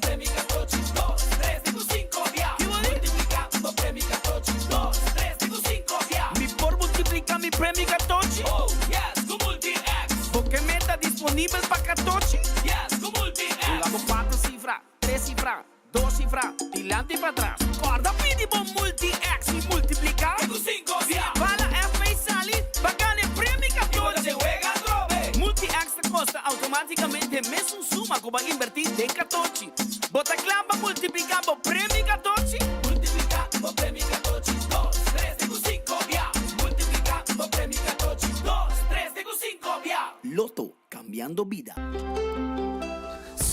premi catochi, dos, tres te cu cinco bia. Multiplica bo premi catochi, dos, tres te cu cinco bia. Mi por multiplica mi premi catochi? Oh yes, cu Multi-X. Bo ke meta disponibel pa catochi? Yes, cu Multi-X. Hunga bo cuatro cifra, tres cifra, dos cifra, dilanti y patras. Corda pidi bo Multi-X y multiplica. Te cu cinco bia. Si bala FP sali, bo gana e premi catochi. Y bo ta den wega atrobe. Multi-X ta costa automaticamente mesun suma cu bo a inverti den catochi. Bo ta cla pa multiplica bo premi catochi? Multiplica bo premi catochi, dos, tres te cu cinco bia. Multiplica bo premi catochi, dos, tres te cu cinco bia. Lotto, cambiando bida.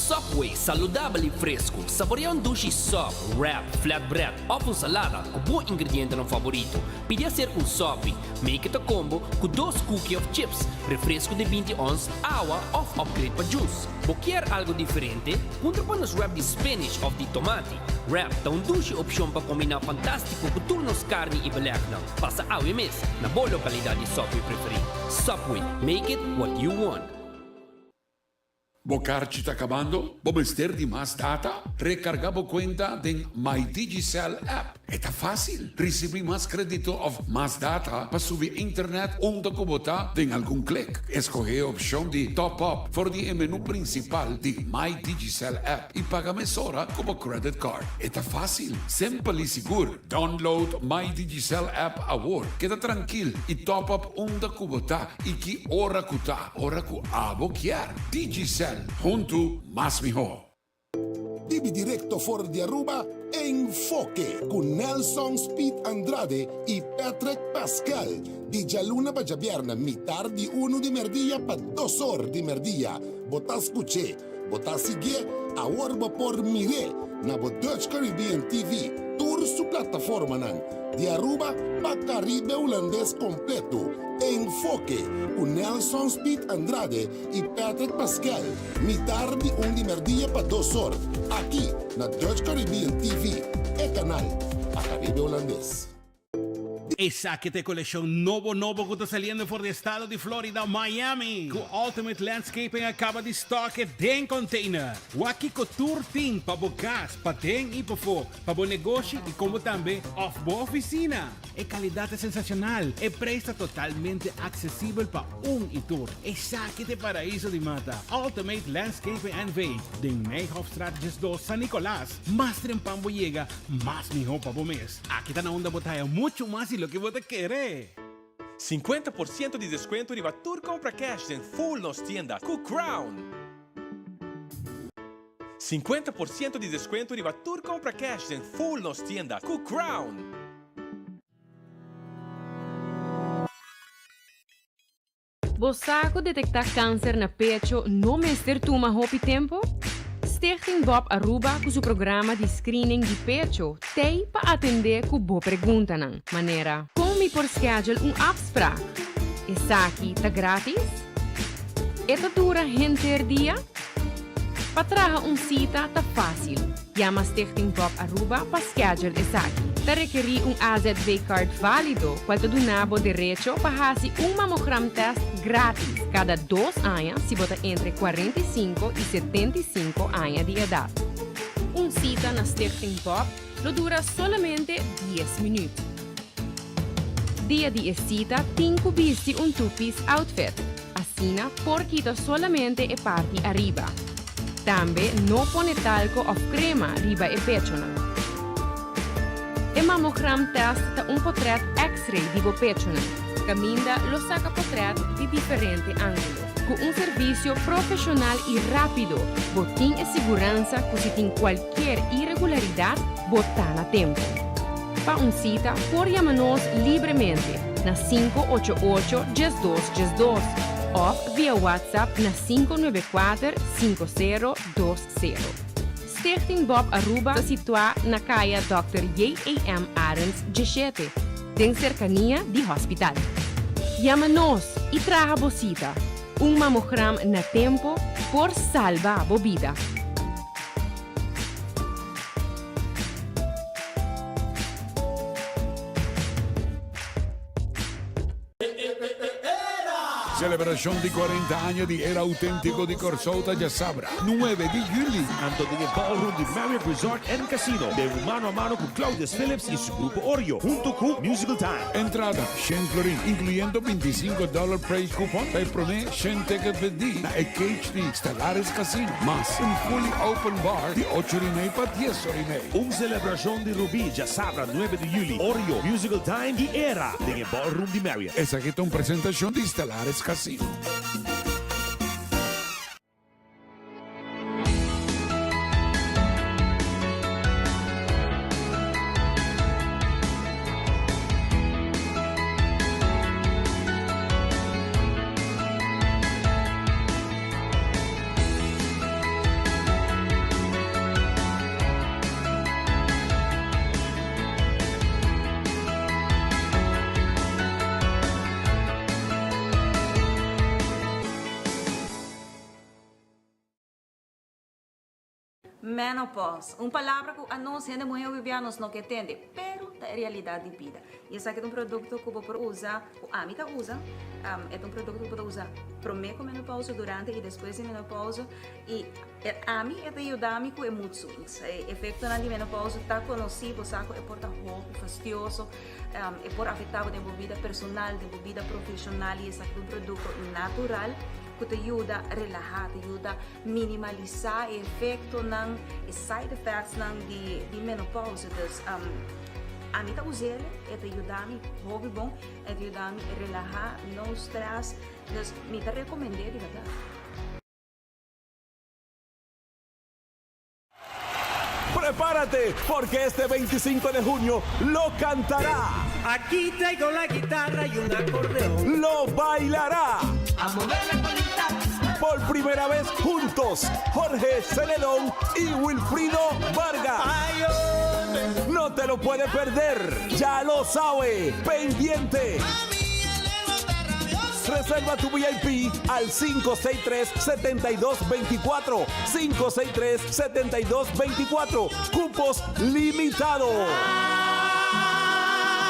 Subway, saludabel y fresco. Saborea un dushi sub, wrap, flatbread of un salada cu bo ingredientenan favorito. Pidi hacer un sopi. Make it a combo cu dos cookie of chips, refresco di binti ons, awa of upgrade pa juice. Bo kier algo diferente? Puntra pa nos wrap di spinach of di tomati. Wrap ta un dushi opcion pa combina fantastico cu tur nos carni y belegnan. Pasa awe mes na bo localidad di Subway preferi. Subway, make it what you want. Bo karchi ta kabando? Bo mester di mas data? Rekargá bo kuenta den My Digicel app. E ta fásil! Risibí mas krédito òf mas data pa subi internet unda ku bo ta den algun klik. Eskohé e opshon di Top Up for di e menú prinsipal di My Digicel app i paga mesora ku bo credit card. E ta fásil, simpel i sigur. Download My Digicel app awor. Keda trankil i top up unda ku bo ta i ki ora ku ta. Ora ku abo kier. Digicel, huntu mas mihó. Bibi directo for di Aruba, Enfoke cu Nelson Speed Andrade y Patrick Pascal. Di djaluna pa djabièrnè mitar di unu di merdia pa dos or di merdia. Bo ta scuch'é, bo ta siguié, awor bo por mir'é na bo Dutch Caribbean TV, tur su plataformanan. Di Aruba pa Caribe Hulandes completo, Enfoke cu Nelson Speed Andrade y Patrick Pascal, mitar di un di merdia pa dos or, aki na Dutch Caribbean TV, e canal pa Caribe Hulandes. Esaki ta e coleccion nobo nobo cu ta saliendo for di estado di Florida, Miami, cu Ultimate Landscaping a caba di stock e den container. Wak kico tur tin pa bo cas, paden y pafo. Pa bo negoshi y como tambe of bo oficina. E calidad ta sensacional, e prijs ta totalmente accesibel pa un y tur. Esaki ta e paraiso di mata, Ultimate Landscaping NV, den Meihoffstraat 12, San Nicolas. Mas trempan bo yega, mas miho pa bo mes. Aki ta na unda bo ta haya mucho mas di loke bo ta kere. 50 por ciento di descuento riba tur compra cash den full nos tienda cu Crown. 50 por ciento di descuento riba tur compra cash den full nos tienda cu Crown. Bo sa cu detecta cancer na pecho no mester tuma hopi tempo? Stichting Bob Aruba cu su programa di screening di pecho t'ey pa atende cu bo preguntanan, manera: Con mi por schedule un afspraak? Esaki ta gratis? E ta dura henter dia? Pa traha un cita ta facil. Yama Stichting Bob Aruba pa schedule esaki. Ta rekeri un AZV card valido cual ta duna bo derecho pa haci un mammogram test gratis cada dos aña si bo ta entre 45 y 75 aña di edad. Un cita na Stichting Bob lo dura solamente 10 minuut. Dia di e cita tin cu bisti un two-piece outfit. Asina por kita solamente e parti ariba. Tambe no pone talco of crema riba e pechonan. E mammogram test ta un potret x-ray di bo pechonan, caminda lo saca potret di diferente angulo. Cu un servicio profesional y rapido, bo tin e siguransa cu si tin cualkier irregularidad, bo ta na tempo. Pa un cita por yama nos libremente na 588 1212 of via WhatsApp na 594 5020. Stichting Bob Aruba ta situa na Caya Dr. J.A.M. Arends 17, den cercania di hospital. Yama nos y traha bo cita. Un mammogram na tempo por salba bo bida. Selebrashon di 40 aña di Era Autentiko di Kòrsou ta djasabra, 9 di yüli. Anto den e ballroom di Marriott Resort and Casino den un mano a mano ku Claudius Phillips i su grupo Oreo hunto ku Musical Time. Entrada, shen florin, inkluyendo 25 dòler price coupon pa e promé shen ticket bendí na e cage di Stellaris Casino, mas un fully open bar di ocho ori mei pa dies ori mei. Un selebrashon di Rubí djasabra 9 di yüli, Oreo, Musical Time i Era den e ballroom di Marriott. Esaki ta un presentashon di Stellaris Casino. Menopause, un palabra ku anos hende muhé hopi bia nos no ke tende, pero ta e realidat di bida. I esaki ta un produkto ku bo por usa, ku ami ta usa, e ta un produkto ku bo ta usa promé ku menopause, durante i despues di menopause, i ami e ta yuda mi ku e mood swings. E efektonan di menopause ta konosí, bo sa ku e por ta hopi fastioso, e por afektá bo den bo bida personal, den bo bida profeshonal i esaki ta un produkto natural ku ta yuda relahá, ta yuda minimalisá e efektonan, e side effectsnan di di menopause. Dus ami ta us'el, e ta yuda mi hopi bon, e ta yuda mi relahá, no stress, dus mi ta rekomend'é di bèrdat. Prepárate, porque este 25 de junio lo cantará. Aquí traigo la guitarra y un acordeón. Lo bailará. A mover la colita. Por primera vez juntos, Jorge Celedón y Wilfrido Vargas. No te lo puede perder. Ya lo sabe. Pendiente. Reserva tu VIP al 563-7224. 563-7224. Cupos limitados.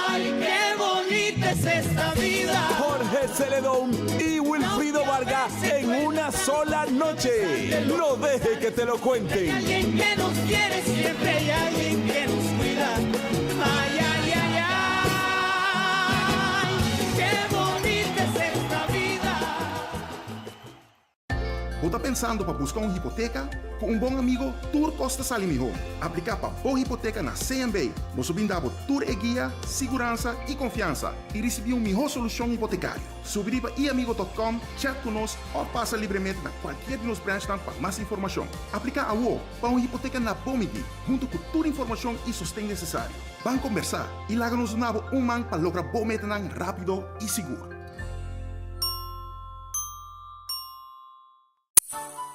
Ay, qué bonita es esta vida. Jorge Celedón y Wilfrido Vargas en una sola noche. No deje que te lo cuenten. Alguien que nos quiere, siempre hay alguien que nos cuida. Ay, ay, ay, ay, qué bonita es esta vida. Bo ta pensando pa busca un hipoteca? Cu un bon amigo, tur cos ta sali miho. Aplica pa bo hipoteca na CMB. Nos lo bin da bo tur e guia, siguransa y confiansa y ricibi un miho solucion hipotecario. Subi riba iamigo.com, chat cu nos of pasa libremente na cualkier di nos branchnan pa mas informacion. Aplica awo pa un hipoteca na bo midi, hunto cu tur informacion y sosten necesario. Ban combersa y laga nos duna bo un man pa logra bo metanan rapido y sigur.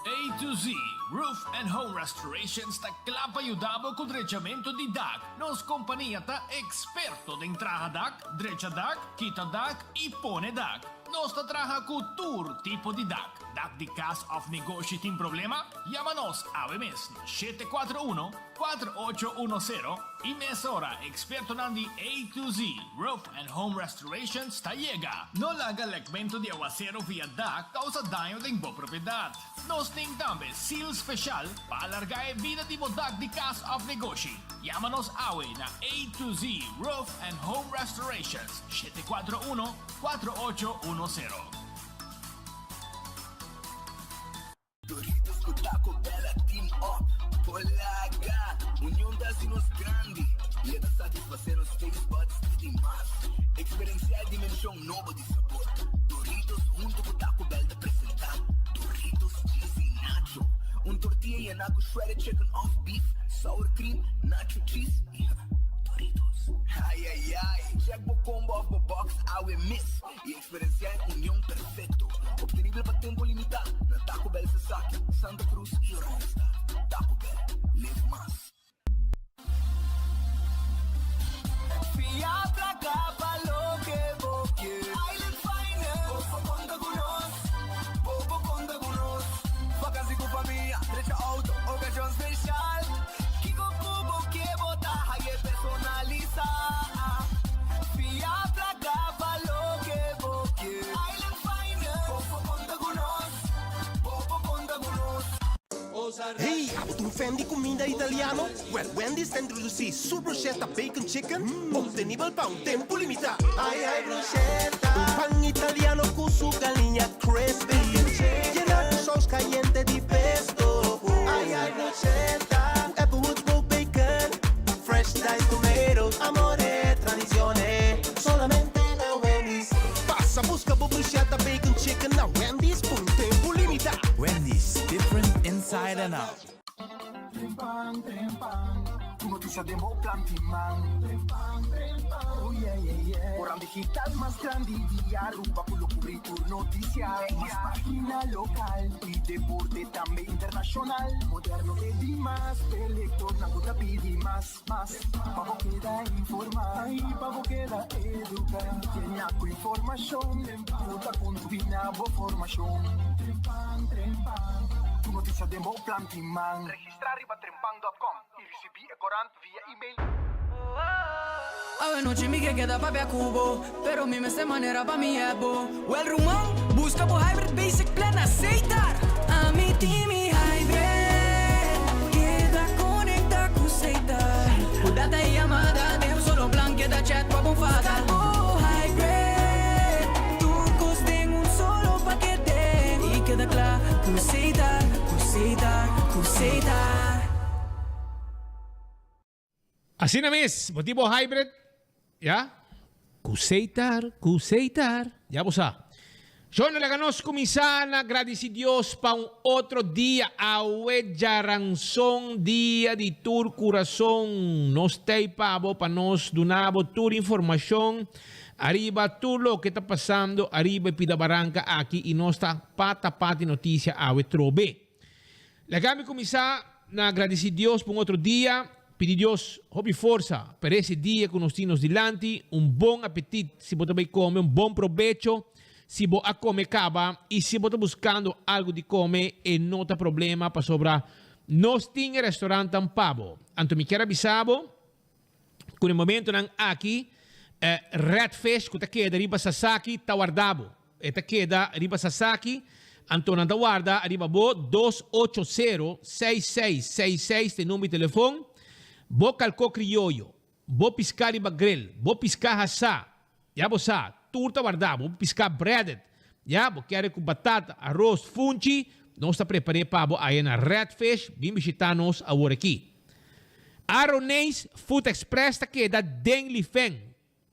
A to Z Roof and Home Restorations ta kla pa yuda bo ku drechamentu di dak. Nos kompania ta eksperto den traha dak, drecha dak, kita dak i pone dak. Nos ta traha ku tur tipo di dak. Dak di kas òf negoshi tin problema? Yama nos awe mes na 741 4810 i mesora ekspertonan di A to Z Roof and Home Restorations ta yega. No laga lekmentu di awasero via dak kousa daño den bo propiedat. Nos tin tambe seal speshal pa alargá e bida di bo dak di kas òf negoshi. Yama nos awe na A to Z Roof and Home Restorations, 741 4810. Doritos ku Taco Bell a team up Polaga! Union ta hasi nos grandi i e ta satisfasé nos taste buds te di mas. Eksperensiá e dimenshon nobo di sabor. Doritos huntu ku Taco Bell ta presentá Doritos Cheesy Nacho, un tortilla yená ku shredded chicken òf beef, sour cream, nacho cheese i Doritos. Ai ai ai! Check bo combo òf bo box awe mes i Eksperensiá e union perfekto, optenibel pa tempu limitá na Taco Bell Sasaki, Santa Cruz i Oranjestad. Taco Bell, live mas. Fia placa pa loke bo kier. Island Finance. Bo por conta cu nos. Bo por conta cu nos. Vakantie cu famia, drecha auto, ocasion special. Kico cu bo kier bo ta haye personalisa. Fia placa pa loke bo kier. Island Finance. Abo ta un fan di cuminda italiano? Well, Wendy's ta introduci su bruschetta bacon chicken, obtenibel pa un tempo limita. Ai ai bruschetta! Pan italiano cu su galiña crispy, yena cu saus cayente di pesto. Ai ai bruschetta! Cu Applewood smoked bacon, fresh diced tomatoes, amore, tradicione, solamente na Wendy's. Pasa busca bo bruschetta bacon chicken na Wendy's pa un tempo limita. Wendy's, different inside and out. Trempan, trempan, tur noticia den bo planti man. Trempan, trempan, oh yeah, yeah, yeah. Corant digital mas grandi di Aruba cu lo cubri tur noticia. Mas pagina local y deporte tambe internacional. Moderno te dimas, p'e lectornan cu ta pidi mas, mas. Pa bo keda informa y pa bo keda educa. Yena cu informacion cu ta contribui na bo formacion. Trempan, trempan, tur noticia den bo planti man. Registra riba trempan dot com y ricibi e corant via email. Awe nochi mi ke keda papia ku bo, pero mi mester manera pa mi hèp bo. Wèl ruman, buska bo Hybrid Basic Plan na Setar! Ami tin mi Hybrid, keda konektá ku Setar. Ku data i yamada den un solo plan, keda chat pa bo fada. Buska bo Hybrid, tur kos den un solo pakete. I keda kla ku Setar, ku Setar, ku Setar. Asina mes, bo tin bo hybrid, ya? Ku Seitar, ku Seitar. Ya bo sa. Shon, laga nos kuminsá na gradisí Dios pa un otro dia. Awe djaranson, dia di tur kurason. Nos t'ei pa bo pa nos duna bo tur informashon ariba tur loke ta pasando ariba e pida baranka aki i nos ta pata pati notisia awe trobe. Laga mi kuminsá na gradisí Dios pa un otro dia, pidi Dios hopi forsa pa rese dia ku nos tin nos dilanti, un bon apetit si bo ta bai kome, un bon probecho si bo a kome kaba i si bo ta buskando algu di kome e no ta problema pasobra nos tin e restaurantnan pa bo. Anto mi kier a bisa bo ku na e momentonan aki Red Fish ku ta keda riba Sasaki ta warda bo. E ta keda riba Sasaki, anto nan ta warda riba bo 280 6666 ta e number di telefon. Bo kalko krioyo, bo piská riba grill, bo piská hasá, ya bo sa, tur ta warda bo, bo piská breaded, ya, bo kere ku batata, aros, funchi, nos ta prepar'é pa bo aya na Red Fish, bin bishitá nos awor aki. Aroneis Food Express ta keda den Lifeng.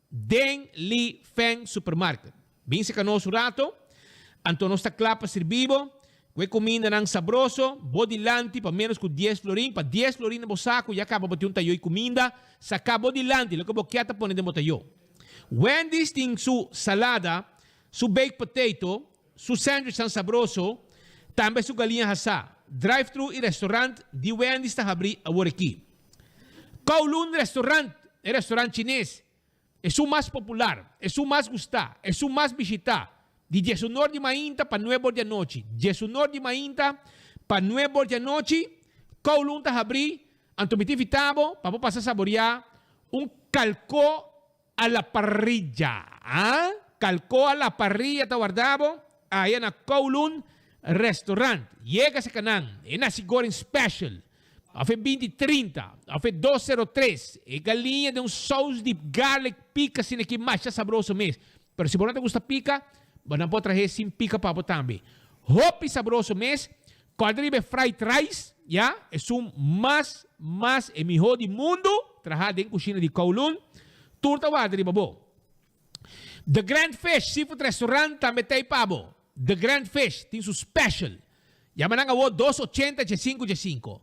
Den Li Feng Supermarket. Bin seka nos un rato, anto nos ta kla pa sirbi bo ku e kumindanan sabroso bo dilanti pa ménos ku dies florin. Pa dies florin na bo saku ya kaba bo tin un tayo i kuminda saka bo dilanti loke bo kia ta pone den bo tayo. Wendy's tin su salada, su baked potato, su sandwichnan sabroso, tambe su galiña hasá. Drive-thru i restaurant di Wendy's ta habrí awor aki. Kowloon Restaurant, e restaurant chines, esun mas popular, esun mas gustá, esun mas bishitá, di diesunor di mainta pa nuebor di anochi. Diesunor di mainta pa nuebor di anochi, Kowloon ta habrí, anto mi ta invitá bo pa bo pasa saboriá un kalkó a la parrilla. Ah, kalkó a la parrilla ta warda bo aya na Kowloon Restaurant. Yega serka nan, e nasi goreng special. Of e binti trinta, of e dos sero tres. E galiña den un saus di garlic pica asina ki masha sabroso mes. Pero si bo no ta gusta pica, bo nan por trahe sin pica pa bo tambe. Hopi sabroso mes. Kòrda riba e fried rice, ya, esun mas, mas e miho di mundu, traha den kushina di Kowloon. Tur ta warda riba bo. The Grand Fish Seafood Restaurant tambe ta ei pa bo. The Grand Fish tin su special. Yama nan awo dos ochenta dje sinku dje sinku.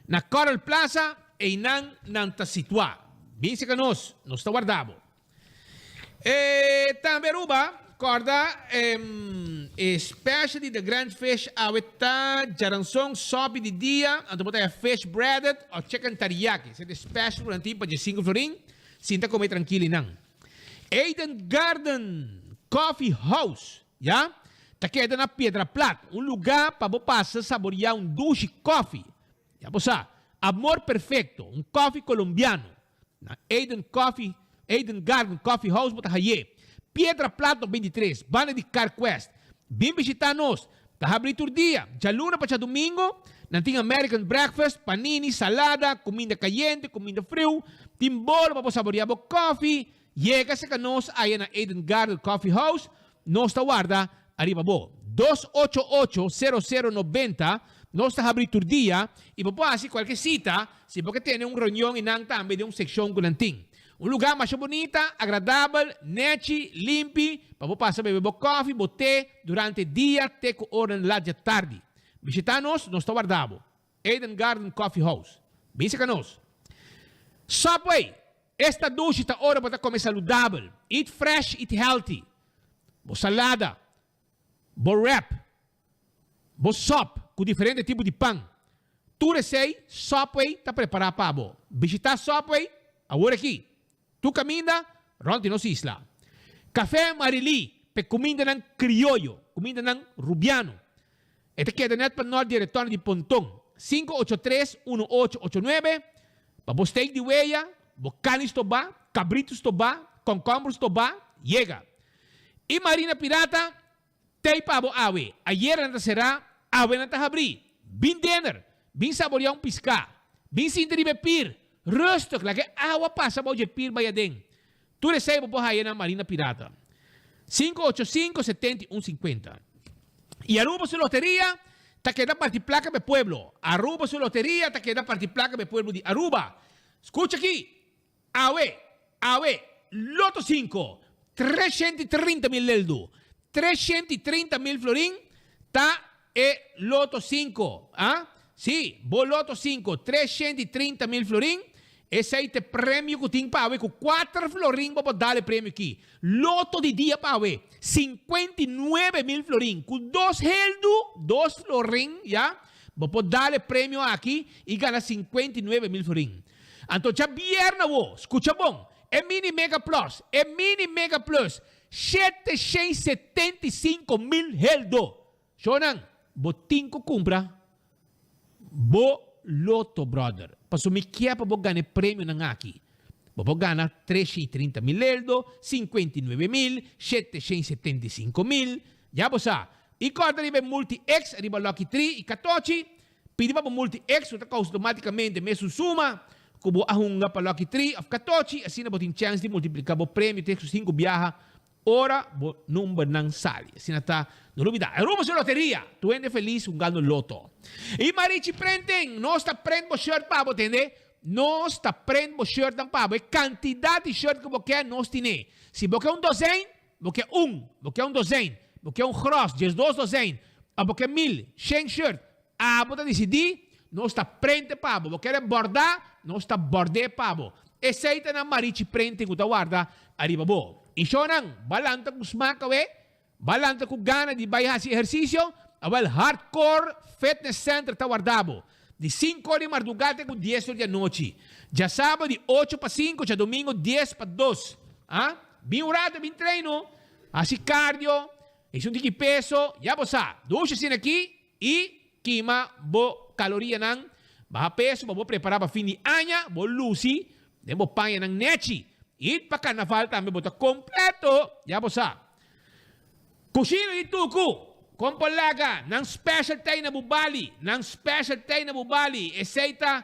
Na Coral Plaza einan nan ta situa. Bin seka nos, nos ta warda bo. E tambe Aruba, corda e special di The Grand Fish awe ta djaranson sopi di dia, anto bo ta haya fish breaded of chicken teriyaki. Esei ta e special ku nan tin pa dje sinku florin. Sinta come trankil einan. Eden Garden Coffee House, ya, ta keda na Piedra Plat, un lugá pa bo pasa saboreá un dushi kòfi. Ya bo sa, Amor Perfecto, un kòfi kolombiano. Na Eden Coffee, Eden Garden Coffee House bo ta hay'é. Piedra Plat no 23, banda di Carquest. Bin bishitá nos. Ta habri tur dia, djaluna pa djadumingo. Nan tin American breakfast, panini, salada, kuminda kayente, kuminda friu. Tin bolo pa bo saboreá bo kòfi. Yega serka nos aya na Eden Garden Coffee House. Nos ta warda ariba bo. 288 00 90 Nos ta habri tur dia i bo por hasi kualke sita si bo ke tene un reunion i nan tambe den un sekshon ku nan tin. Un lugá masha bunita, agradabel, nechi, limpi pa bo pasa bebe bo kòfi, bo te durante dia te ku oranan lat dja tardi. Bishitá nos, nos ta warda bo. Eden Garden Coffee House. Bin seka nos. Subway! Esta dushi ta ora bo ta kome saludabel. Eat fresh, eat healthy. Bo salada, bo wrap, bo sòp ku diferente tipo di pan. Tur esei Subway ta prepará pa bo. Bishitá Subway awor aki. Tur kaminda rònt di nos isla. Café Marilí p'e kumindanan krioyo, kumindanan rubiano. E ta keda nèt pa nòrt di e retorno di Ponton. 583 1889 Pa bo steak di weya, bo kani stobá, kabritu stobá, kònkòmber stobá, yega. I Marina Pirata t'ei pa bo awe. Ayera nan ta será, awe nan ta habrí. Bin dinner, bin saboriá un piská, bin sinta riba e pir, rustig, laga e awa pasa bou dje pir bai aden. Tur esei bo por haya na Marina Pirata. 585 71 50. I Aruba su loteria ta keda parti plaka pa e pueblo. Aruba su loteria ta keda parti plaka pa e pueblo di Aruba. Skucha aki, awe, awe, Loto 5, 330 mil leldu, 330 mil florin ta e Loto 5. Ah? Sí, bo Loto 5, 330 mil florin. Esei ta e premio ku tin pa awe, ku 4 florin bo por dal e premio aki. Loto di dia pa awe, 59 mil florin. Ku dos heldu, dos florin, ya, bo por dal e premio aki i gana 59 mil florin. Anto djabièrnè awo, skucha bon, e Mini Mega Plus, e Mini Mega Plus, 775 mil heldu. Shownan, bo tin ku kumpra bo loto, brother. Pasobra mi kier pa bo gana e premionan aki. Bo por gana 330 mil eldo, 59 mil, 775 mil. Ya bo sa. I kòrda riba e Multi X riba Lucky Tree i Katochi. Pidi pa bo Multi X ku ta kousa outomátikamente mesun suma ku bo a hunga pa Lucky Tree òf Katochi. Asina bo tin chèns di multipliká bo premio te ku sinku biaha Ora bo numbernan sali. Asina ta, no lubida, Aruba su loteria! Tur hende felis hungando loto. I Marichi Printing, nos ta print bo shirt pa bo, tende? Nos ta print bo shirtnan pa bo. E kantidat di shirt ku bo ke, nos tine. Si bo ke un dozein, bo ke un. Bo ke un dozein, bo ke un gros, 12 dozein, òf bo ke mil, shen shirt, Abo ta disidí, nos ta prente pa bo. Bo kere bòrdá, nos ta bòrd'é pa bo. Esei ta nan marichi prente ku ta warda ariba bo. I shownan, ba lanta ku smak awe, ba lanta ku gana di bai hasi ehersisio, awèl Hardcore Fitness Center ta warda bo. Di sinku or di mardugá te ku dies or di anochi. Djasabra di ocho pa sinku, djadumingu dies pa dos. A Bin un rato, bin treino, hasi cardio, hasi un tiki peso, ya bo sa. Dushi asina aki I kima bo kalorianan, baha peso pa bo prepará pa fin di aña, bo lusi den bo pañanan nechi. I pa karnaval tambe bo ta kompleto, ya bo sa. Kushina di tuku, kon por laga nan special tei na Bubali, nan special tei na Bubali, esei ta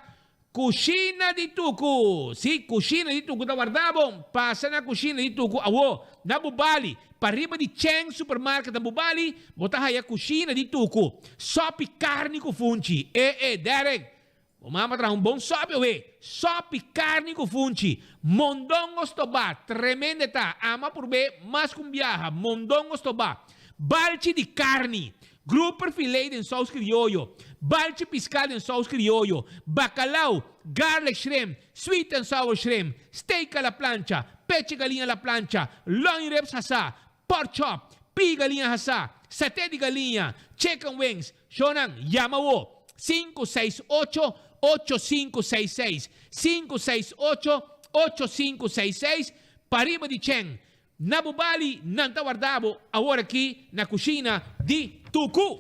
Kushina di tuku! Sí, kushina di tuku ta warda bo. Pasa na kushina di tuku awo, na Bubali. Pariba di Cheng Supermarket na Bubali, bo ta haya kushina di tuku. Sòpi karni ku funchi. E e, Derek, bo mama traha un bon sòpi awe. Sòpi karni ku funchi. Mondongo stobá. Tremendo e ta. Ama purb'é mas ku un biaha. Mondongo stobá. Balchi di karni. Grouper filé den sous krioyo, balchi piská den sous krioyo, bakalau, garlic shrimp, sweet and sour shrimp, steak a la plancha, pechi galiña a la plancha, loin ribs hasá, pork chop, pii galiña hasá, saté di galiña, chicken wings. Shownan, yama awo, 568 8566, 568 8566, pariba di Chen. Na bo bali nan ta warda bo awor aki na kushina di Tuku.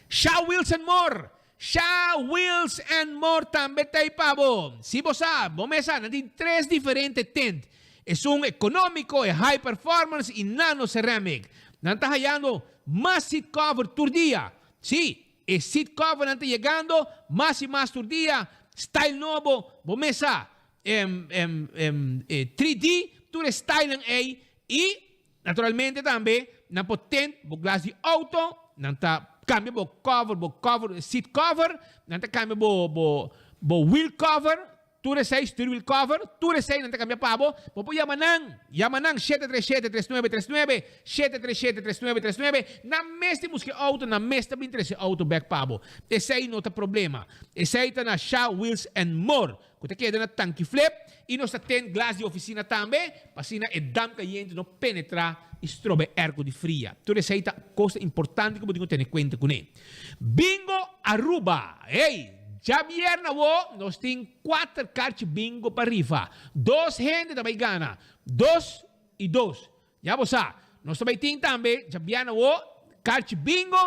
Sha Wheels and More Sha Wheels and More tambe ta ei pa bo. Si bo sa, bo mes sa, nan tin tres diferente tent. Esun economico, e high performance y nano ceramic. Nan ta hayando. mas seat cover tur dia. Sí, e seat covernan ta yegando mas y mas tur dia, style nobo, bo mes sa, 3D, tur e stylenan ey y naturalmente tambe nan por tint bo glas di auto, nan ta cambia bo cover, bo cover, seat cover, nan ta cambia bo bo bo wheel cover, Tur esei stuurwiel cover, tur esei nan ta cambia pa bo. Bo por yama nan, yama nan 737 3939, 737 3939. Nan mes ta busca e auto, nan mes ta bin trece e auto bek pa bo. Esei no ta problema. Esei ta na Sha Wheels and More, cu ta keda na Tanki Flip. Y nos ta ten glas di oficina tambe, pa asina e damp cayente no penetra y stroba e airco di fria. Tur esei ta cos importante cu bo tin cu tene cuenta cune. Bingo Aruba! Hey! Djabièrnè awo nos tin kuater karchi bingo pa rifa. Dos hende ta bai gana. Dos i dos. Ya bo sa. Nos ta bai tin tambe djabièrnè awo karchi bingo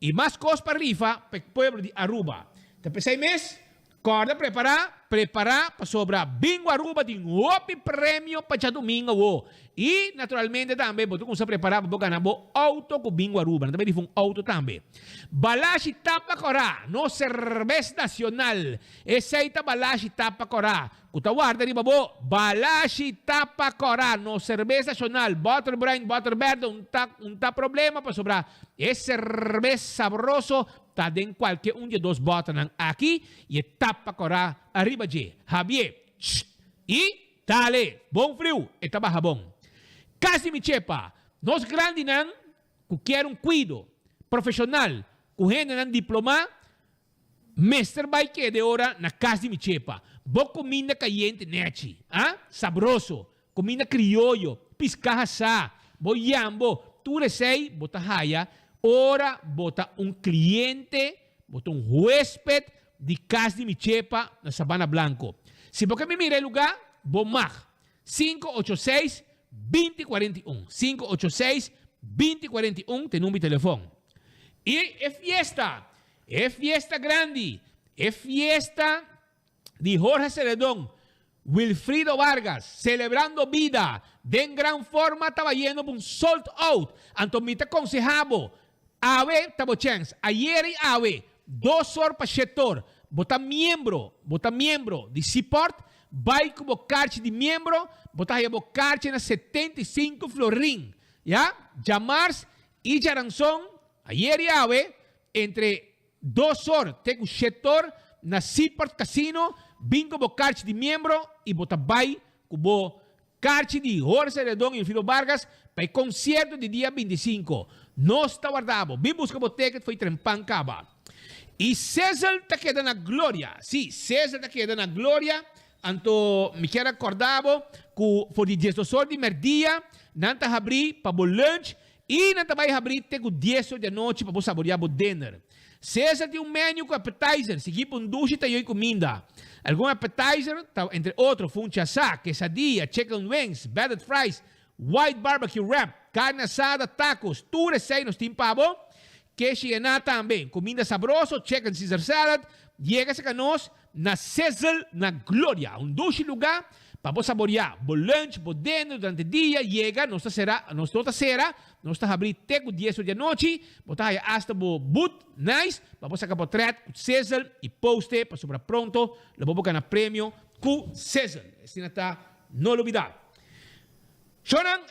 i mas kos pa rifa pa e pueblo di Aruba. Ta p'esei mes Kòrda prepará, prepará pasobra Bingo Aruba tin hopi premio pa djadumingo awo. I naturalmente tambe bo ta kumsa prepará pa bo gana bo outo ku Bingo Aruba. Nan ta bai rifa un outo tambe. Balashi Tapa Kòrá, nos serbes nacional. Esei ta Balashi Tapa Kòrá ku ta warda riba bo. Balashi Tapa Kòrá, nos serbes nacional. Bòter bruin, bòter bèrdè un ta un ta problema pasobra e serbes sabroso Ta den kualke un di e dos bòternan aki i e tapa kòrá ariba dje. Habié, Sht! I dale! Bon friu! E ta baha bon. Kas di mi chepa, Nos grandinan ku kier un kuido profeshonal ku hendenan diplomá mester bai keda e ora na kas di mi chepa. Bo kuminda kayente nèchi, ah, sabroso, Kuminda krioyo, piská hasá, bo yambo, tur esei bo ta haya ora bo ta un kliente, bo ta un huésped di Kas di Mi Chepa na Sabana Blanco. Si bo ke mi mira e lugá, bo mag. 586 20 41, 586 20 41 ta e number di telefòn. I e fiesta, e fiesta grandi, e fiesta di Jorge Celedon, Wilfrido Vargas, Celebrando Bida, den gran forma ta bayendo pa un sold out, anto mi ta conseha bo, awe ta bo chens, ayer y awe, dos or pa shetor, bo ta miembro, bo ta miembro di Seaport, bay cu bo karchi di miembro, bo ta haya bo karchi na 75 florin, ya, djamars y djaranson, ayer y awe, entre Dos or te ku shetor na Seaport Casino, bin ku bo karchi di miembro i bo ta bai ku bo karchi di Jorge Redon i Wilfrido Vargas pa e konsierto di dia 25. Nos ta warda bo. Bin buska bo ticket fo'i trempan kaba. I Cecil ta keda na gloria. Sí, Cecil ta keda na gloria. Anto mi kier a korda bo ku for di diesdos or di merdia nan ta habrí pa bo lunch I nan ta bai habrí te ku dies or di anochi pa bo saboriá bo dinner. Cesar tin un menu ku appetizer, siguí pa un dushi tayo i kuminda. Algun appetizer ta entre otro funchi asá, quesadilla, chicken wings, battered fries, white barbecue wrap, carne asada, tacos. Tur esei nos tin pa bo. Keshi yená tambe. Kuminda sabroso, chicken Caesar salad. Yega serka nos na Sizzle na Gloria, un dushi lugá pa bo saboriá bo lunch, bo dinner durante dia. Yega, nos ta sera, nos no ta sera, nos ta habrí te ku dies or di anochi. Bo ta haya asta bo booth nice pa bo saka potrèt ku Sizzle i poste pasobra pronto lo bo por gana premio ku Sizzle. Asina ta, no lubidá. Shownan,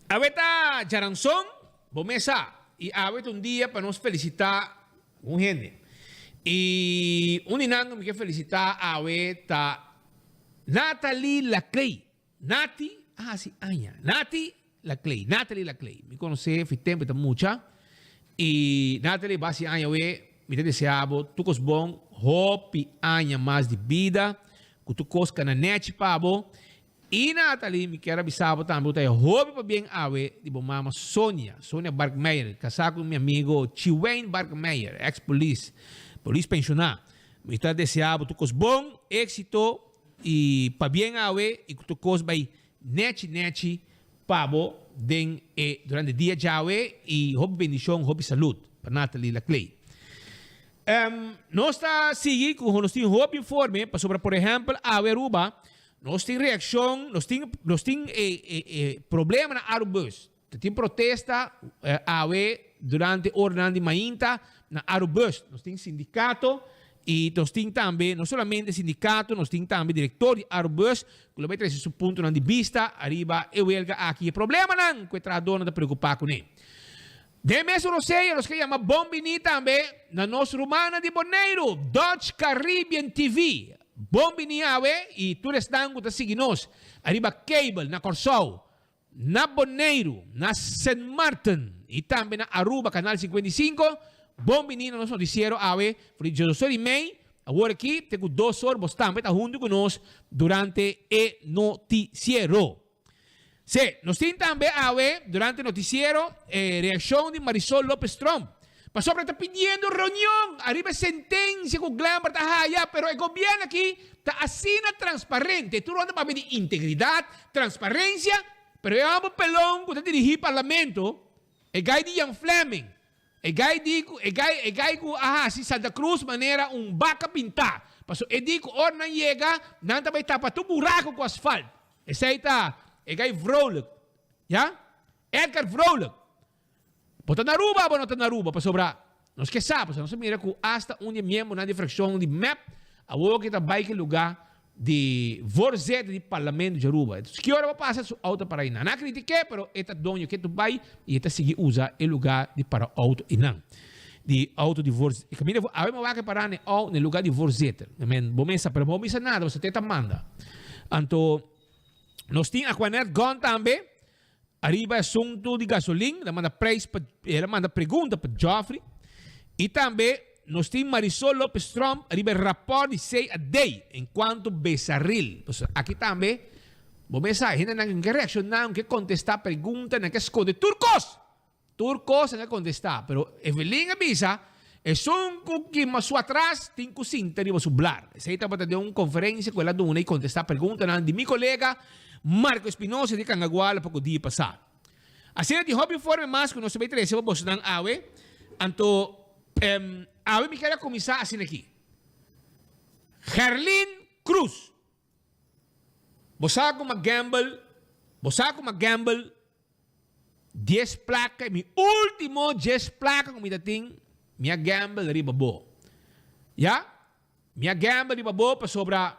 awe ta djaranson, bo mes sa, i awe ta un dia pa nos felisitá Un hende. I un di nan ku mi ke felisitá awe ta Nathalie Laclay. Nati a hasi aña. Nati Laclay, Nathalie Laclay. Mi konos'é fi tempu e ta mucha. I Nathalie bo hasi aña awe, mi ta deseá bo tur kos bon, hopi aña mas di bida, ku tur kos kana nèchi pa bo. I Nathalie, mi kier a bisa bo tambe ku ta e hopi pabien awe di bo mama Sonia, Sonia Barkmeijer, kasá ku mi amigo Chiwayne Barkmeijer, ex polis, polis penshoná. Mi ta deseá bo tur kos bon, éksito i pabien awe i ku tur kos bai nèchi nèchi pa bo den e durante dia djawe i hopi bendishon, hopi salud pa Nathalie Laclay. Nos ta sigui ku nos tin hopi informe pasobra por ehèmpel awe Aruba Nos tin reaccion, nos tin, nos tin e, e, e problema na Arubus. Ta tin protesta awe durante oranan di mainta na Arubus. Nos tin sindicato y nos tin tambe, no solamente sindicato, nos tin tambe director di Arubus cu lo bay trece su puntonan di bista ariba e welga aki y e problemanan cu e trahadornan ta preocupa cune. Den mesun rosea nos ke yama bon bini tambe na nos rumannan di Boneiru, Dutch Caribbean TV. Bon bini awe y tur esnan cu ta sigui nos ariba cable na Corsou, na Boneiru, na Sint Maarten y tambe na Aruba Canal 55. Bon bini na nos noticiero awe for di diesdos y mei awor aki te cu dos or bos tambe ta hunto cu nos durante e noticiero. Sí, nos tin tambe awe durante noticiero e reaccion di Marisol Lopez Tromp. Pasobra ta pidiendo reunion ariba e sentencia cu Glenbert a haya, pero e gobierno aki ta asina transparente. Tur unda papia di integridad, transparencia, pero e homber pelon cu ta dirigi parlamento, e guy di Jan Flemming, e guy di cu e guy e guy cu a haci Santa Cruz manera un baca pinta. Pasobra e di cu ora nan yega, nan ta bay tapa tur buraco cu asfalt. Esei ta e guy Vrolijk, ya? Edgar Vrolijk. Bo ta na Aruba o bo no ta na Aruba? Pasobra nos ke sa, pasobra nos a mira ku asta un di e miembronan di frakshon di mep awor ke ta bai ke lugá di voorzitter di parlamento di Aruba. Entonces ki ora bo pasa su auto para einan? Nan a kritik'é pero e ta doño ke tu bai i e ta sigui usa e lugá di para auto einan. Di auto di voorzitter. E kaminda awe mi wak e para na e lugá di voorzitter. Men bo mesa pero bo misa nada pasobra te ta manda. Anto nos tin Aquanet Gon tambe. Ariba e asuntu di gasolin, el a manda prijs pa, el a manda pregunta pa Geoffrey. I tambe nos tin Marisol Lopez Tromp ariba e raport di CAD en cuanto Besaril. Pues aki tambe bo mes sa, hendenan ke reacciona, ke contesta pregunta, nan ke sconde tur cos. Tur cos nan a contesta, pero Evelyn a bisa, Esun cu kima su atras tin cu sinta riba su blar. Esey tabata den un conferencia cu el a duna y contesta preguntanan di mi colega Marco Espinosa di Cangaguala poco dia pasa. Asina tin hopi informe mas cu nos ta bay trece pa bosonan awe. Anto, awe mi kier a cuminsa asina aki. Gerlin Cruz. Bo sa cu mi a gamble, bo sa cu mi a gamble Dies plaka e mi ultimo dies plaka ku mi ta tin, mi a gamble riba bo. Ya, mi a gamble riba bo pasobra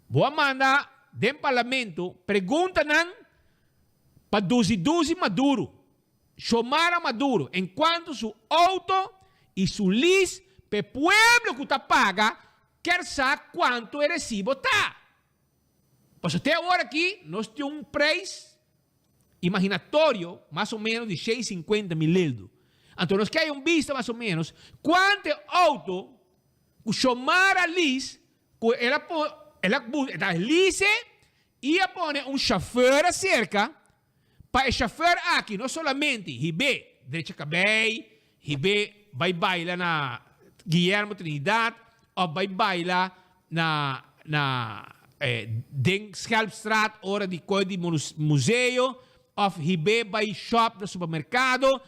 bo a manda den parlamento preguntanan pa dusi dusi Maduro, Xiomara Maduro encuanto su auto y su lease p'e pueblo ku ta paga kier sa cuanto e recibo ta. Pasobra te awor aki nos tin un prijs imaginatorio mas o menos di 650 mil leldo. Anto nos ke hay un bista mas o menos cuanto e auto cu Xiomara lease cu el a pone, el a el ta lease y a pone un chauffeur acerca pa e chauffeur aki no solamente hib'é drecha cabey, hib'é bay baila na Guillermo Trinidad of bay baila na na den Schelpstraat ora di koe di museo of hib'é bay shop na supermercado.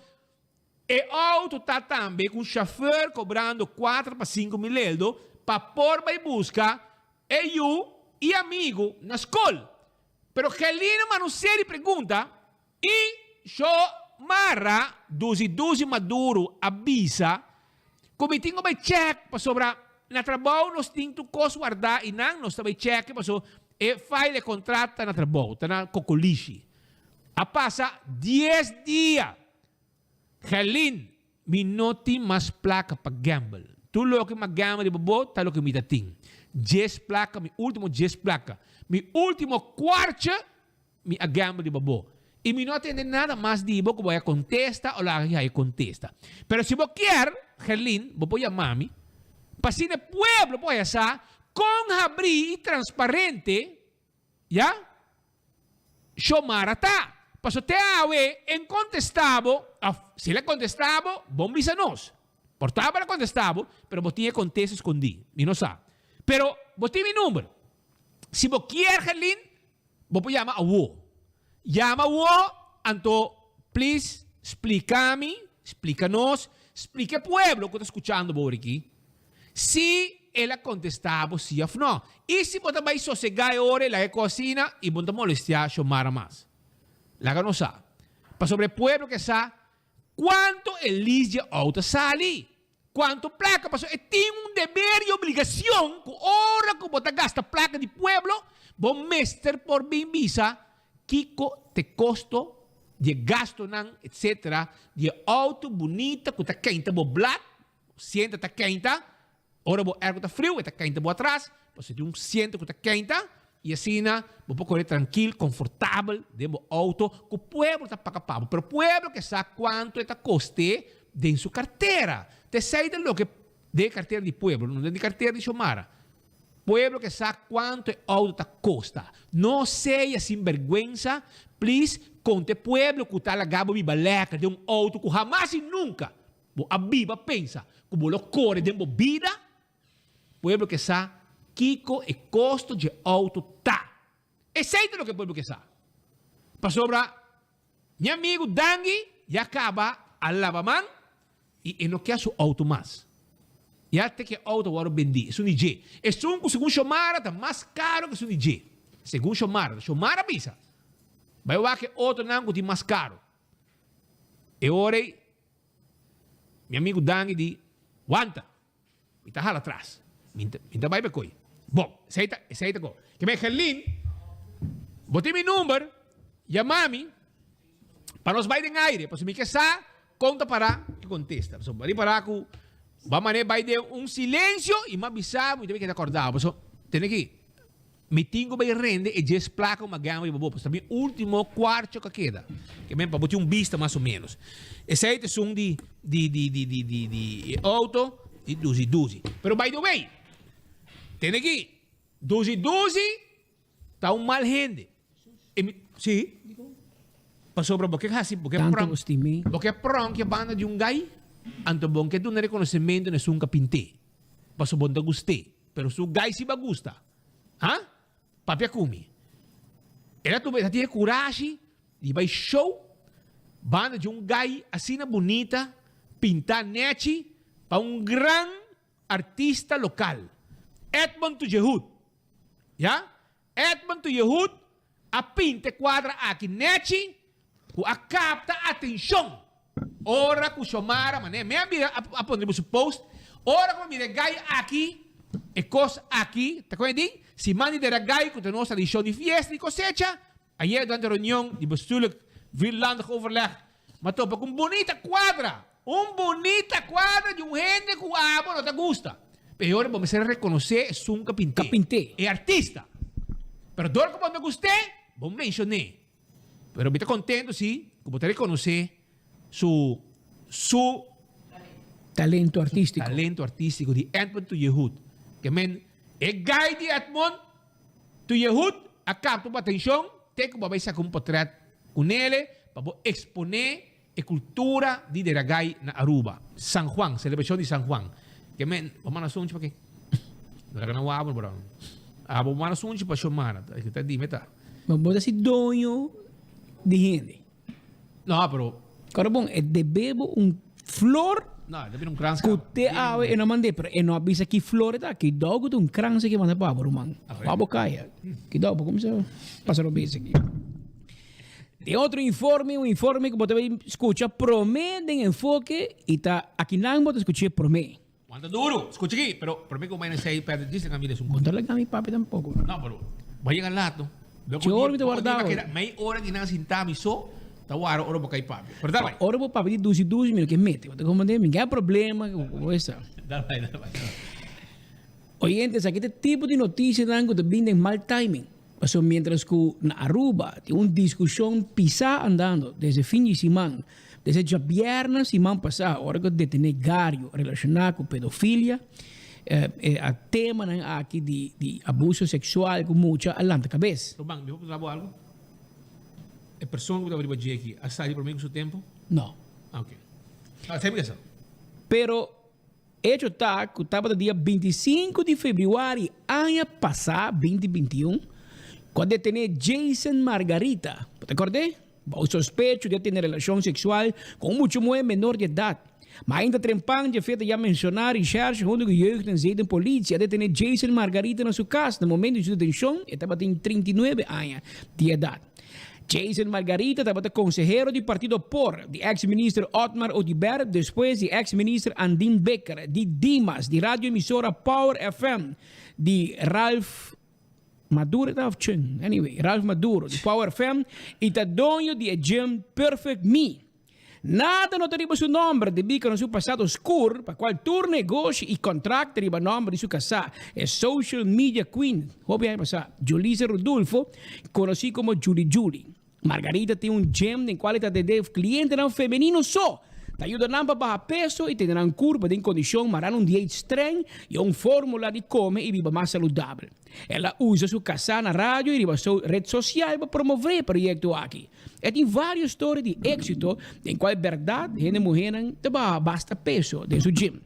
E auto ta tambe cu un chauffeur cobrando cuatro pa cinco mil eldo pa por bay busca e yu y amigo na scol. Pero Gelino Manuseri di pregunta y Xiomara Duzi Duzi Maduro a bisa cu mi tin cu bay check pasobra na trabou nos tin tur cos warda y nan nos ta bay check pasobra e file e contract ta na trabou ta na cocolishi. A pasa dies dia Gelin Mi no tin mas placa pa gamble. Tur loke mi a gamble riba bo ta loke mi ta tin. Djes placa, mi ultimo djes placa. Mi ultimo kwartje mi a gamble riba bo. Y mi no a tende nada mas di bo cu bo a contesta o laga ki a contesta. Pero si bo kier, Gerlin, bo por yama mi pa asina e pueblo por haya sa con habri y transparente Ya? Xiomara ta. Paso te awe en contesta bo, of si el a contesta bo, bon bisa nos. Por tabata a contesta bo, pero bo tin e contesta escondi. Mi no sa. Pero bo tin mi number. Si bo kier Gerlin, bo por yama awo. Yama awo, anto please splica mi, splica nos, splica e pueblo cu ta scuchando bo ora aki. Si el a kontestá bo sí òf nò. I si bo ta bai sosegá e ora i laga e kos asina i bo no ta molestiá Xiomara mas. Laga nos sa. Pasobra e pueblo ke sa kuantu e lease di e outo a sali, kuantu plaka, pasobra e tin un deber i obligacion ku ora ku bo ta gasta plaka di pueblo, bo mester por bin bisa kiko t'e kosto di e gastonan etcetera di e outo bunita ku ta keinta bo blat, sienta ta keinta, Ora bo airco ta friu e ta keinta bo atras, pasobra tin un siento ku ta keinta i asina bo por kore trankil, konfortabel den bo outo ku pueblo ta paga pa bo. Pero pueblo ke sa kuantu e ta koste den su kartera. Ta esei ta loke den e kartera di pueblo, no den di kartera di Xiomara. Pueblo ke sa kuantu e outo ta kosta. No sea sinberguensa, please konta e pueblo ku ta laga bo biba lèker den un outo ku hamas i nunka Bo a biba pensa ku bo lo kore den bo bida? Pueblo ke sa kiko e kosto dje outo ta. Esei ta loke pueblo ke sa. Pasobra mi amigu Dangui ya kaba a laba man i e no ke su outo mas. Ya te ke outo a wòrdu bendí. Esun di dje. Esun ku segun Xiomara ta mas karo ku esun di dje. Segun Xiomara. Xiomara a bisa. Bai wak e otronan ku tin mas karo. E ora ei, mi amigu Dangui di, Wanta! Mi ta hala tras. Mi ta bai bekoi. Bon, esei ta, esei ta go. Ke men Gerlin, bo tin mi number, yama mi pa nos bai den aire, pasobra mi ke sa kon ta para ki kontesta. Pasobra bo ripará ku bo a manera bai den un silensio i mi a bisa bo, mi ta bin keda kòrda bo. Pasobra, tene aki. Mi tin ku bai rende e djes plaka ku mi a gana riba bo, pasobra ta mi ultimo kuartjo ku a keda. Ke men pa bo tin un bista mas o menos. Esei ta esun di di di di di di di e outo di duzi duzi. Pero by the way, tene aki, duzi duzi ta un mal hende. E mi, si, pasobra bo ke hasi, bo ke Tanto pronk, bo stim'é. bo ke pronk e banda di un gai, anto bo ke duna rekonosementu na esun ku a pint'é, pasobra bo no ta gust'é. Pero su gai si ba gusta. Ha? Papia ku mi. El a tuma, el a tin e kurashi di bai show banda di un gai asina bunita, pintá nechi pa un gran artista lokal, Edmond Tujehud. Ya? Edmond Tujehud a pinta e kuadra aki nechi ku a kapta atenshon ora ku Xiomara manera mi a mira a pone riba su post ora ku mi mira e gai aki e kos aki ta kuen di siman di dera gai ku ta nos tradishon di fiesta di kosecha ayer durante reunion di bestuurlijk vierlandig overleg mi a topa ku un bunita kuadra un bunita kuadra di un hende ku abo no ta gusta pero bo mester rekonosé esun ku a pint'é e artista pero dor ku bo no gust'é bo menshon'é. Pero mi ta contento si cu bo ta reconoce su su Talento artistico. Talento artistico di Edmond Tuyehut. Ke men e guy di Edmond Tuyehut a capta bo atencion te cu bo a bay saca un potret cu nele pa bo expone e cultura di Deragay na Aruba. San Juan, celebracion di San Juan. Ke men, bo manda sunchi pa ke? No ta gana wabo bro. Ah, bo manda sunchi pa Xiomara. Ta dime ta. Ma bo ta si doño di hende. No, pero. Kòrda bon, e debe bo un flor. No, e debe un krans. Ku te awe e no mand'é, pero e no a bisa ki flor e ta. Kidou ku ta un krans aki manda pa bo, ruman. Pa bo kaya. Kidou, bo kuminsá pasa robes aki. Den otro informe, un informe ku bo ta bai skucha promé den Enfoke i ta akinan bo ta skuch'é promé. Wanta duru! Skucha aki, pero promé ku bo bai na sei pèrdè djis laga mi les un kos. Bo ta laga mi papia tampoko. No, pero bo a yega lat no. Ki ora mi ta warda bo? Mei ora ki nan sinta mi so ta warda ora bo kai papia. Pero dal bai. Ora bo papia di dushi dushi mi no ke mete. Bo ta komprende? Mi gen problema ku esa. Dal bai, dal bai. Oyentes, aki ta tipo di notisianan ku ta bin den mal timing. Pasobra mientras ku na Aruba tin un diskushon pisá andando desde fin di siman, desde djabièrnè siman pasá ora ku a detené Gario relashoná ku pedofilia, e a temanan aki di di abuso seksual ku mucha a lanta kabes. Ruman, mi por puntra bo algu? E persona ku tabata riba dje aki a sali promé ku su tempu? No. Ah, oke. Ah, esei mi ke sa. Pero Hecho ta cu tabata dia 25 di februari aña pasa, 2021, cu a detene Jason Margarita, bo ta cord'e? Bao sospecho di a tene relacion sexual cu un mucha muhe menor di edad. Ma ainda trempan dje feta ya menciona, Recherche hunto cu Jeugd en Zedenpolitie a detene Jason Margarita na su cas. Na momento di su detencion e tabatin 39 aña di edad. Jason Margarita tabata konsehero di partido por, di eks minister Otmar Oduber, despues di eks minister Andin Bikker, di Dimas, di radio emisora Power FM, di Ralph Maduro ta of Chung? Anyway, Ralph Maduro di Power FM i ta doño di e gym Perfect Me. Nada no ta riba su nomber debí ku na su pasado skur pa kual tur negoshi i kontrakt ta riba nomber di su kasá, e social media queen, hopi aña pasá, Julisa Rodulfo, konosí komo Juli Juli. Margarita tin un gym den kual e ta atendé klientenan femenino so. Ta yuda nan pa baha peso i tene nan kurpa den kondishon mará na un diet streng i un fórmula di kome i biba mas saludabel. El a usa su kasá na radio i riba su ret sosial pa promové e proyekto aki. E tin vários storia di éksito den kual bèrdat hende muhénan ta baha basta peso den su gym.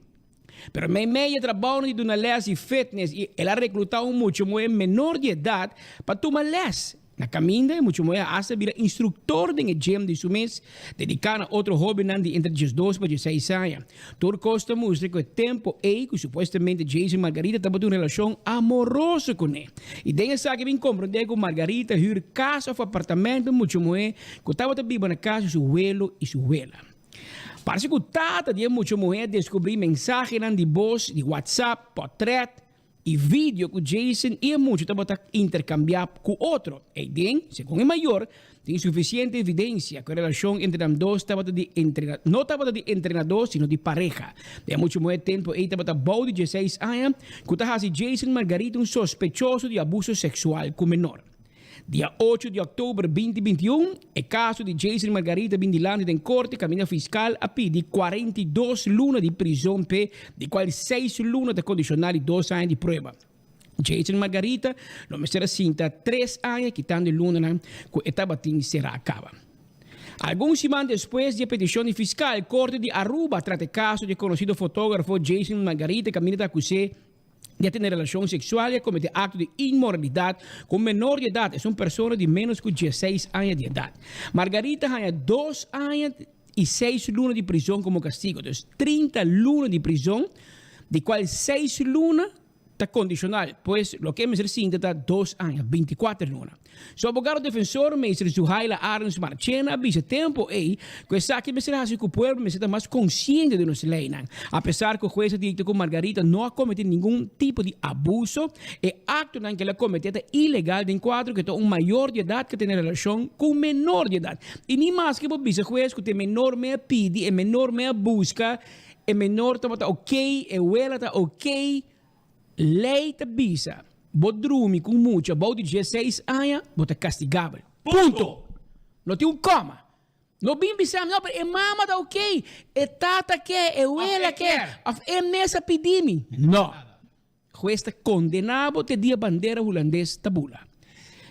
Pero meimei e trabounan di duna lès di fitness i el a reklutá un mucha muhé menor di edat pa tuma lès. Na kaminda e mucha muhé a asta bira instruktor den e gym di su mes, dediká na otro hóbennan di entre diesdos pa dieseis aña. Tur kos ta mustra ku e tempu ei ku supuestamente Jason Margarita tabatin un relashon amoroso kuné. I den esaki bin komprondé ku Margarita hür kas òf apartamènt pa e mucha muhé ku tabata biba na kas di su welo i su wela. Parse ku tata di e mucha muhé a deskubrí mensahenan di bos di WhatsApp, pòtrèt i video ku Jason i e mucha tabata interkambiá ku otro. Eiden, segun e mayor, tin sufisiente evidensia ku e relashon entre nan dos tabata di no tabata di entrenadó sino di pareha. E mucha muhé tempu ei tabata bou di dieseis aña ku ta hasi Jason Margarita un sospechoso di abuso seksual ku menor. Dia ocho di òktober 2021, e kaso di Jason Margarita bin dilanti den korte kaminda fiskal a pidi 42 luna di prizon p'e, di kual seis luna ta kondishonal i dos aña di prueba. Jason Margarita lo mester a sinta tres aña kitando e lunanan ku e tabatin será kaba. Algun siman despues di e petishon di fiskal, korte di Aruba a trata e kaso di e konosido fotógrafo Jason Margarita kaminda ta akus'é di a tene relashon seksual i a kometé akto di inmoralidat ku un menor di edat, es un persona di ménos ku dieseis aña di edat. Margarita haña dos aña i seis luna di prizon komo kastigo, dus 30 luna di prizon, di kual seis luna ta kondishonal, pues loke e mester sinta ta dos aña, bintikuater luna. Su abogado defensor, meester Zuhaila Arends Marchena, a bisa tempo ei ku esaki mester hasi ku pueblo mester ta mas konsiente di nos leinan. Apesar ku hues a dikta ku Margarita no a kometé ningun tipo di abuso, e aktonan ku el a kometé ta ilegal den kuadro ku e ta un mayor di edat ku a tene relashon ku un menor di edat. I ni maske bo bisa hues ku ta e menor me a pidi, e menor me a buska, e menor tabata okey, e wela ta okey. Lei ta bisa, bo drumi ku un mucha bou di dieseis aña, bo ta kastigabel. Punto! No tin un kòma. No bin bisa mi, no, pero e mama ta okey, e tata ke, e wela ke, òf e mes a pidi mi. No! Hues ta kondená bo te dia bandera hulandes ta bula.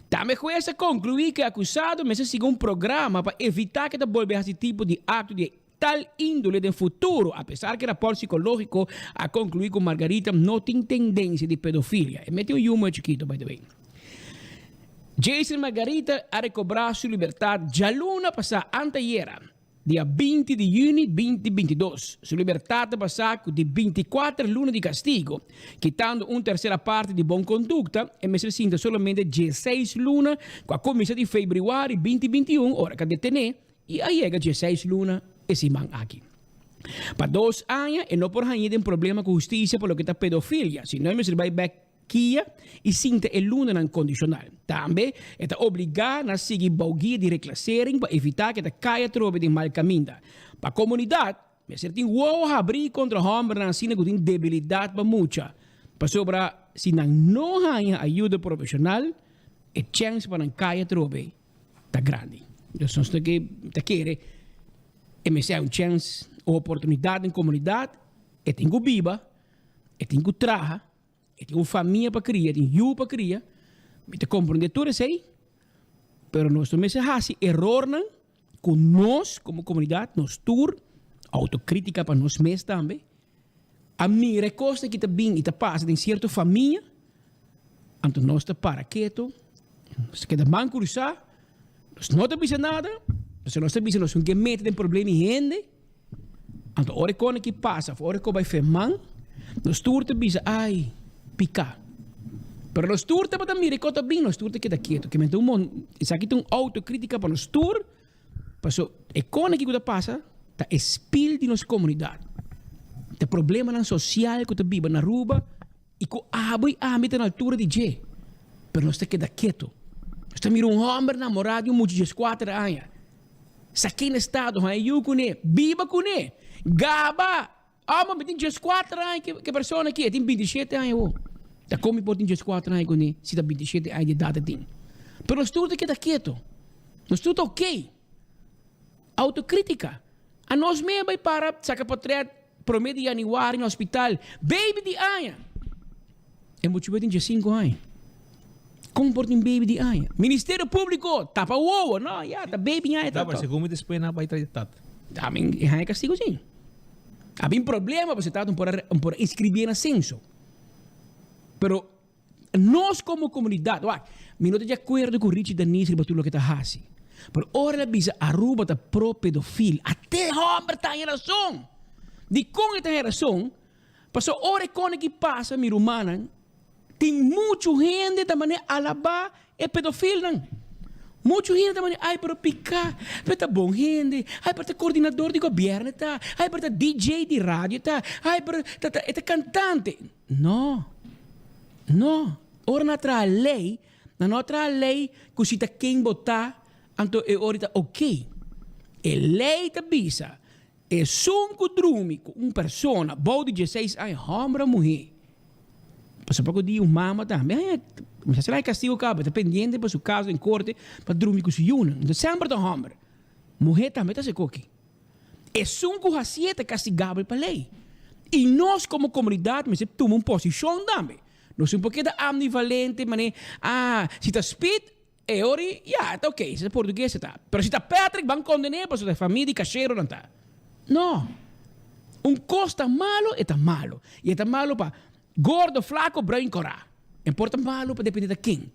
Tambe hues a konkluí ku e akusado mester sigui un programa pa evitá ku e ta bolbe hasi tipo di akto di tal índole den futuro, apesar ku e rapòrt sikológiko a konkluí ku Margarita no tin tendensia di pedofilia. E mete un yu moe chikito, by the way. Jason Margarita a rekobrá su libertat djaluna pasá, antayera, dia 20 di yüni 2022. Su libertat ta basá ku di 24 luna di kastigo, kitando un tersera parti di bon kondukta, e mester sinta solamente 16 luna ku a kuminsá di febrüari 2021 ora ku a detené I a yega dieseis luna e siman aki. Pa dos aña e no por hañ'é den problema ku hustisia pa loke ta pedofilia, sino e mester bai bèk kia i sinta e lunanan kondishonal. Tambe e ta obligá na sigui bou guia di reklasering pa evitá ku e ta kai atrobe den mal kaminda. Pa komunidat, mester tin wowo habrí kontra hòmbernan asina ku tin debilidat pa mucha, pasobra si nan no haña ayuda profeshonal, e chèns pa nan kai atrobe ta grandi. Dus nos ta ke ta kere e mester hay un chèns o oportunidat den komunidat, e tin ku biba, e tin ku traha, e tin un famia pa kria, e tin yu pa kria. Mi ta komprondé tur esei, pero nos no mester hasi erornan ku nos komo komunidat, nos tur, outokritika pa nos mes tambe, a mira e kosnan ki ta bin i ta pasa den sierto famia, anto nos ta para keto, nos ta keda man krusá, nos no ta bisa nada, pasobra nos ta bisa nos no ke mete den problema di hende, anto ora e kos aki pasa òf ora e kos bai fe man, nos tur ta bisa, ai, piká. Pero nos tur tabata mira e kos ta bin, nos tur ta keda ketu. Ke mester un mon, esaki ta un autokritika pa nos tur, paso e kon aki ku ta pasa ta e spil di nos komunidat. Ta problemanan sosial ku ta biba na Aruba i ku abo i ami ta na altura di dje, pero nos ta keda ketu. Nos ta mira un hòmber namorá di un mucha dieskuater aña, sa ken estado, haña yu kuné, biba kuné, gaba! Amo, mi tin dieskuater aña ku e persona aki, e tin bintishete aña awor. Ta kon mi por tin dieskuater aña kuné si ta bintishete aña di edat e tin? Pero nos tur ta keda ketu. Nos tur ta okey. Autokritika. Anos mes bai para saka potret prome di yanüari na hospital. Baby di aña! E muchu bay tin diesinku aña. Kon por tin baby di aña? Ministerio Públiko tapa wowo. No, ya, ta baby aña ta. Pero segun mi despues nan a bay trae tat. Ta mi e haña kastigo sin. A bin problema pasobra e tata no por a inscribié na senso. Pero nos komo komunidat, wak, mi no ta di akuerdo ku Richie Danies riba tur loke e ta hasi. Pero ora el a bisa Aruba ta pro pedofil, ate hòmber ta haña rason. Dikon e ta haña rason? Pasobra ora e kone ki pasa, mi rumannan, tin muchu hende ta manera alabá e pedofilnan. Muchu hende ta manera, ay, pero piká, pero ta bon hende, ay, pero ta kordinador di gobièrnu ta, ay, pero ta DJ di radio ta, ay, pero ta, ta, e ta kantante. No, no. Ora nan a traha lei, nan no a traha lei ku si ta ken bo ta, anto e ora ta oké. E lei ta bisa Esun ku drumi ku un persona bou di dieseis aña, hòmber o muhé, pasobra ku di un mama tambe haña, mi sa si el haña kastigu kaba, ta pendiente pa su kaso den korte pa drumi ku su yunan. Enton semper ta hòmber, muhé tambe ta hasi koki. Esun ku hasié ta kastigabel pa lei. I nos komo komunidat mester tuma un posishon tambe. Nos no por keda ambivalente manera, ah, si ta spit, E ori, ya, e ta ok, si ta portugues e ta. Pero si ta Patrick ban kondené pasobra ta e famia di kasheronan ta. No. Un kos ta malo, e ta malo. I e ta malo pa gordo, flako, bruin, kòrá. E por ta malo pa depende ta ken.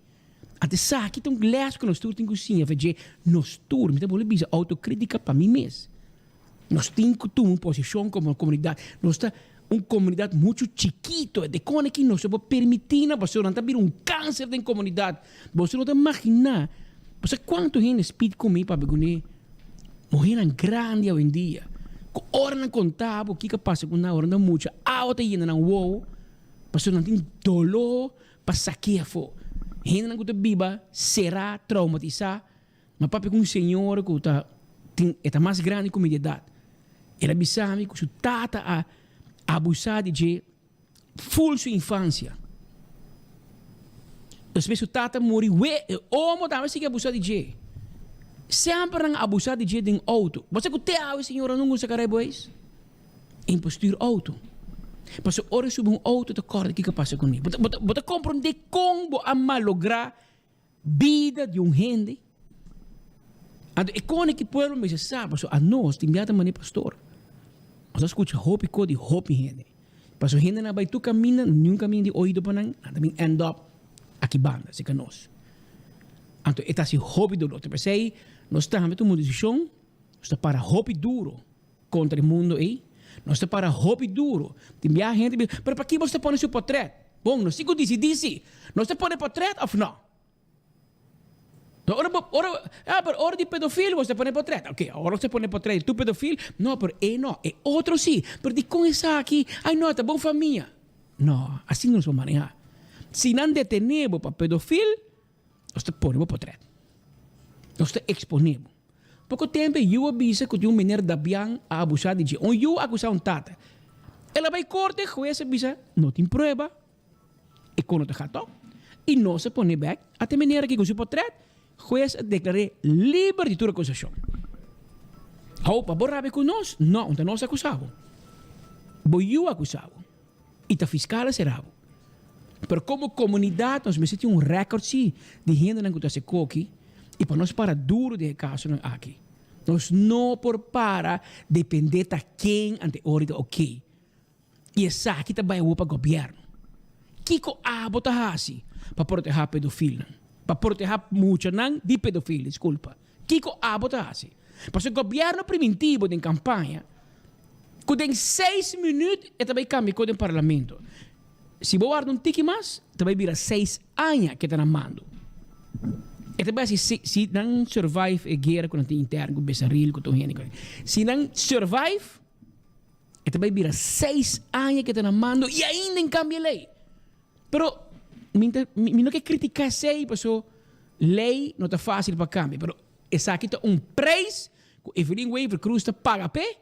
Anto esaki ta un lès ku nos tur tin ku siña for dje nos tur. Mi ta bolbe bisa outokritika pa mi mes. Nos tin ku tuma un posishon komo komunidat. Nos ta un komunidat muchu chikito. E dikon aki nos no por permití nan pasobra nan ta bira un kanser den komunidat. Boso no ta imaginá bo sa kuantu hende spit ku mi papia kuné muhénan grandi awendia ku ora nan konta bo kiko a pasa ku nan ora nan mucha awa ta yena nan wowo pasobra nan tin doló pa saké afó. Hendenan ku ta biba será, traumatisá. Mi a papia ku un señora ku ta tin e ta mas grandi ku mi di edat. El a bisa mi ku su tata a abusá di dje ful su infansia. Despues su tata muri we e omo tambe a sigui abusá di dje. Semper nan a abusá di dje den outo. Bo sa ku te awe señora nunka usa karaiboeis? E por stuur outo. Pasobra ora e subi un outo ta kòrda kiko a pasa kuné. Bo ta bo ta komprondé kon bo a malográ Bida di un hende. Anto e kone ki pueblo mester sa pasobra anos tin bia ta mane pastor. Nos a skucha hopi ko di hopi hende. Pasobra hendenan a bai tur kaminda, niun kaminda di oido pa nan, nan ta bin end up aki banda serka nos. Anto e ta hasi hopi dolor. Ta p'esei nos tambe tuma un desishon, nos ta para hopi duro kontra e mundo ei. Nos ta para hopi duro. Tin bia hende bisa, pero paki bo ta pone su potret? Bon, nos tin ku disidí si nos ta pone potret òf nò. Ora bo, ora, ah, pero ora di pedofil bo ta pone potret. Oké, ora nos ta pone potret di tur pedofil, no, pero e no, e otro si. Pero dikon esaki? Ai no, ta bon famia. No, asina nos por manehá. Si nan detené bo pa pedofil, Nos ta pone bo potret. Nos ta expone bo. Poco tempo e yu a bisa cu tin un meneer Dabian a abusa di dje. Un yu a acusa un tata. El a bay corte, huez a bisa no tin prueba, e cono ta gato. Y nos a pone bek ata e meneer aki cu su potret, huez a declar'e liber di tur acusacion. Hou pa bo rabia cu nos? No, un ta nos a acusa bo. Bo yu a acusa bo. Y ta fiscal a cera bo. Pero como comunidad nos mester tin un record si di hendenan cu ta haci koki y pa nos para duro den e casonan aki. Nos no por para depende ta ken ante ora ta ok. Y esaki ta bay awor pa gobierno. Kico abo ta haci pa proteha pedofilnan? Pa proteha muchanan di pedofil, disculpa. Kico abo ta haci? Pasobra gobierno priminti bo den campaña cu den seis minuut e ta bay cambia cos den parlamento. Si bo warda un tiki mas, ta bai bira seis aña ke ta na mando. E ta bai hasi si, si nan survive e guera ku nan tin interno ku Besaril ku tur hende ku. Si nan survive, e ta bai bira seis aña ke ta na mando i ainda en kambia lei. Pero mi ta, mi no ke kritika esei paso lei no ta fásil pa kambia, pero esaki ta un preis ku Evelyn Wever-Croes ta paga p'e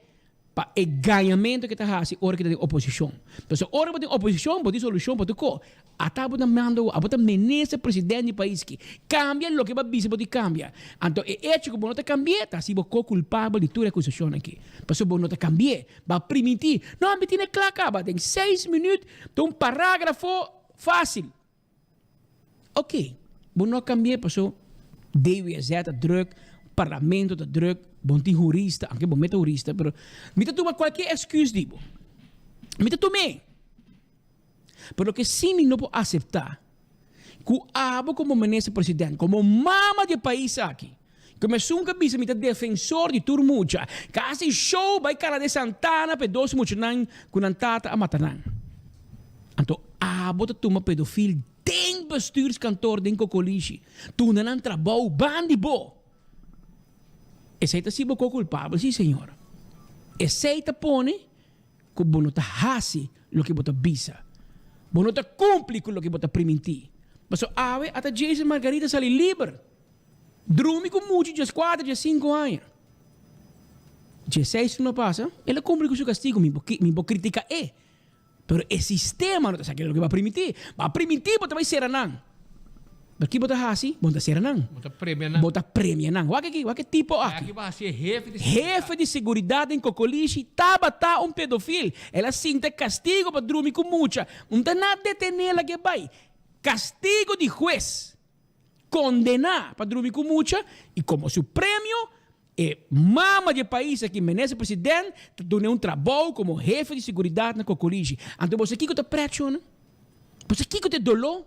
Pa e gañamento ke ta hasi ora ke ta den oposishon. Pasobra ora bo den oposishon bo tin solushon pa tur ko. Ata bo ta manda bo, abo ta menesa president di pais ki. Kambia loke bo a bisa bo tin kambia. Anto e echo ku bo no ta kambi'é ta hasi bo ko-kulpabel di tur e akusashonnan aki. Pasobra bo no ta kambi'é. Bo a primintí, No, mi tin e kla kaba. Den seis minüt ta un paragrafo fásil. Ok, bo no a cambi'é paso DWZ ta druk, parlamento ta druk, bo no tin hurista, aunke bo meta hurista, pero mi ta tuma cualkier excuse di bo. Mi ta tum'é. Pero loke si mi no por acepta, cu abo como minister president, como mama di e pais aki, cu mesun cu a bisa mi ta defensor di tur mucha, casi show bay Cala de Santana pa e dos muchanan cu nan tata a mata nan. Anto abo ta tuma pedofil den bestuurskantoor den Cocolishi, tuna nan trabou ban di bo. Esey ta si bo co-culpabel, si señor. Esey ta pone cu bo no ta haci loke bo ta bisa. Bo no ta cumpli cu loke bo ta priminti. Pasobra awe ata Jason Margarita sali liber. Drumi cu mucho diescuater, diescinco aña. Diesseis luna pasa, el a cumpli cu su castigo. Mi mi por critica e. Pero e sistema no ta sa kere loke bo a primintí. Bo a primintí bo ta bai sera nan. Pero ki bo ta hasi? Bo no ta sera nan. Bo ta premia nan. Bo ta premia nan. Wak aki, wak e tipo aki. Aki bo a hasi e hefe di seguridat. Hefe di seguridat den Kokolishi tabata un pedofil. El a sinta kastigo pa drumi ku mucha. Un ta na detené lag'é bai. Kastigo di hues. Kondená pa drumi ku mucha i komo su premio E mama di e pais aki, Minister President, ta dun'é un trabou komo hefe di seguridat na Kokolishi. Anto bo sa kiko ta prèchonan? Bo sa kiko ta e doló?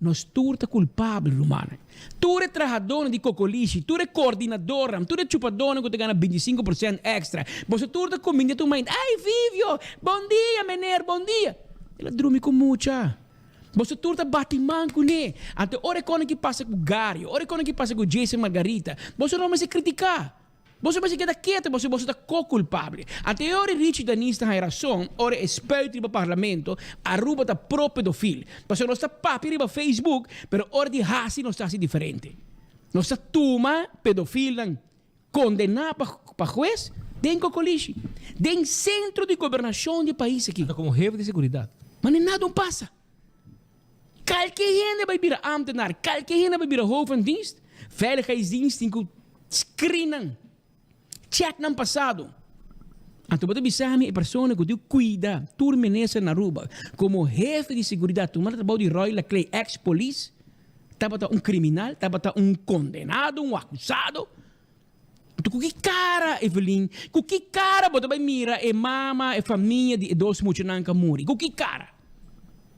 Nos tur ta kulpabel, rumannan. Tur e trahadónan di Kokolishi, tur e koordinadornan, tur e chupadónan ku ta gana bintisinko por sènt èkstra, boso tur ta kuminda tur mainta, Ai Vivio! Bon dia, meneer, bon dia! El a drumi ku mucha. Boso tur ta bati man kuné. Anto ora e kòne ki pasa ku Gario, ora e kòne ki pasa ku Jason Margarita, boso no mester kritiká. Boso mester keda ketu pasobra boso ta ko-kulpable. Anto e ora Richie Danies ta haña rason ora e spuit riba parlamento, Aruba ta pro-pedofil. Pasobra nos ta papia riba Facebook, pero ora di hasi nos ta hasi diferente. Nos ta tuma pedofilnan Kondená pa pa hues den Kokolishi, den sentro di gobernashon di e pais aki. Ata komo hefe di seguridat. Ma ni nada un pasa. Kalke hende bai bira ámtenar, kalke hende bai bira hoofd van dienst, veiligheidsdienst tin ku screen nan, check nan pasado. Anto bo ta bisa mi e persona ku tin kuida tur minister na Aruba komo hefe di seguridat, tuma trabou di Roy Laclay, ex polis, Tabata un criminal, tabata un condenado, un acusado. Anto cu ki cara, Evelyn, cu ki cara bo ta bay mira e mama, e famia di e dos muchanan cu a muri? Cu ki cara?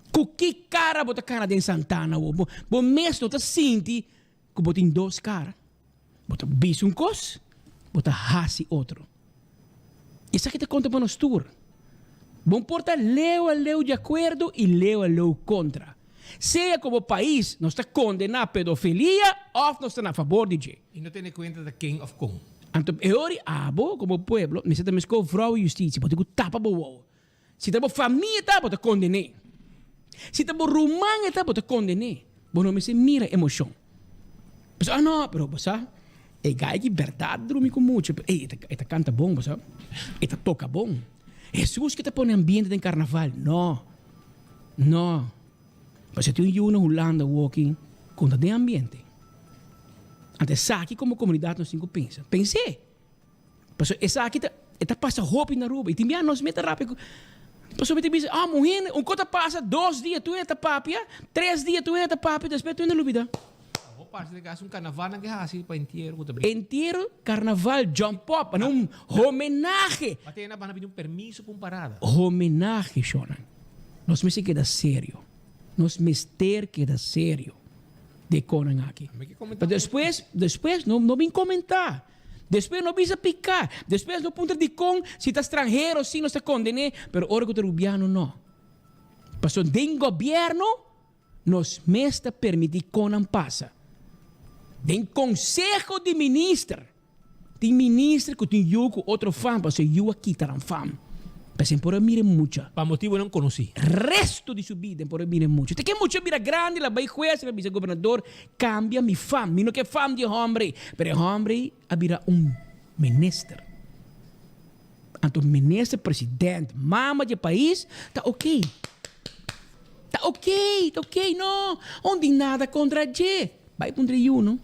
Cu ki cara bo ta cana den Santana awo? Bo, bo mes no ta sinti cu bo tin dos cara? Bo ta bisa un cos, bo ta haci otro. Esaki ta conta pa nos tur. Bo por ta leu a leu di acuerdo y leu a leu contra. Sea como pais nos ta condena pedofilia of nos ta na fabor di dje. Y no tene cuenta ta ken of con. Anto e ora abo como pueblo mester ta mesco vrouw justicia, bo tin cu tapa bo wowo. Si ta bo famia ta, bo ta konden'é. Si ta bo ruman e ta, bo ta konden'é. Bo no mester mira emoshon. Bo sa, ah no, pero bo sa, e gai ki bèrdat drumi ku mucha, pero ey, e ta kanta bon, bo sa, e ta toka bon. Hesus ke ta pone ambiente den karnaval? No, no. Pasobra tin un yu na Hulanda awoki ku no ta den ambiente. Anto esaki komo komunidat nos tin ku pensa. Pens'é! Pasobra esaki ta e ta pasa hopi na Aruba y tin bia nos meta rapia cu pasobra mi ta bisa ah muher un co ta pasa dos dia tur hende ta papia tres dia tur hende ta papia despues tur hende lubida. Awo parse ta casi un carnaval nan ke haci pa entiero cu ta brinca. Entiero, carnaval, jump up, anto un homenahe. Ba tene nan pidi un permiso pa un parada. Homenahe shownan. Nos mester keda serio. Nos mester keda serio de conan aki. Pero despues despues no no bin comenta. Despues no bisa piká. Despues no puntra dikon si ta stranhero si nos ta kondené, pero ora ku ta rubiano no. Pasobra den gobierno nos mes ta permiti con nan pasa. Den conseho di minister tin minister cu tin yu cu otro fam pasobra e yu a kita nan fam. P'esei por a mira e mucha. Pa motibonan conoci. Resto di su bida por a mira e mucha. Te ke mucha bira grandi la bay hues la bisa gobernador cambia mi fam. Mi no ke fam di e homber ey. Pero e homber ey a bira un minister. Anto minister president mama di e pais ta ok. Ta ok, ta ok no. Un di nada contra dje. Bay puntra e yu no.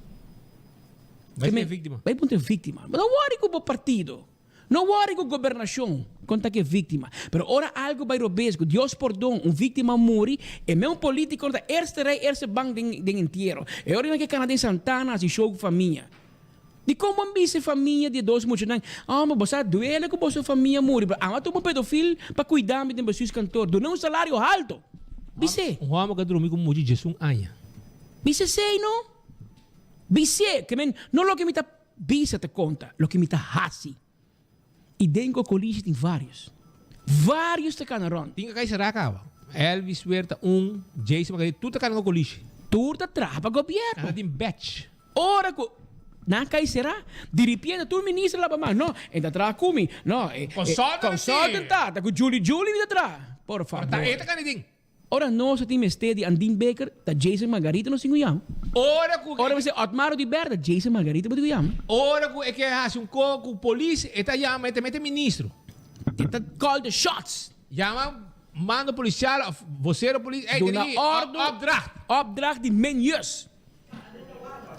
Bay puntra e victima. Bay puntra e victima. No worry cu bo partido. No worry cu gobernacion con ta cu e victima. Pero ora algo bay robes cu Dios pordon un victima muri e mes un politico no ta eerste rij eerste bank den den entiero. E ora nan ke cana den Santana haci show cu famia. Dicon bo a bisa e famia di e dos muchanan, Homber bo sa duele cu boso famia muri pero amo a tuma un pedofil pa cuida mi den bestuurskantoor. Duna un salario halto. Bis'e. Un homber cu a drumi cu un mucha diesun aña. Bis'e esey no. Bis'e. Ke men no loke mi ta Bisa ta konta loke mi ta hasi. I den Cocolishi tin varios. Varios ta kana rond. Tin ka kai sera kaba. Elvis weer ta un, Jason Margarita, tur ta kana Cocolishi. Tur ta traha pa gobierno. Nan ta tin batch. Ora ku nan kai sera, diripiente tur minister laba man. No, e ta traha ku mi. No, e Consultant ta, ta ku Julie Julie mi ta traha. Por favor. Ta e ta kana den. Ora nos a tin mester di Andin Baker, ta Jason Margarita nos tin ku yama. Ora ku. Ora mester Otmar Oduber, ta Jason Margarita bo tin ku yama. Ora ku e ke hasi un ko ku polis, e ta yama, e ta mete ministro. E ta call the shots. Yama mando policial of vocero polis, ey Duna tene ki ordo. opdracht. Opdracht di menjus.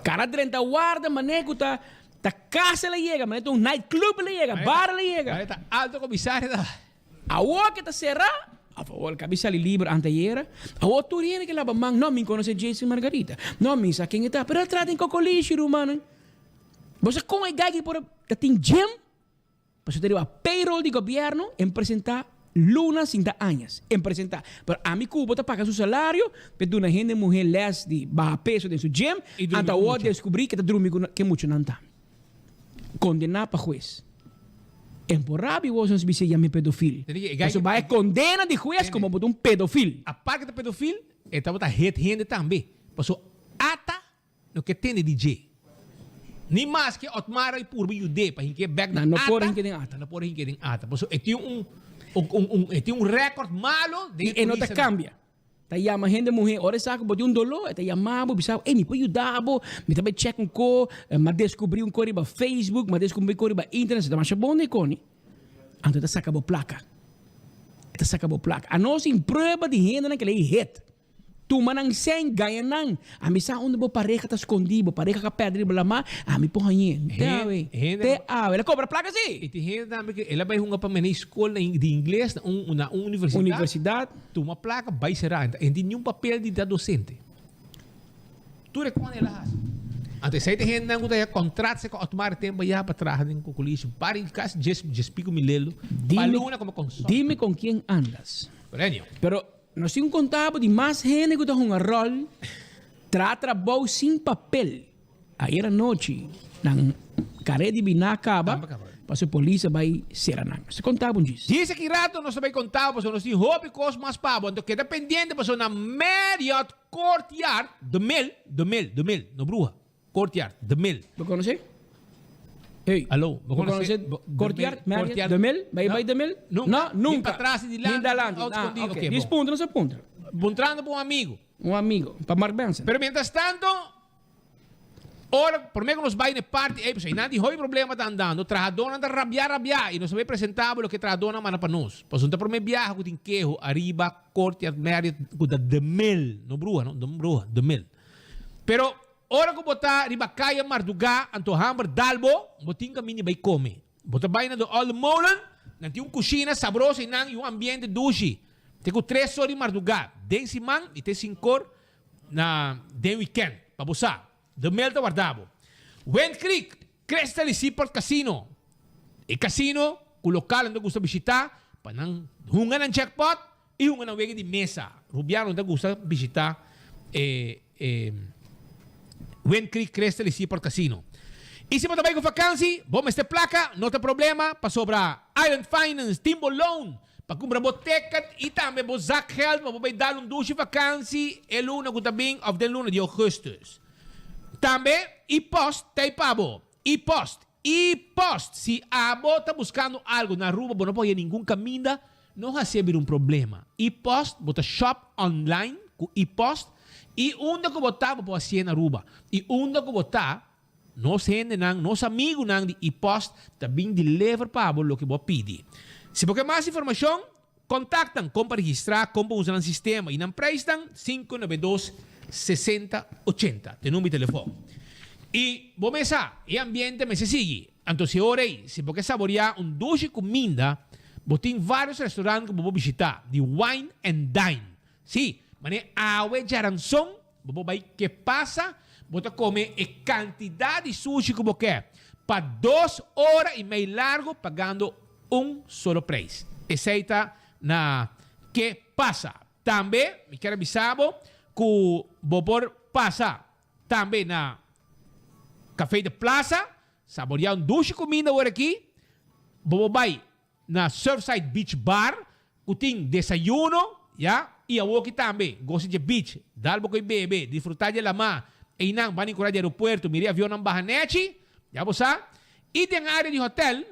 Cara drenta warda mane ku ta ta casa el a yega, mane ta un night club el a yega, bar el a yega. Mane ta alto comisario ta. Awor ke ta será, awor el kabi sali liber antayera, awor tur hende ke laba man, no, mi konosé Jason Margarita, no, mi sa ken e ta, pero el trata den kokolishi, rumannan. Bo sa kon e gaki por a ta tin gym? Pasobra ta riba payroll di gobièrnu, en presentá luna sin ta añas, en presentá. Pero ami ku bo ta paga su salario p'e duna hende muhé lès di baha peso den su gym, anto awor deskubrí ke ta drumi ku ke muchanan ta. Kondená pa hues. En por rabi wos nos bisa yam'é pedofil. Pasobra bai e kondena di hues komo bo ta un pedofil. Aparte ta pedofil, e tabata het hende tambe. Pasobra ata no ke tende di dje. Ni maske Otmar a purba yud'é pa hink'é bèk na No por ata, hink'é den ata. No por hink'é den ata. Pasobra e tin un un e tin un rèkòrt malo den I e no ta kambia. Ta yama hende muhé ora e sa ku bo tin un doló, e ta yama bo, bisa bo, ey mi por yuda bo, mi ta bai chèk un ko, m'a deskubrí un ko riba Facebook, m'a deskubrí un ko riba internet, ta masha bon di koni. Anto e ta saka bo plaka. E ta saka bo plaka. Anos tin prueba di hendenan ku lei hit. Tuma nan sèn, gaña nan. Ami sa unda bo pareha ta skondí, bo pareha ka pèrdè riba lamá, ami por hañ'é. Te awe, te awe. El a kobra plaka sí. I tin hende tambe ku el a bai hunga pa mene skol di ingles na un na un universidat. Universidat. Tuma plaka bai sera e no tin niun papel di ta docente. Tur e kos el a hasi. Anto esei ta hendenan ku ta ya kontrat se ku Otmar tempo ya pa traha den Cocolishi pari kasi djes djes pico milelo pa luna komo consultant. Dime con quien andas. Perenio. Pero nos tin un kontabo di mas hende ku ta hunga ròl traha trabou sin papel. Ayer anochi nan kare di bina kaba pasobra polis a bai sera nan. Nos ta konta bo un djis. Djis aki rato nos ta bai konta bo pasobra nos tin hopi kos mas pa bo. Anto keda pendiente pasobra na Marriott Courtyard, The Mill, The Mill, The Mill, no bruha, Courtyard, The Mill. Bo konosé? Hey. Alo, bo konosé Courtyard, Marriott, The Mill? Bai bai The Mill? No, nunca. Ni patras ni dilanti. Ni dalanti. Ah, ok. Djis puntra nos a puntra. Puntrando pa un amigo. Un amigo, pa Mark Benson. Pero mientras tanto. Ora, promé ku nos bai na e parti ei, pasobra einan di hopi problema ta andando, trahadónan ta rabiá rabiá i nos ta bai presentá bo loke trahadónan manda pa nos. Pasobra no ta promé biaha ku tin keho ariba Courtyard Marriott ku ta The Mill, no bruha no, no bruha, The Mill. Pero ora ku bo ta riba kaya mardugá anto hamber dal bo, bo tin kaminda di bai kome. Bo ta bai na The Olde Molen, nan tin un kushina sabroso einan i un ambiente dushi. Te ku tres or di mardugá den siman i te sinkor Na den weekend, pa bo sa. De Mel ta warda bo. Wind Creek, Crystal y Seaport Casino. E casino cu localnan ta gusta bishita pa nan hunga nan jackpot y hunga nan wega di mesa. Rubianonan ta gusta bishita e e Wind Creek, Crystal y Seaport Casino. Y si bo ta bay cu vakansi, bo mester placa, no ta problema pasobra Island Finance tin bo loan. Pa kumpra bo ticket i tambe bo zakgeld pa bo bai dal un dushi vakansi e luna ku ta bin òf den luna di ougùstùs. Tambe e-post ta ei pa bo. E-post, e-post! Si abo ta buskando algu na Aruba bo no por haña ningun kaminda, no hasié bira un problema. E-post, bo ta shop online ku e-post i unda ku bo ta bo por hasié na Aruba. I unda ku bo ta Nos hendenan, nos amigunan di e-post ta bin deliver pa bo loke bo a pidi. Si bo ke mas informashon, kontaktan kon pa registrá, kon pa usa nan sistema i nan preisnan, 592 60 80 ta e number di telefòn. I bo mes sa, e ambiente mester sigui. Anto si e ora ei, si bo ke saboriá un dushi kuminda, bo tin vários restaurant ku bo por bishitá di wine and dine. Sí, manera awe djaranson bo por bai ke pasa, bo ta kome e kantidat di sushi ku bo ke pa dos ora i mei largu pagando un solo preis. Esei ta na ke pasa. Tambe mi kier a bisa bo ku bo por pasa tambe na Café de Plaza, saborea un dushi kuminda awor aki, bo por bai Na Surfside Beach Bar ku tin desayuno, ya, i awoki tambe, gosa dje beach, dal bo koi bebe, disfrutá dje lamá, einan banda inkura di aeropuerto, mira e avionnan baha nechi, ya bo sa. I den área di hotel,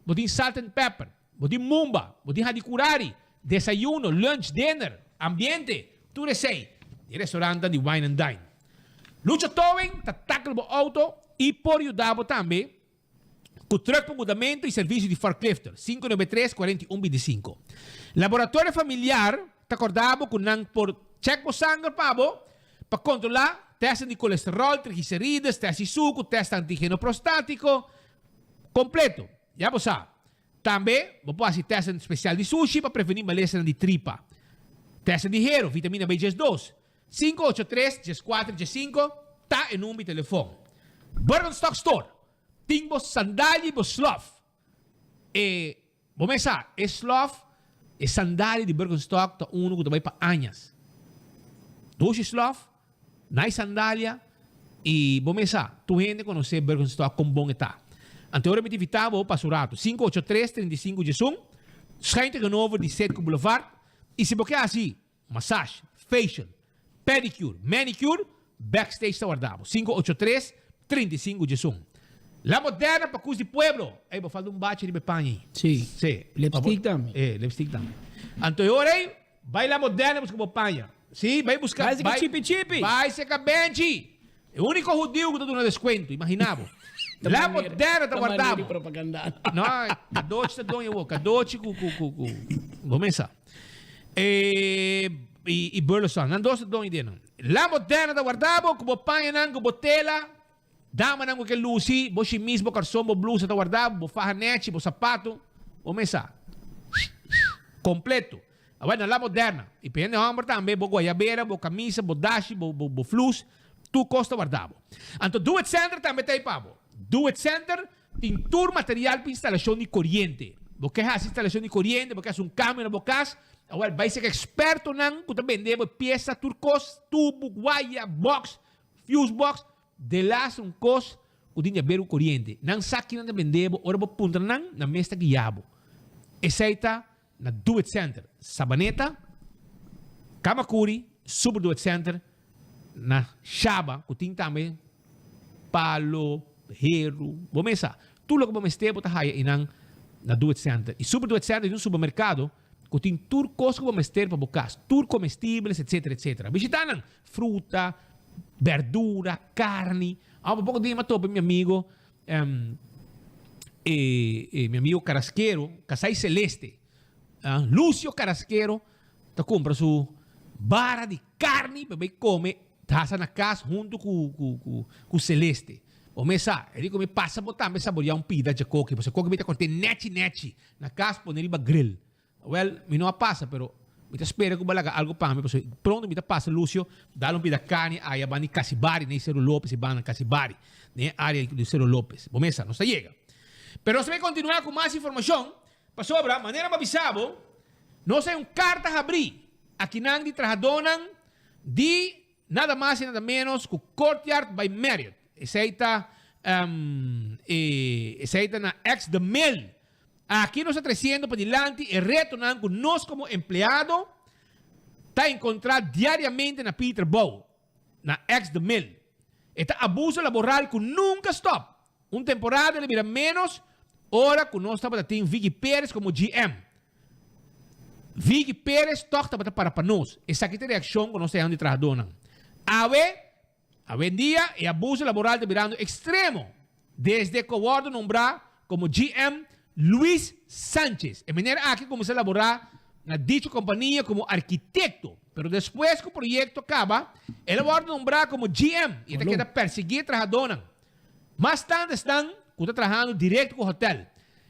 bo tin Salt and Pepper, bo tin Mumba, bo tin Hadicurari, desayuno, lunch, dinner, ambiente, tur esei di e restaurantnan di Wine and Dine. Lucho Towing ta tackle bo auto i por yuda bo tambe Ku truck pa mudamentu i servisio di forklifter, 593 41 25. Laboratorio Familiar ta korda bo ku nan por chèk bo sanger pa bo pa kontrolá tèstnan di kolesteròl, trigliserides, tèst di suku, tèst antigeno prostátiko, kompleto. Ya bo sa. Tambe bo por hasi tèstnan spesial di sushi pa prevení malesanan di tripa. Tèstnan di hero, vitamina B 12. 583 14 15 ta e number di telefon. Birkenstock Store tin bo sandalia y bo slof. E bo mes sa, e slof, e sandalia di Birkenstock ta uno cu ta bay pa añas. Dushi slof, nice sandalia y bo mes sa, tur hende conoce Birkenstock con bon e ta. Anto ora mi ta invita bo pa su rato, 583 35 11, schuin tegenover di Citgo Boulevard y si bo ke haci Massage, facial, pedicure, manicure, Backstage ta warda bo. 583 35 11. La Moderna pa cus di pueblo. Ey, bo falta un bachi riba e paña ey. Sí. Sí. Lipstick tambe. Eh, lipstick tambe. Anto e ora ey, bay La Moderna busca bo paña. Sí, bay busca. Bay seca chipi chipi. Bay seca Benji. E unico hudiu cu ta duna descuento, imagina bo. La Moderna ta warda bo. propaganda. No, Cadochi ta doña bo. Cadochi cu, cu, cu, cu. Bo mesa. E, i, i Burleson. Nan dos ta doño di nan. La Moderna ta warda bo cu bo pañanan, cu bo tela. Damanan cu ke luci, bo shimis, bo karson, bo blusa ta warda bo, bo faha nechi, bo sapato. Bo mesa. Completo. Awor na La Moderna. I pa hende homber tambe, bo guayabera, bo camisa, bo dashi, bo, bo, bo flus. Tur cos ta warda bo. Anto Do It Center tambe ta ei pa bo. Do It Center tin tur material pa instalacion di coriente. Bo ke haci instalacion di coriente, bo ke haci un cambio na bo cas, awel bai serka expertonan cu ta bende bo e pieza, tur cos, tubo, waya, box, fuse box, delas un cos cu tin di haber cu coriente. Nan sa kinan ta bende bo, ora bo puntra nan, nan mes ta guia bo. Esey ta na Do It Center, Sabaneta, Camacuri, Super Do It Center na Shaba cu tin tambe palo, heru, bo mes sa. Tur loke bo mester bo ta haya einan na Do It Center. Y Super Do It Center tin un supermercado cu tin tur cos cu bo mester pa bo cas, tur comestibles etcetera etcetera. Bishita nan, fruta, berdura, carni. Awa pa poco dia mi a topa mi amigo e, e mi amigo Carasquero, Casai Celeste, ah, Lucio Carasquero, ta compra su bara di carni pa bay come tasa na cas hunto cu, cu, cu, cu Celeste. O me sa, e di come pasa bo tambe saborea un pida dje koki, pasobra koki mi ta corte nechi nechi na cas pone riba grill. Wel, mi no a pasa, pero mi ta spera ku bo laga algu pa mi, pasobra pronto mi ta pasa Lucio, dal un pida carni aya banda di Casibari, na e Cerro Lopez, e banda Casibari, na e area di Cerro Lopez. Bo mesa, nos ta yega. Pero nos ta bay continua cu mas informacion, pasobra, manera mi a bisa bo, nos hay un carta habri akinan di trahadornan di nada mas y nada menos cu Courtyard by Marriott. Esey ta, esey ta na ex The Mill. Aki nos ta treciendo padilanti e retonan cu nos como empleado ta encontra diariamente na pidi trabou na ex The Mill. E ta abuso laboral cu nunca stop. Un temporada el a bira menos ora cu nos tabata tin Vicky Perez como GM. Vicky Perez toch tabata para pa nos. Esaki ta e reaccion cu nos ta haya di trahadornan. Awe, awendia e abuso laboral ta birando extremo desde cu a wordo nombra como GM Luis Sanchez. E meneer aki cuminsa labora na dicho compania como arquitecto, pero despues cu proyecto a caba, el a wordo nombra como GM y e ta keda persigui e trahadornan. Mas tantu esnan ku ta trahando direkto ku hotèl.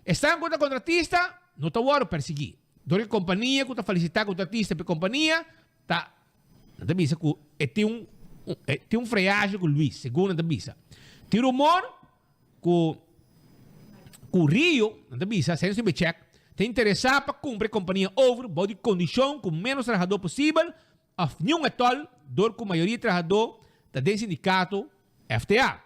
Esnan ku ta kontratista no ta wòrdu persiguí. Dor ku e kompania ku ta falisitá kontratista pa e kompania ta nan ta bisa ku e tin un e tin un freaje ku Luis, segun nan ta bisa. Tin rumor ku ku Rio, nan ta bisa, Senso tin bechèk, ta interesá pa kumpra e kompania over bou di kondishon ku ménos trahadó posibel òf niun etòl dor ku mayoria trahadó ta den sindikato FTA.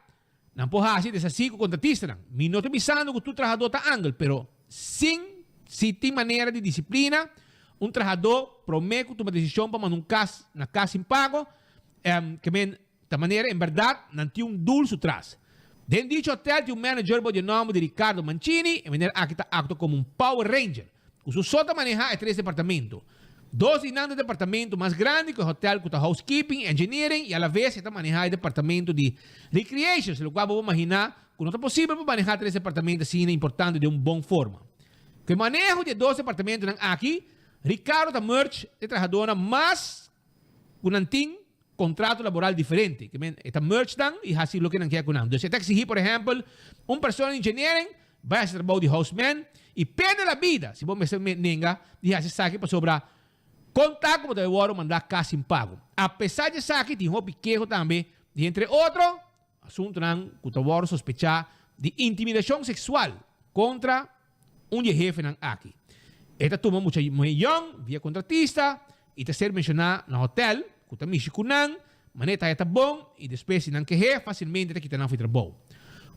Nan por hasi desasí ku kontratistanan. Mi no ta bisando ku tur trahadó ta angel, pero sin si tin manera di disiplina un trahadó promé ku tuma desishon pa manda un kas na kas sin pago, ke men ta manera en bèrdat nan tin un dul su tras. Den dicho hotel tin un manager bo di e nòmber di Ricardo Mancini, e meneer aki ta aktua komo un power ranger. Ku su so ta manehá e tres departamento. Dos di nan ta departamento mas grandi ku e hotel ku ta housekeeping i engineering i alaves e ta manehá e departamento di recreations, lokual bo por maginá ku no ta posibel pa manehá tres departamento asina importante den un bon forma. Ku e maneho di e dos departamentonan aki, Ricardo ta merge e trahadónan mas ku nan tin Contrato laboral diferente. Ke men e ta merge nan y haci loke nan kier cu nan. Dus e ta exigi por ehempel un persona di engineering bay haci trabou di houseman y perde la bida si bo mester nenga di haci esaki pasobra con ta cu bo ta bay worde manda cas sin pago. A pesar di esaki tin hopi keho tambe di entre otro asuntonan cu ta worde sospecha di intimidacion sexual contra Un di e hefenan aki. E ta tuma mucha muhé yòn via kontratista i ta ser menshoná na hotèl ku ta mishi ku nan, manera ta haya ta bon i despues si nan kehé fásilmente ta kita nan for di trabou.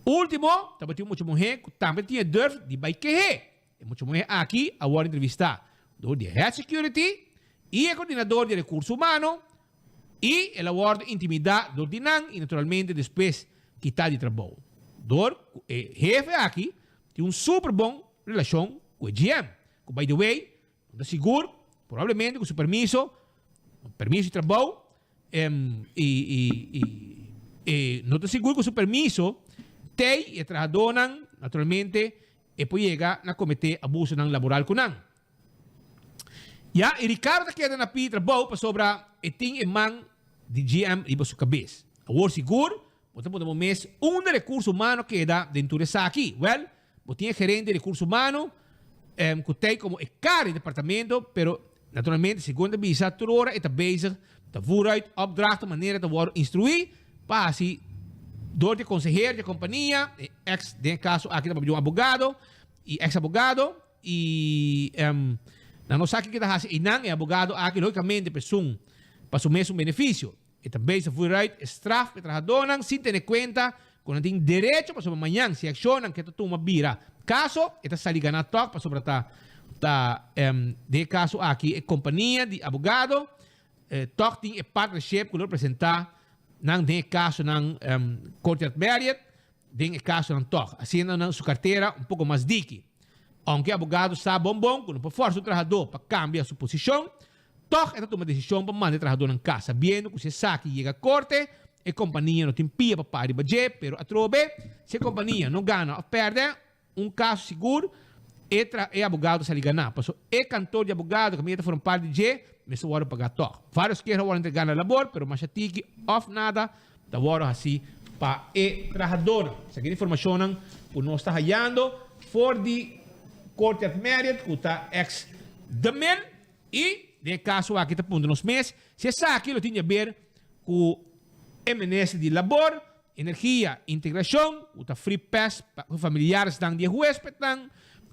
Último, tabatin un mucha muhé ku tambe tin e durf di bai kehé. E mucha muhé aki a wòrdu entrevistá dor di e head security i e kordinador di rekurso humano I el a wòrdu intimidá dor di nan i naturalmente despues kitá di trabou. Dor ku e hefe aki tin un super bon relashon ku e GM, ku by the way, no ta sigur, probablemente ku su permiso, permiso di trabou, i i i e no ta sigur ku su permiso tei i e trahadónan naturalmente e por yega na kometé abusonan laboral ku nan. Ya, i Ricardo ta keda na pidi trabou pasobra e tin e man di GM riba su kabes. Awor sigur, bo ta puntra bo mes unda Rekurso Humano keda den tur esaki. Wèl, bo tin e gerente di Rekurso Humano ku ta ei komo e kara di departamento, pero naturalmente segun ta bisa tur ora e ta bezig ta vooruit opdrachten manera ta wòrdu instruí pa hasi dor di e konsehero di e kompania, e eks den e kaso aki ta papia di un abogado i eks abogado. I nan no sa kiko ta hasi einan. E abogado aki logicamente pa esun pa su mesun beneficio. E ta bezig vooruit e straf pa e trahadornan sin tene cuenta cu nan tin derecho pasobra mañan si e accionnan ke ta tuma bira caso e ta sali gana tok pasobra ta ta den e caso aki e compania di abogado tok tin e partnership cu lo representa nan den e casonan Courtyard Marriott Den e kasonan tòg, hasiendo nan su kartera un poko mas diki. Ounke e abogado sa bon bon ku no por fòrsa un trahadó pa kambia su posishon, tòg e ta tuma desishon pa manda e trahadónan kas, sabiendo ku si esaki yega korte, e kompania no tin pia pa paga riba dje, pero atrobe, si e kompania no gana òf pèrdè un kaso sigur, e e abogado ta sali ganá. Pasobra e kantor di abogado kaminda ta forma parti di dje, mester wòrdu pagá tòg. Vários keho a wòrdu entregá na labor, pero masha tiki òf nada ta wòrdu hasí pa e trahadónan. Esaki ta informashonnan ku nos ta hayando for di Courtyard Marriott ku ta ex The Mill i den e kaso aki ta puntra nos mes si esaki lo tin di haber ku e minister di Labor, Energia, Integrashon ku ta free pass pa ku familiaresnan di e huespednan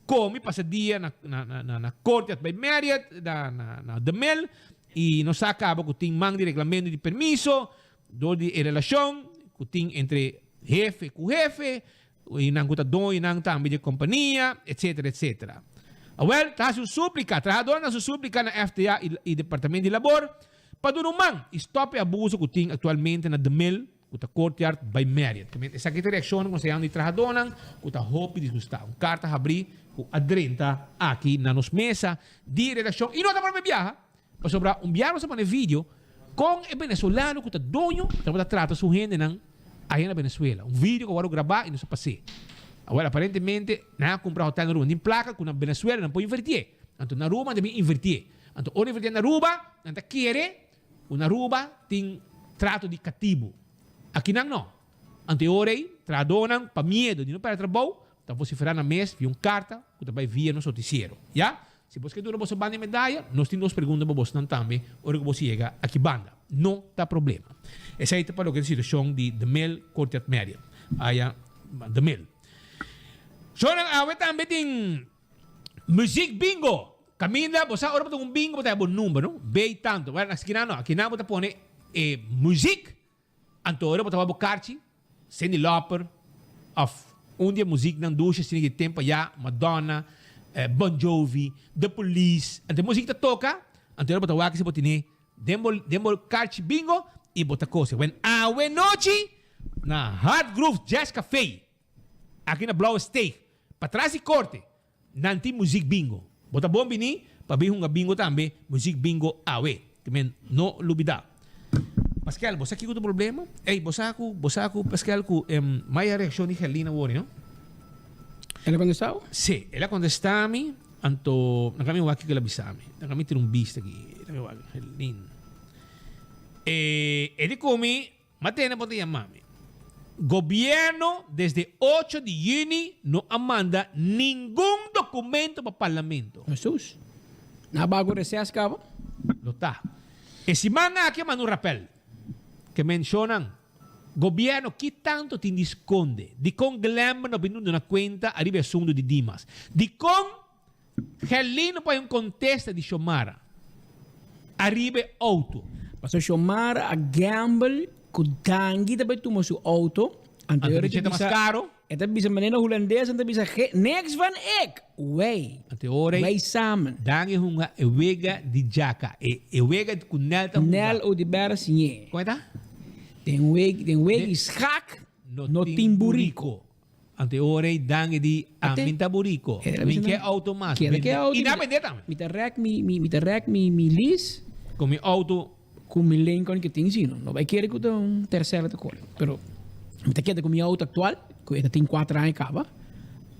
komi pasa dia na na na Courtyard by Marriott na na The Mill i nos sa kaba ku tin man di reglamento di permiso Dor di e relashon ku tin entre hefe ku hefe. I nan ku ta doñonan tambe di e kompania, etsetera, etsetera. Awel, ta hasi un súplika, trahadónan ta hasi un súplika na FTA i i Departamento di Labor pa duna un man i stòp e abuso ku tin aktualmente na The Mill, ku ta Courtyard by Marriott. Ku esaki ta reakshonnan ku nos ta yama di trahadónan ku ta hopi disgustá. Un karta habrí ku a drenta aki na nos mesa di redakshon i no ta promé biaha, pasobra un biaha nos a pone video Kon e venezolano ku ta doño tabata trata su hendenan aya na Venezuela. Un video ku a wòrdu grabá i nos a pas'é. Awor aparentemente nan a kumpra hotel na Aruba. Nan tin plaka ku na Venezuela nan por invertié. Anto na Aruba nan ta bin invertié. Anto ora invertié na Aruba nan ta kere ku na Aruba tin trato di katibu. Akinan no. Anto e ora ei trahadónan pa miedu di no pèrdè trabou ta vosiferá nan mes via un karta ku ta bai via nos notisiero. Ya. Si bos ke duna boso banda e medaya, nos tin dos pregunta pa bosnan tambe ora ku bos yega aki banda. No ta problema. Esei ta pa loke ta situashon di The Mill Courtyard Marriott. Aya The Mill. Shownan awe tambe tin Muziek Bingo. Kaminda bo sa ora bo ta un bingo bo ta haya bo number no. Bay tanto. Bueno, aki nan no. Aki nan bo ta pone e muziek. Anto ora bo ta wak bo karchi, Cyndi Lauper of un di e muziknan dushi asina di tempo ayá, Madonna, Bon Jovi, The Police, anto e muzik ta toka, anto ora bo ta wak si bo tene den bo den bo karchi bingo i bo ta kose. Wen awe nochi na Hard Groove Jazz Café aki na Blauwe Steeg, patras di korte, Nan tin muziek bingo. Bo ta bon bini pa bin hunga bingo tambe, muziek bingo awe. Te men no lubida. Paskel, bo sa kiko ta problema? Ey, bo sa ku, bo sa ku Paskel ku em maya reakshon di Gerlina wori, no? El a kontestá bo? Sí, el a kontestá mi, anto nan ka mi wak kiko el a bisa mi. Nan ka mi tira un bista aki. Nan mi wak Gerlin. E, e di ku mi, Ma tene bo ta yama mi. Gobierno desde ocho di juni no a manda ningun documento pa Parlamento. Hesus. Na bago reces caba? Lo ta. E siman aki a manda un rapel ke mencionan Gobierno ki tanto tin di sconde? Dicon Glenber no bin duna cuenta ariba e asunto di Dimas? Dicon Gerlino poi un contesta di Xiomara ariba e auto. Pasobra Xiomara a gamble cu Dangui ta bay tuma su auto. Anto e ta mas caro. E ta bisa manera Hulandes, e ta bisa niks van ik, wij. Anto e ora Wij samen. Dangui hunga e wega di djaka, e wega cu Nel ta hunga. Nel Oduber a siñ'é. Con e ta? Den wega di schaak no tin burico. Anto e ora ei Dan e di, Ami ta burico, mi ke auto mas. Bende. I nan bende tambe. Mi ta rek mi, mi, mi ta rek mi, mi lease. Ku mi auto. Ku mi Lincoln ke tin si, no, no bai kere ku ta un tercera ta kore. Pero mi ta keda ku mi auto aktual, ku e ta tin kuater aña kaba.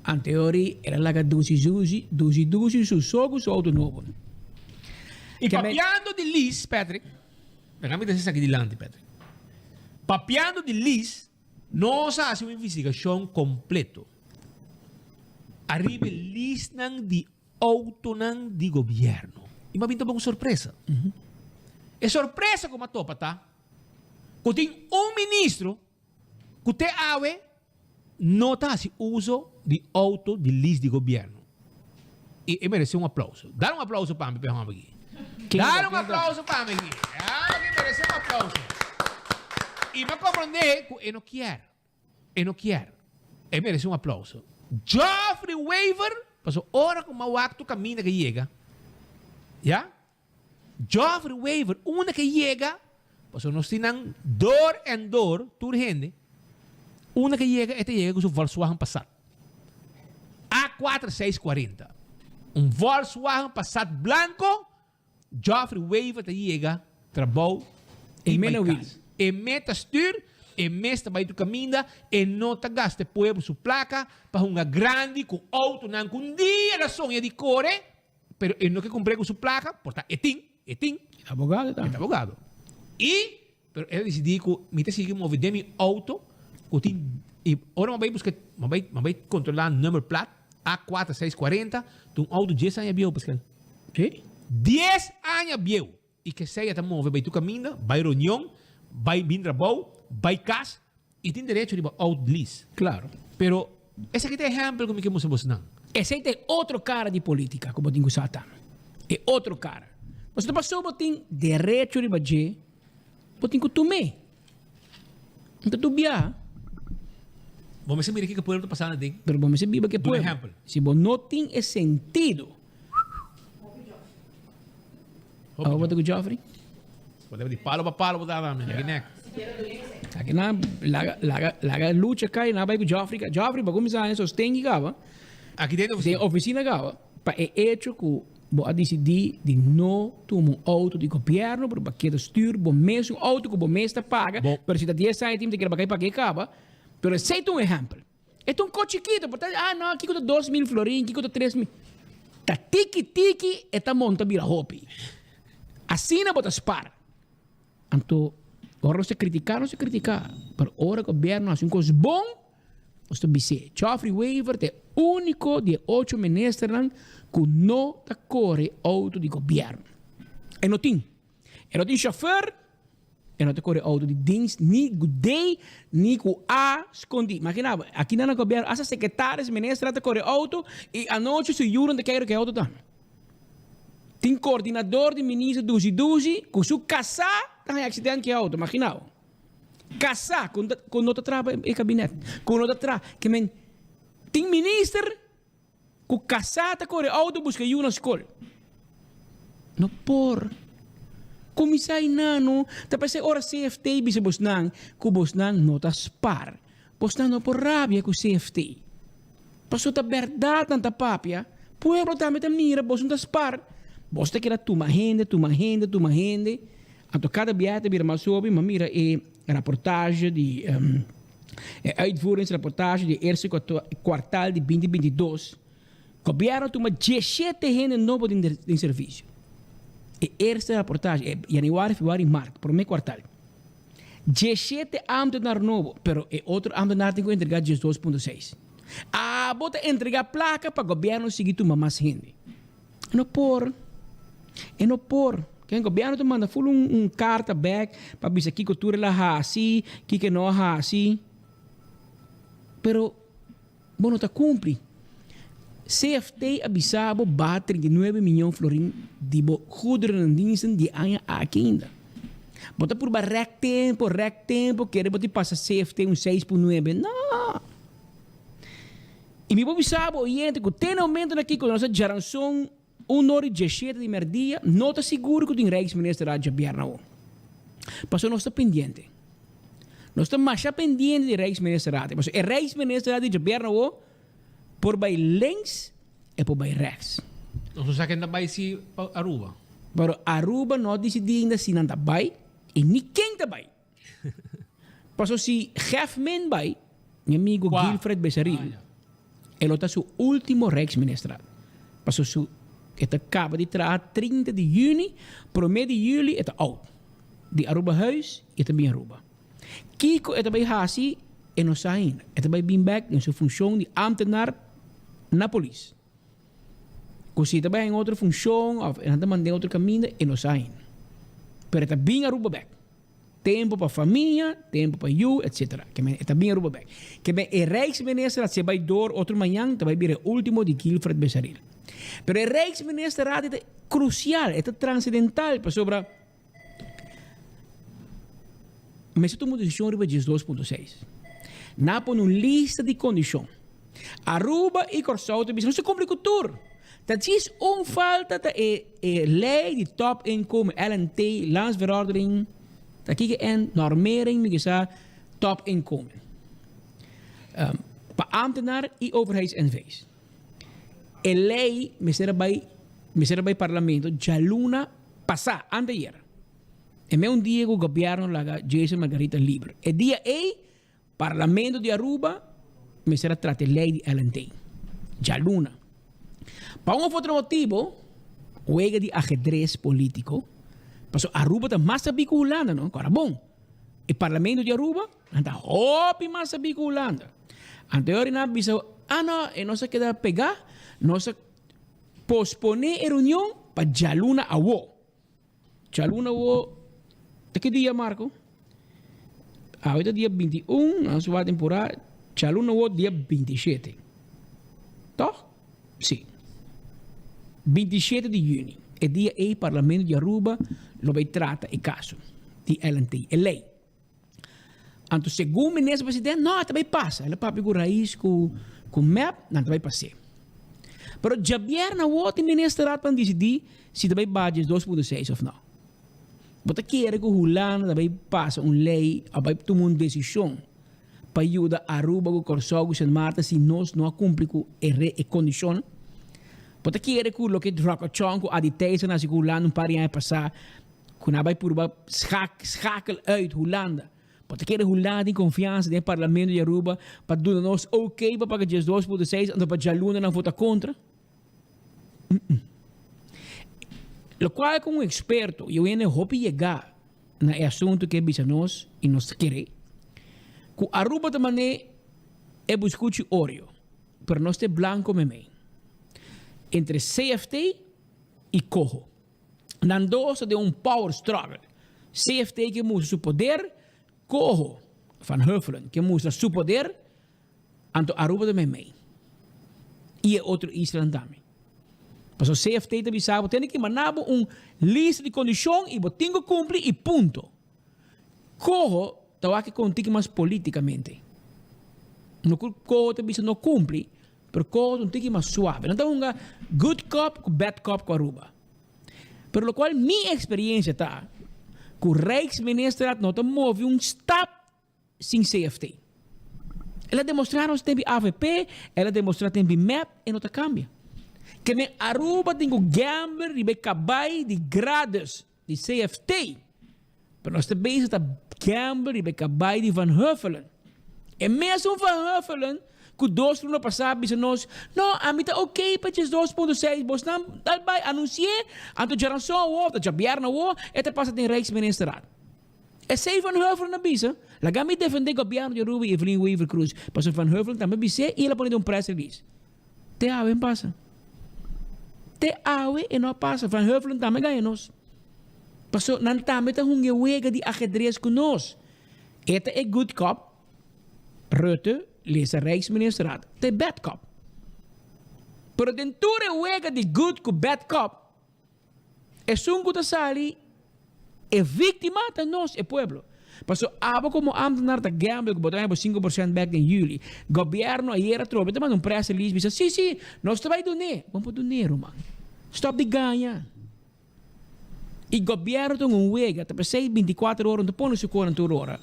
Anto e ora ei el a laga dushi dushi, dushi dushi su so ku su auto nobo. I papiando di lease, Patrick, laga mi ta esaki dilanti, Patrick. Papiando di lease. Nos a hasi un investigashon kompleto ariba e listnan di outonan di gobièrnu i m'a bin topa un sorpresa. E sorpresa ku m'a topa ta ku tin un ministro ku te awe no ta hasi uso di outo di list di gobièrnu. I e merese un aplauso. Dal un aplauso pa mi pa e hòmber aki. Dal un aplauso pa mi aki. E hòmber aki merese un aplauso. I mi a komprondé ku e no kier. E no kier. E merese un aplauso. Geoffrey Wever, pasobra ora ku mi a wak tur kaminda ku e yega, ya, Geoffrey Wever, unda ku e yega, pasobra nos tin nan door en door, tur hende, unda ku e yega, e ta yega ku su Volkswagen Passat. A kuater seis kuarenta. Un Volkswagen Passat blanco, Geoffrey Wever ta yega trabou i bai kas. E me ta stuur, e mes ta bai tur kaminda, e no ta gasta e pueblo su plaka pa hunga grandi ku outonan ku un dia el a soña di kore, pero e no ke kumpr'é ku su plaka, por ta e tin, e tin. E ta abogado tambe. E ta abogado. I Pero el a disidí ku mi ta sigui move den mi outo ku tin i ora mi a bai buska mi a bai mi a bai kontrolá nummerplaat A kuater seis kuarenta ta un outo dies aña bieu Pascal. Sí. Dies aña bieu i kesei a ta move bai tur kaminda bai reunion bai bin trabou bai kas i tin derecho riba out lease. Klaro. Pero esaki ta ehèmpel ku mi ke mustra bosnan. Esei ta e otro kara di politika ku bo tin ku sa tambe. E otro kara. Pasobra pasobra bo tin derecho riba dje. Bo tin ku tum'é. N ta dubiá. Bo mester mira kiko pueblo ta pasando aden. Pero bo mester biba ku e Duna pueblo. ehèmpel. Si bo no tin e sentido. Awo bo ta ku Geoffrey? Bo debe di palo pa palo bo ta dame, aki nek. Aki na laga laga laga lucha kai na bai ku Geoffrey. Geoffrey bo kuminsá haña sosten ki kaba. Aki den ofisina. Den ofisina kaba. Pa e echo ku bo a disidí di no tuma un outo di gobièrnu pero bo a keda stür bo mes un outo ku bo mes ta paga. Pero si ta dies aña tin bo ta keda paga i paga i kaba. Pero esei ta un ehèmpel. E ta un kos chikito, por ta, ah no, kiko ta 2000 florin, kiko ta 3000. Ta tiki tiki e ta monta bira hopi. Asina bo ta spar. Anto, ora nos ta critica, nos ta critica. Pero ora gobierno haci un cos bon, nos ta bis'é. Geoffrey Wever ta e unico di e ocho ministernan cu no ta core auto di gobierno. E no tin. E no tin chauffeur, e no ta kore auto di dienst ni ku D ni ku A skondí. Imagina bo, aki nan na gobierno hasta secretaris, ministernan ta kore auto i anochi su yunan ta kere ku e auto tambe. Tin coordinador di minister dushi dushi ku su kasá ta haña accident ku e auto, imagina bo. Kasá ku ku no ta traha pa e kabinet, ku no ta traha, ke men tin minister. Ku kasá ta kore outo buska yu na skol. No por. Kuminsá einan no ta p'esei ora CFT bisa bosnan ku bosnan no ta spar. Bosnan no por rabia ku CFT. Pasobra ta bèrdat nan ta papia. Pueblo tambe ta mira bos no ta spar. Bos ta keda tuma hende, tuma hende, tuma hende. Anto kada biaha ta bira mas hopi. Mi a mira e raportahe di. E uitvoeringsreportage di eerste kwartaal di 2022, Gobierno a tuma diesshete hende nobo den servisio. E eerste raportage, januari, februari, maart, prome kwartaal. Diesshete ambtenaar nobo, pero e otro ambtenaar tin ku entrega diesdos punto seis. Abo ta entrega plaka pa gobierno sigui tuma mas hende. E no por. E no por. Ken gobierno ta manda full un, un carta back pa bisa kiko tur el a hasi, kiko e no a hasi. Pero bo no ta cumpli. CFT a bisa bo baha 39 miyon florin di bo goederendiensten di aña aki ainda. Bo ta purba rek tempo, rek tempo, kere bo tin pasa CFT un 6.9. No! I mi por bisa bo oyente ku te na momentonan aki ku nos ta djaranson un ora i dieshete di merdia no ta sigur ku tin Rijksminister a djabièrnè awo. Pasobra nos ta pendiente. Nos ta masha pendiente di Rijksminister Raad. Pasobra e Rijksminister Raad di djabièrnè awo por bai links e por bai rechts. Nos no sa ken ta bai si pa Aruba. Pero Aruba no a disidí ainda si nan ta bai i ni ken ta bai. Paso si Geffman bai, mi amigo Guilfred Besaril, e lo ta su ultimo Rijksministraat. Paso su e ta caba di traha 30 di juni, prome di juli e ta out di Arubahuis y e ta bin Aruba. Kico e ta bai haci e no sa ainda. E ta bai bin bek den su funcion di ambtenaar na polis. Cu si e ta bai en otro funcion of nan ta manda den otro caminda e no sa ainda. Pero e ta bin Aruba bek. Tempo pa famia, tempo pa yu, etc. Ke men e ta bin Aruba bek. Ke men e Rijksminister a se bai door otro mañan ta bai bira e ultimo di Guilfred Besaril. Pero e Rijksministerraad e ta crucial, e ta transcendental pasobra mester tuma un decision riba 12.6. Nan a pone un lista di condicion. Aruba y Corsou ta bisa nos ta cumpli cu tur. Ta djis un falta ta e e ley di top inkomen, LNT, landsverordening, ta kiko en normering mi kisa top inkomen. Um, pa ambtenaar y overheids NV's. E ley mester a bay mester a bay parlamento djaluna pasa, anteayer. E me un dia cu gobierno laga Jason Margarita liber. E dia ey Parlamento di Aruba mester a trata e ley di LNT. Djaluna. Pa un of otro motibo, wega di ahedrez politico, pasobra Aruba ta mas sabí cu Hulanda, no? Cora bon. E Parlamento di Aruba, nan ta hopi mas sabí cu Hulanda. Anto e ora nan a bisa, ah no, e nos a keda pega, nos a pospone e reunion pa djaluna awo. Djaluna awo ta ki dia Marco? Awe ta dia 21, nos wak temporada, djaluna awo dia 27. Toch? Si. 27 di juni, e dia ei Parlamento di Aruba lo bay trata e caso di LNT, e ley. Anto segun minister president, no, e ta bai pasa. El a papia ku Raiz ku ku mep, nan ta bai pas'é. Pero djabièrnè awor tin ministerraad pa disidí si ta bai baha 12.6 òf no. Bo ta kere ku Hulanda ta bai pasa un lei òf bai tuma un desishon pa yuda Aruba ku Kòrsou ku Sint Maarten si nos no a kumpli ku e re e kondishonnan? Bo ta kere ku loke Rockochon ku Adi Thijssen a hasi ku Hulanda un par di aña pasá ku nan a bai purba schak schakel uit Hulanda? Bo ta kere Hulanda tin konfiansa den e parlamento di Aruba pa duna nos ok pa paga 12.6 anto pa djaluna nan vota kontra? Locual cu un experto y un hende hopi yega na e asunto ke bisa nos y nos ta kere cu Aruba ta mane e buscuchi Oreo pero nos ta e blanco memey entre CFT y coho. Nan dos ta den un power struggle. CFT ke mustra su poder, coho Van Huffelen ke mustra su poder. Anto Aruba ta meimei. I e otro islanan tambe. Pasobra CFT ta bisa bo tene ki manda bo un lista di kondishon i bo tin ku kumpli i punto. Koho ta wak kon tiki mas politikamente. No ku koho ta bisa no kumpli, pero koho ta un tiki mas suave. Nan ta hunga good cop ku bad cop ku Aruba. Pero lokual mi eksperiensia ta ku Rijksministerraad no ta move un stap sin CFT. El a demostra nos tempi avp, el a demostra tempi mep, e no ta cambia. Ke men Aruba tin cu gamble riba e cabay di Gradus di CFT, pero nos ta bezig ta gamble riba e cabay di Van Huffelen. E mesun Van Huffelen cu dos luna pasa bisa nos, no, ami ta ok pa 12.6, bosnan dal bay anunci'e, anto djaranson awo, of ta djabièrnè awo, e ta pasa den Rijksministerraad. Esei Van Huffelen a bisa, Laga mi defendé gobièrnu di Aruba i Evelyn Wever-Croes, pasobra Van Huffelen tambe bis'é i el a pone den un press release. Te awe en pasa. Te awe e no a pasa. Van Huffelen tambe gaña nos. Pasobra nan tambe ta hunga e wega di ahedres ku nos. E ta e good cop, Rutte, lesa Rijksministerraad, ta e bad cop. Pero den tur e wega di good ku bad cop, Esun ku ta sali e víktima ta nos, e pueblo. Paso abo komo ámtenar ta gamble ku bo ta haña bo 5% bèk den yüli. Gobièrnu ayer atrobe ta manda un press release bisa, sí, sí, nos ta bai dun'é. Bo no por dun'é, ruman. Stòp di gaña. I gobièrnu ta un wega, ta p'esei 24 ora no ta pone su konan tur ora.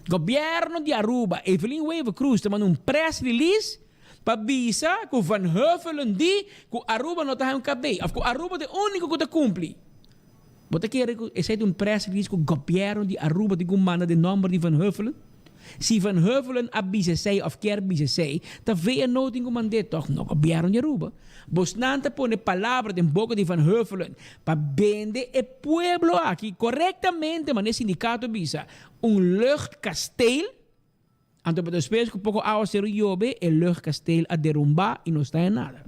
Gobièrnu di Aruba, Evelyn Wever-Croes ta manda un press release Pa bisa ku Van Huffelen di ku Aruba no ta haña un kabei of ku Aruba ta e úniko ku ta kumpli. Bo ta kere ku esei ta un press release ku gobièrnu di Aruba tin ku manda den nòmber di Van Huffelen? Si Van Huffelen a bisa esei of kier bisa esei, ta VNO tin ku mand'é tòg, no gobièrnu di Aruba. Bosnan ta pone palabra den boka di Van Huffelen pa bende e pueblo aki korektamente, manera e sindikato a bisa, un luchtkasteel. Anto pa despues ku poko awaseru yobe, e luchtkasteel a derumbá i no sta en nada.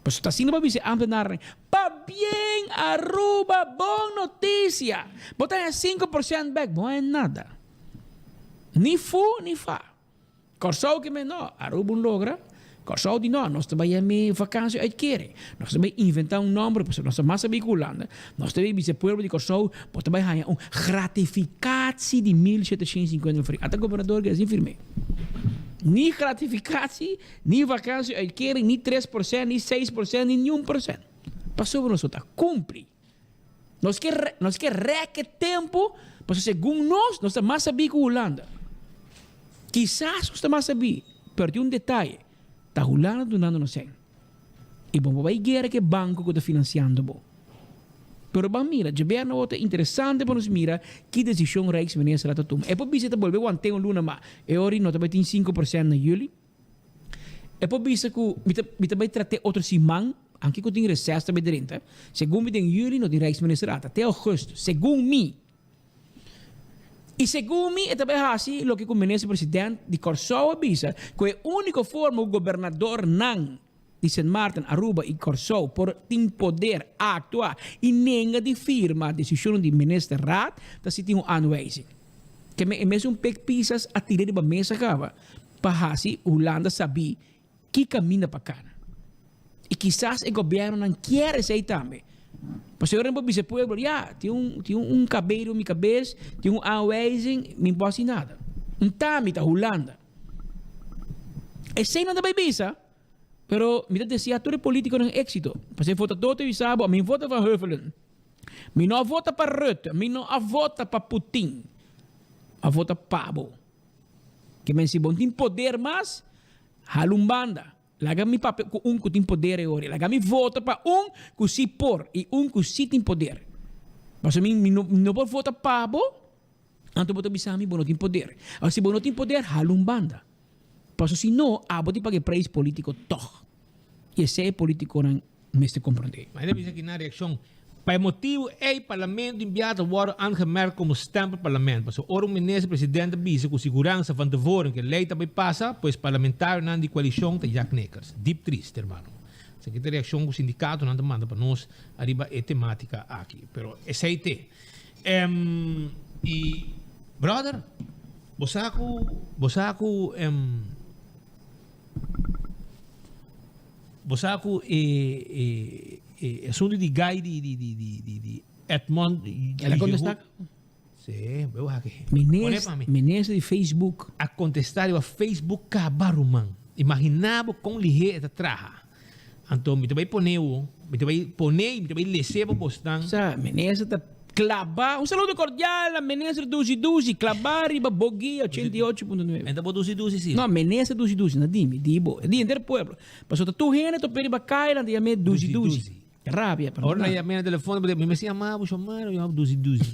Pasobra ta asina bo a bisa e ámtenarnan, Pabien Aruba, bon notisia! Bo ta haña 5% bèk, bo haña nada. Ni fu ni fa. Kòrsou ke men no, Aruba un logra. Kòrsou di no, nos ta bai yam'é vakantie uitkering. Nos ta bai inventá un nòmber pasobra nos ta mas sabí ku Hulanda. Nos ta bai bisa e pueblo di Kòrsou, bo ta bai haña un gratificatie di 1750 florin. Ata gobernador ke asina firm'é. Ni gratificatie, ni vakantie uitkering, ni 3%, ni 6%, ni niun persent. Pasobra nos no ta kumpli. Nos ke nos ke rèk e tempu, pasobra segun nos, nos ta mas sabí ku Hulanda. Kisas nos ta mas sabí, pero tin un detaye, ta Hulanda dunando nos sèn. I bo por bai guera ku e banko ku ta finansiando bo. Pero ban mira, djabièrnè awor ta interesante pa nos mira ki desishon Rijksminister a ta tuma. E por bisa e ta bolbe want'é un luna, ma e ora ei no ta bai tin 5% na yüli. E por bisa ku mi ta mi ta bai trat'é otro siman, anke ku tin reses ta bai drenta. Segun mi den yüli no tin Rijksministerraad, ta te augustus, segun mi. I segun mi e ta bai hasi loke ku Minister President di Kòrsou a bisa, ku e úniko forma ku gobernadornan di Sint Maarten, Aruba i Kòrsou por tin poder aktua i nenga di firma desishonnan di Ministerraad ta si tin un aanwijzing. Ke men e mesun pek pisas a tira riba mesa kaba pa hasi Hulanda sabí ki kaminda pa kana. I kisas e gobièrnunan kier esei tambe. Pasobra ora nan por bisa e pueblo, ya, tin un tin un kabei riba mi kabes, tin un aanwijzing, mi no por hasi nada. N'ta mi ta Hulanda. Esei nan ta bai bisa, pero mi ta desea tur e politiconan exito. Pasobra e votador ta bisa bo, mi vota Van Huffelen. Mi no a vota pa Rutte, mi no a vota pa Putin. A vota pa bo. Ke men si bo no tin poder mas, hala un banda. Laga mi papia ku un ku tin poder e ora. Laga mi vota pa un ku si por i un ku si tin poder. Pasobra mi mi no por vota pa bo, anto bo ta bisa mi bo no tin poder. Awor si bo no tin poder, hala un banda. Pasobra si no, abo tin paga e prijs politico tog. I esei e politiconan mester comprende. Ma e ta bisa ki nan reaccion pa e motibu ey parlamento in bia ta wordo aangemerkt como stempelparlement. Pasobra ora un minister president ta bisa cu siguransa van tevoren cu e ley ta bay pasa, pues parlamentarionan di coalicion ta ja knikkers. Diep triest, hermano. Esaki ta e reaccion cu sindicatonan ta manda pa nos ariba e tematica aki. Pero esey te. Em, y brother, bo sa cu, bo sa cu, em, Bo sa ku e e e asuntu di guy di di di di di di Edmond El a contesta? Sí, bo wak aki. Pone pa mi. Minister di Facebook. A contesta riba Facebook caba ruman. Imagina bo con lihé e ta traha. Anto mi ta bay pone wo, mi ta bay pone y mi ta bay lese pa bosnan. Sa, minister ta Claba, un saludo cordial a Minister Dushi Dushi, claba riba bo guia 88.9. En ta bo Dushi Dushi si? No, Minister Dushi Dushi, no di mi, di bo, di henter pueblo. Pasobra ta tur hende ta p'e riba caya nan ta yam'é Dushi Dushi. Rabia, pero Ora nan yam'é na telefon, bo ta mi mester yama bo shomar, mi yama bo Dushi Dushi.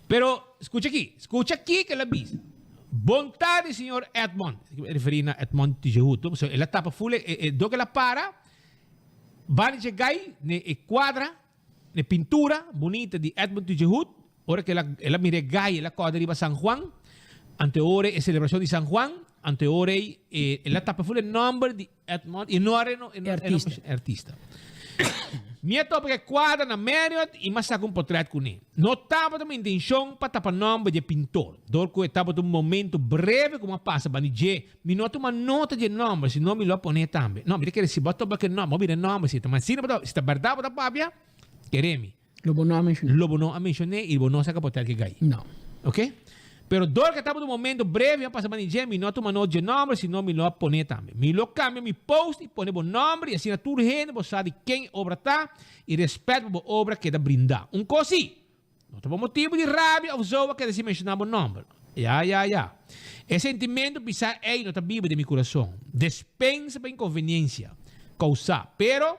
Pero, scucha aki, scucha aki ke el a bisa. Bon tardi, señor Edmond. E referi na Edmond Tijehut, no? Pasobra el a tapa full e, e, dor ke el a para, Bani dje gai ne e cuadra, ne pintura bunita di Edmund Tujehut, ora cu el a mira e gai el a corda riba San Juan, anto e ora e celebracion di San Juan, anto e ora ey el a tapa full e nomber di Edmond y no a reno e artista. E artista. Mi a topa cu e cuadra na Marriott y mi a saca un potret cune. No tabata mi intencion pa tapa nomber di e pintor, dor cu e tabata un momento breve cu mi a pasa bani dje Mi no a tuma nota di e nomber, si no mi lo a pone tambe. No, mi ta kere si bo a topa ku e nomber, bo a bira e nomber si. Ma si no bo ta, si ta bèrdat bo ta papia, kere mi. Lo bo no a menshoné. Lo bo no a menshoné i bo no a saka potel ku e gai. No. Oke? Pero dor ku e tabata un momento breve, mi a pasa bani dje, mi no a tuma nota di e nomber, si no mi lo a pone tambe. Mi lo kambia mi post i pone bo nomber i asina tur hende bo sa di ken e obra ta i respèt pa bo obra keda brindá. Un kos si, No ta pa motibu di rabia of zoa keda sin menshoná bo nòmber. Ya, ya, ya. E sentimentu pisá ei no ta biba den mi kurason. Despensa pa inkonveniensia kousá, pero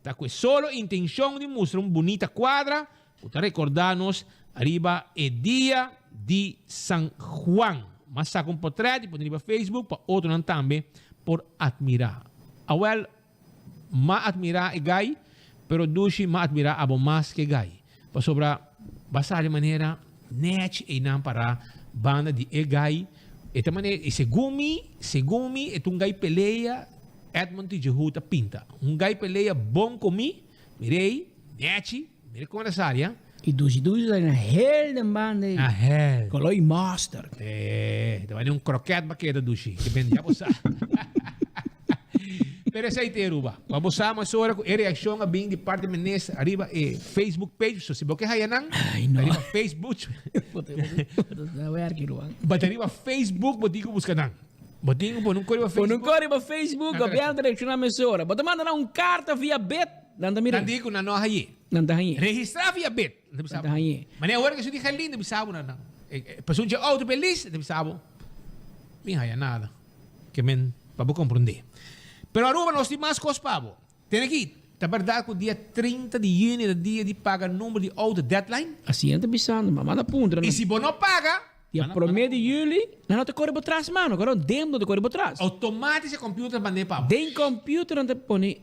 ta ku e solo intenshon di mustra un bunita kuadra ku ta rekordá nos riba e dia di San Juan. M'a saka un potrèt i pone riba Facebook pa otronan tambe por atmirá. Awèl. M'a admirá e gai, pero dushi m'a admirá abo mas ke gai. Pasobra bo a sali manera nèchi einan pará banda di e gai. E ta manera, i segun mi, segun mi, e ta un gai pelea Edmond Tijehoo ta pinta. Un gai pelea bon komí, mira ei, nèchi, mira kon el a sali, ha. I dushi dushi sali na hel den banda ei. Na hel. Koloi mòster. Eh, ta bai un kroket ba keda dushi. Ke ben ya bo sa. Pero esei te Aruba. Pa bo sa mesora ku e reakshon a bin di parti minister ariba e Facebook page. So si bo ke haya nan, Ai, no. ariba Facebook. But ariba Facebook bo tin ku buska nan. Bo tin ku pone un koriba Pone un Facebook. koriba Facebook, gobièrnu ta reakshoná mesora. Bo ta manda nan un karta via bit, nan ta mira. Nan di ku nan no a haye. Nan ta hañ'é. Registrá via bit. Nan ta bisa Nan ta hañ'é. Manera ora ku su di Gerlin ta bisa bo nan nan. Pasobra dje outo belis ta bisa bo mi haya nada. Ke men pa bo komprondé. Pero Aruba nos tin mas kos pa bo. Tene aki, ta bèrdat ku dia 30 di yüni ta dia di paga number di outo deadline? Asi nan ta bisando, ma manda puntra nan. I si bo no paga, Dia promé di yüli, nan no ta kore bo tras mano, kòrda dem no ta kore bo tras. Outomatis e computer ta mand'é pa bo. Den computer nan ta pone.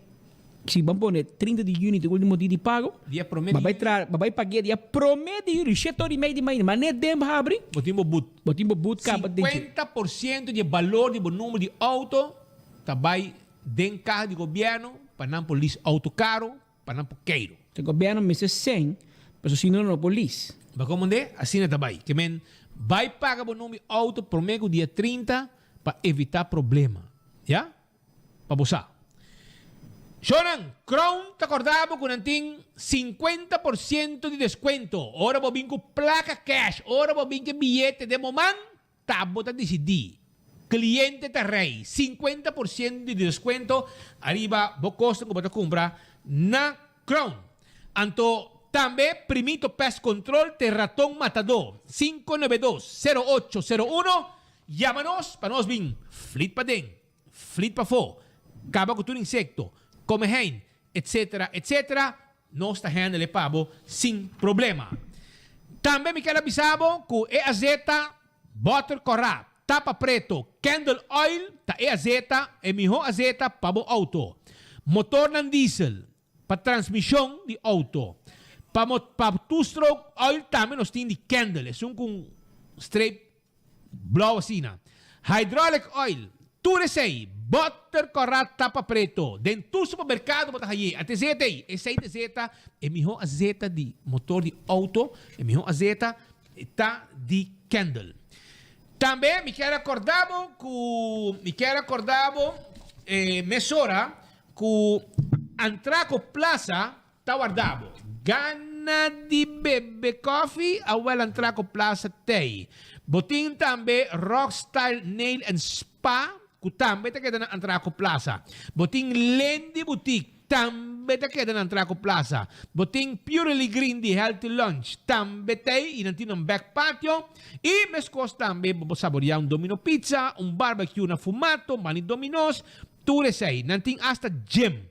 Si bo pone 30 di juni ta ultimo dia di pago, Dia prome di bo bai juni. tra, bo bai pagu'é dia prome di juli, shete ora i mei di mañana, ma net den bo habri, Bo tin bo but. bo tin bo but kaba den dje. 50% di e balor di bo number di auto ta bai den kaha di gobierno pa nan por lease auto caro, pa nan por keiro. E gobierno mester sèn, pasobra si no nan no por lease. Bo komprende? Asina ta bai. Ke men bai paga bo number di auto prome ku dia 30 pa evita problema. Ya? Pa bo sa. Shonan, Crown ta corda bo cu nan tin 50% di descuento ora bo bin cu placa cash, ora bo bin cu e biyete den bo man, ta bo ta dicidi. Cliente ta rey, 50% di descuento ariba bo cosnan cu bo ta cumpra na Crown. Anto tambe Primito Pest Control te raton matador, 592 0801, yama nos pa nos bin flit paden. flit pafó, kaba ku tur insekto, kome hein, etc. Etc. Nos ta handle e pa bo sin problema. Tambe mi ker a bisa bo ku e azeta Butter Kòrá, Tapa Preto, Candle Oil ta e azeta, e mihó azeta pa bo outo. Motornan diesel, pa transmishon di outo, pa pa two stroke oil tambe nos tin di Candle, esun ku un streep Blou asina. Hydraulic oil, tur esei, boter kòrá tapa preto, den tur supermerkado bo ta hañ'é. Ante zeta ei, esei ta zeta, e mihó azeta di motor di outo, e mihó azeta ta di Kendall. Tambe mi kier a kòrda bo ku, mi kier a kòrda bo mesora ku Antraco Plaza Ta warda bo. Gana di bebe kofi? Awel antra ku Plaza Tei. Bo tin tambe Rock Style Nail and Spa ku tambe ta keda na Antraco Plaza. Bo tin Lendy Boutique tambe ta keda na Antraco Plaza. Bo tin Purely Green di Healthy Lunch tambe t'ei i nan tin un back patio. I meskos tambe bo por saborea un Domino Pizza, un barbecue na Fumato, Mani Domino's, tur esei. Nan tin asta gym.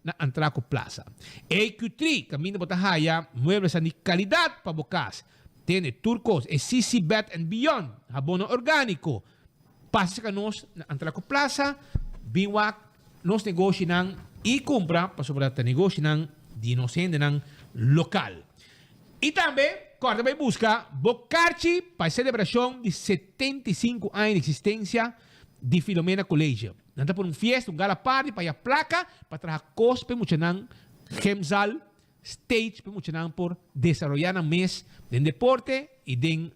na Antraco Plaza. AQ3, kaminda bo ta haya mueblesnan di kalidat pa bo kas. Tene tur kos, e CC Bed and Beyond, habonan orgániko. Pasa serka nos na Antraco Plaza, bin wak nos negoshinan i kumpra pasobra ta negoshinan di nos hendenan lokal. I tambe kòrda bai buska bo karchi pa e selebrashon di 75 aña di eksistensia di Filomena College. Nan ta pone un fiesta, un gala party pa haya placa pa traha cos pa e muchanan, gymzaal, stage pa e muchanan por desaroya nan mes den deporte y den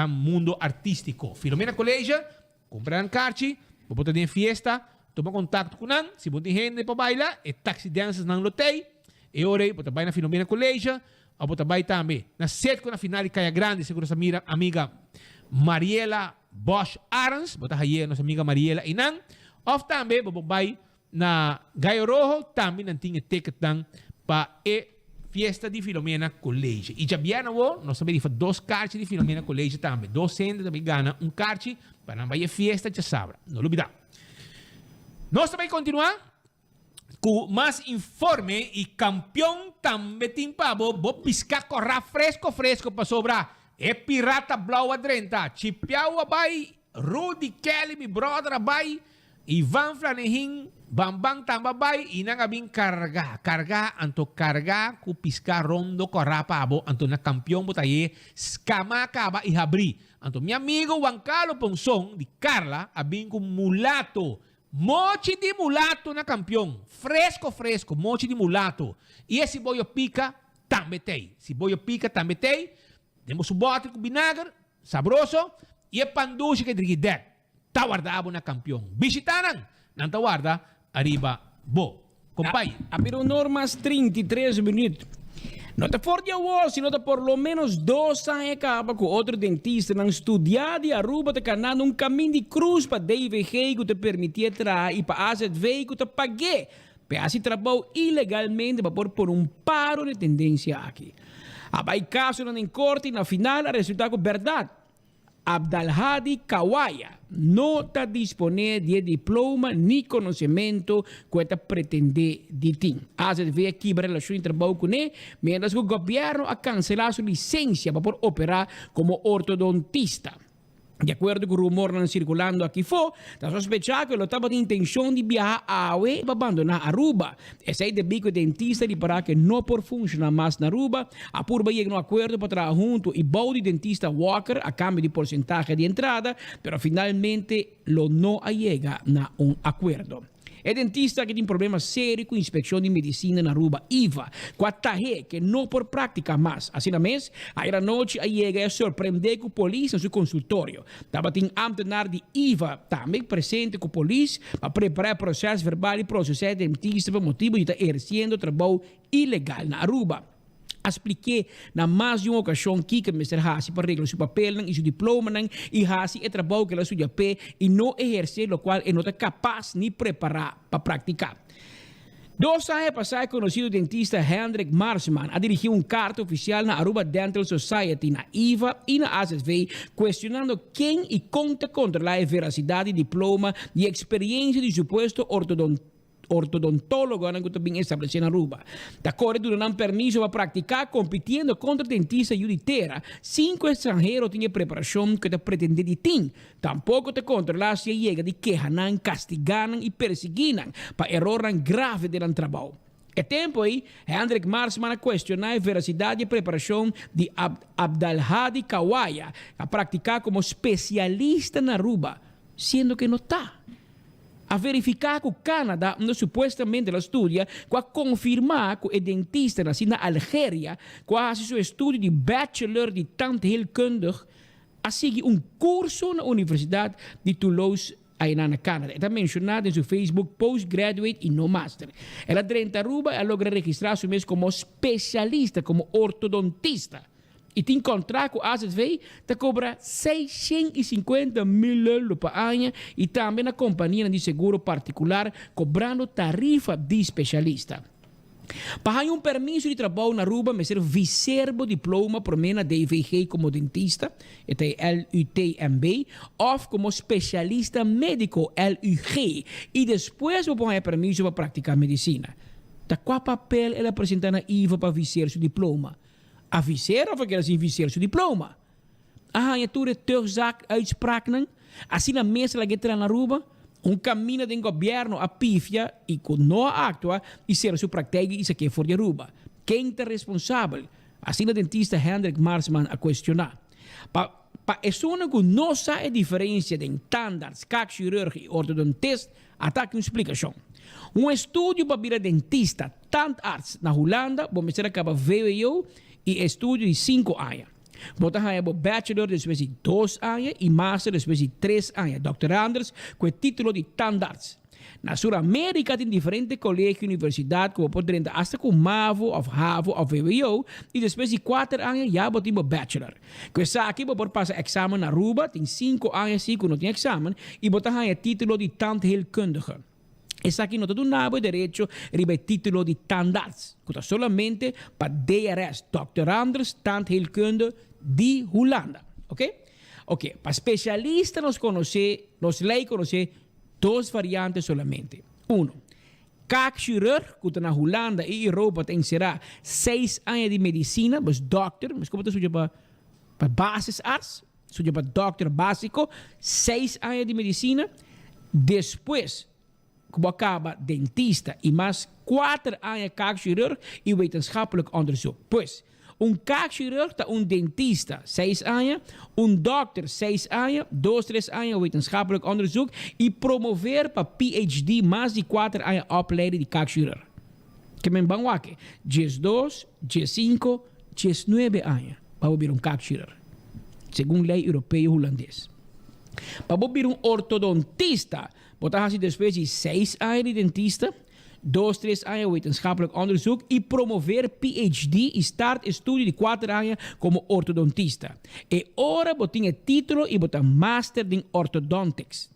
mundo artistico. Filomena College, cumpra nan carchi, bo por ta den e fiesta, tuma contacto cu nan, si bo tin hende pa baila, e taxi dancers nan lo tey, e ora ey bo ta bay na Filomena College, of bo ta bay tambe na Setco na final di Caya Grandi, segun nos amiga amiga Mariela Bosch Arends, bo ta haye nos amiga Mariela einan, of tambe bo por bay na Gallo Rojo, tambe nan tin e ticketnan pa e fiesta di Filomena College. Y djabièrnè awo nos ta bay rifa dos karchi di Filomena College tambe, dos hende ta bay gana un karchi pa nan bay e fiesta djasabra. No lubida. Nos ta bay continua. Ku mas informe i kampion tambe tin pa bo, bo piska kòrá fresko fresko pasobra e pirata blou a drenta, Chipiau a bai, Rudy Kelly mi brother a bai, Ivan Flanehin, Bamban tambe a bai i nan a bin karga, karga anto karga ku piska rondo kòrá pa bo anto na kampion bo ta haye skama kaba i habrí. Anto mi amigo Juan Carlo Ponson di Carla a bin ku mulato Mochi di mulato na kampion, fresco fresco, mochi di mulato. I e siboyo pika tambe t'ei. Siboyo pika tambe t'ei, den bo su bòter ku binager, sabroso, i e pan dushi ke drigi dèk ta warda bo na kampion. Bishitá nan, nan ta warda ariba bo. Kompai. A bira un or mas 33 minuut. No ta for di awor, sino ta por lo menos dos aña caba cu otro dentistanan studia di Aruba ta canando un camin di cruz pa DVG cu ta permitié traha y pa AZV cu ta pagué pa haci trabou ilegalmente pa por pone un paro na e tendencia aki. A bay casonan den corte y na final a resulta cu berdad. Abdalhadi Kawaya no ta disponé di e diploma ni konosementu ku e ta pretendé di tin. AZV a kibra relashon di trabou kuné, miéntras ku gobièrnu a kanselá su lisensia pa por operá komo ortodontista. Di akuerdo ku rumornan sirkulando akifó, ta sospechá ku e lo tabatin intenshon di biaha awe pa bandoná Aruba. Esei debí ku e dentista ripará ku e no por funshoná mas na Aruba, a purba yega na un akuerdo pa traha huntu i bou di dentista Walker a kambio di porsentahe di entrada, pero finalmente lo no a yega na un akuerdo. E dentista aki tin problema serio cu Inspeccion di Medicina na Aruba, IVA, cu a tah'é cu e no por practica mas. Asina mes, ayer anochi a yega y a sorprende cu polis na su consultorio. Tabatin ambtenaar di IVA tambe presente cu polis pa prepara e proces verbal y procesa e dentista pa motibo di ta eherciendo trabou ilegal na Aruba. A splik'é na mas di un okashon kiko e mester hasi pa regla su papelnan i su diplomanan i hasi e trabou ku el a studia p'e i no ehersé lokual e no ta kapas ni prepará pa praktiká. Dos aña pasá e konosido dentista Hendrik Marsman a dirigí un karta ofisial na Aruba Dental Society, na iva i na AZV kuestionando ken i kon ta kontrolá e verasidat di diploma di eksperiencia di supuesto ortodontista Ortodontologonan ku ta bin establesé na Aruba ta kore duna nan permiso pa praktiká kompitiendo kontra dentista yu di tera sin ku e stranhero tin e preparashon ku e ta pretendé di tin. Tampoko ta kontrolá si a yega di keha nan, kastigá nan i persiguí nan pa erornan grave den nan trabou. E tempu ei, Hendrik Marsman a kuestioná e verasidat di e preparashon di Abdalhadi Kawaya a praktiká komo spesialista na Aruba, siendo ku e no ta. A verifiká ku Canada, unda supuestamente el a studia, ku a konfirmá ku e dentista nasí na Algeria, ku a hasi su estudio di bachelor di tandheelkundig, a sigui un kurso na Universidat di Toulouse ayina na Canada. E ta menshoná den su Facebook postgraduate i no master. El a drenta Aruba i a logra registrá su mes komo spesialista, komo ortodontista. I tin kontrakt ku AZV ta kobra 650 mil euro pa aña i tambe na kompanianan di seguro partikular kobrando tarifa di spesialista. Pa haña un permiso di trabou na Aruba mester viser bo diploma promé na DVG komo dentista, e ta e LUTMB, òf komo spesialista médiko, LUG, i despues bo por haña permiso pa praktiká medisina. Ta kua papel el a presentá na iva pa viser su diploma? A viser of a keda sin viser su diploma? A haña tur e tuchtzaak uitspraaknan? Asina mes laga e tra na Aruba? Un camina den gobierno a pifia y cu no a actua y cera su praktijk y sak'é for di Aruba. Ken ta responsabel? Asina dentista Hendrik Marsman a cuestiona. Pa pa esunnan cu no sa e diferencia den tandarts, kaakchirurg y ortodontist, Ata aki un splikashon. Un estudio pa bira dentista, tandarts, na Hulanda, bo mester a kaba vwo i estudio di sinku aña. Bo ta haña bo bachelor despues di dos aña i master despues di tres aña, Dòkter Anders ku e título di tandarts. Na Sur Amerika tin diferente kolegio i universidat ku bo por drenta asta ku mavo òf havo òf vwo i despues di kuater aña ya bo tin bo bachelor. Ku esaki bo por pasa eksamen na Aruba, tin sinku aña si ku no tin eksamen, i bo ta haña título di tandheelkundige. Esaki no ta duna bo e derecho riba e título di tandarts, ku ta solamente pa DRS, Doctorandus Tandheelkunde, di Hulanda. Oke? Oke, pa spesialista nos konosé, nos lei konosé dos variante solamente. Uno. Kaakchirurg ku ta na Hulanda i Europa ta enserá seis aña di medisina, pues dòkter, mes komo ta studia pa pa basisarts, studia pa dòkter básiko, seis aña di medisina, despues ku bo a kaba dentista i mas kuater aña kaakchirurg i wetenschappelijk onderzoek. Pues, Un kaakchirurg ta un dentista, seis aña, un dòkter, seis aña, dos tres aña wetenschappelijk onderzoek i promover pa PhD mas di kuater aña opleiding di kaakchirurg. Ke men ban wak, 12, 15, 19 aña pa bo bira un kaakchirurg, segun lei europeo hulandes. Pa bo bira un ortodontista, bo ta hasi despues di seis aña di dentista, Dos tres aña wetenschappelijk onderzoek y promover PhD y start estudio di kuater aña como ortodontista. E ora bo tin e titulo y bo ta master den orthodontics.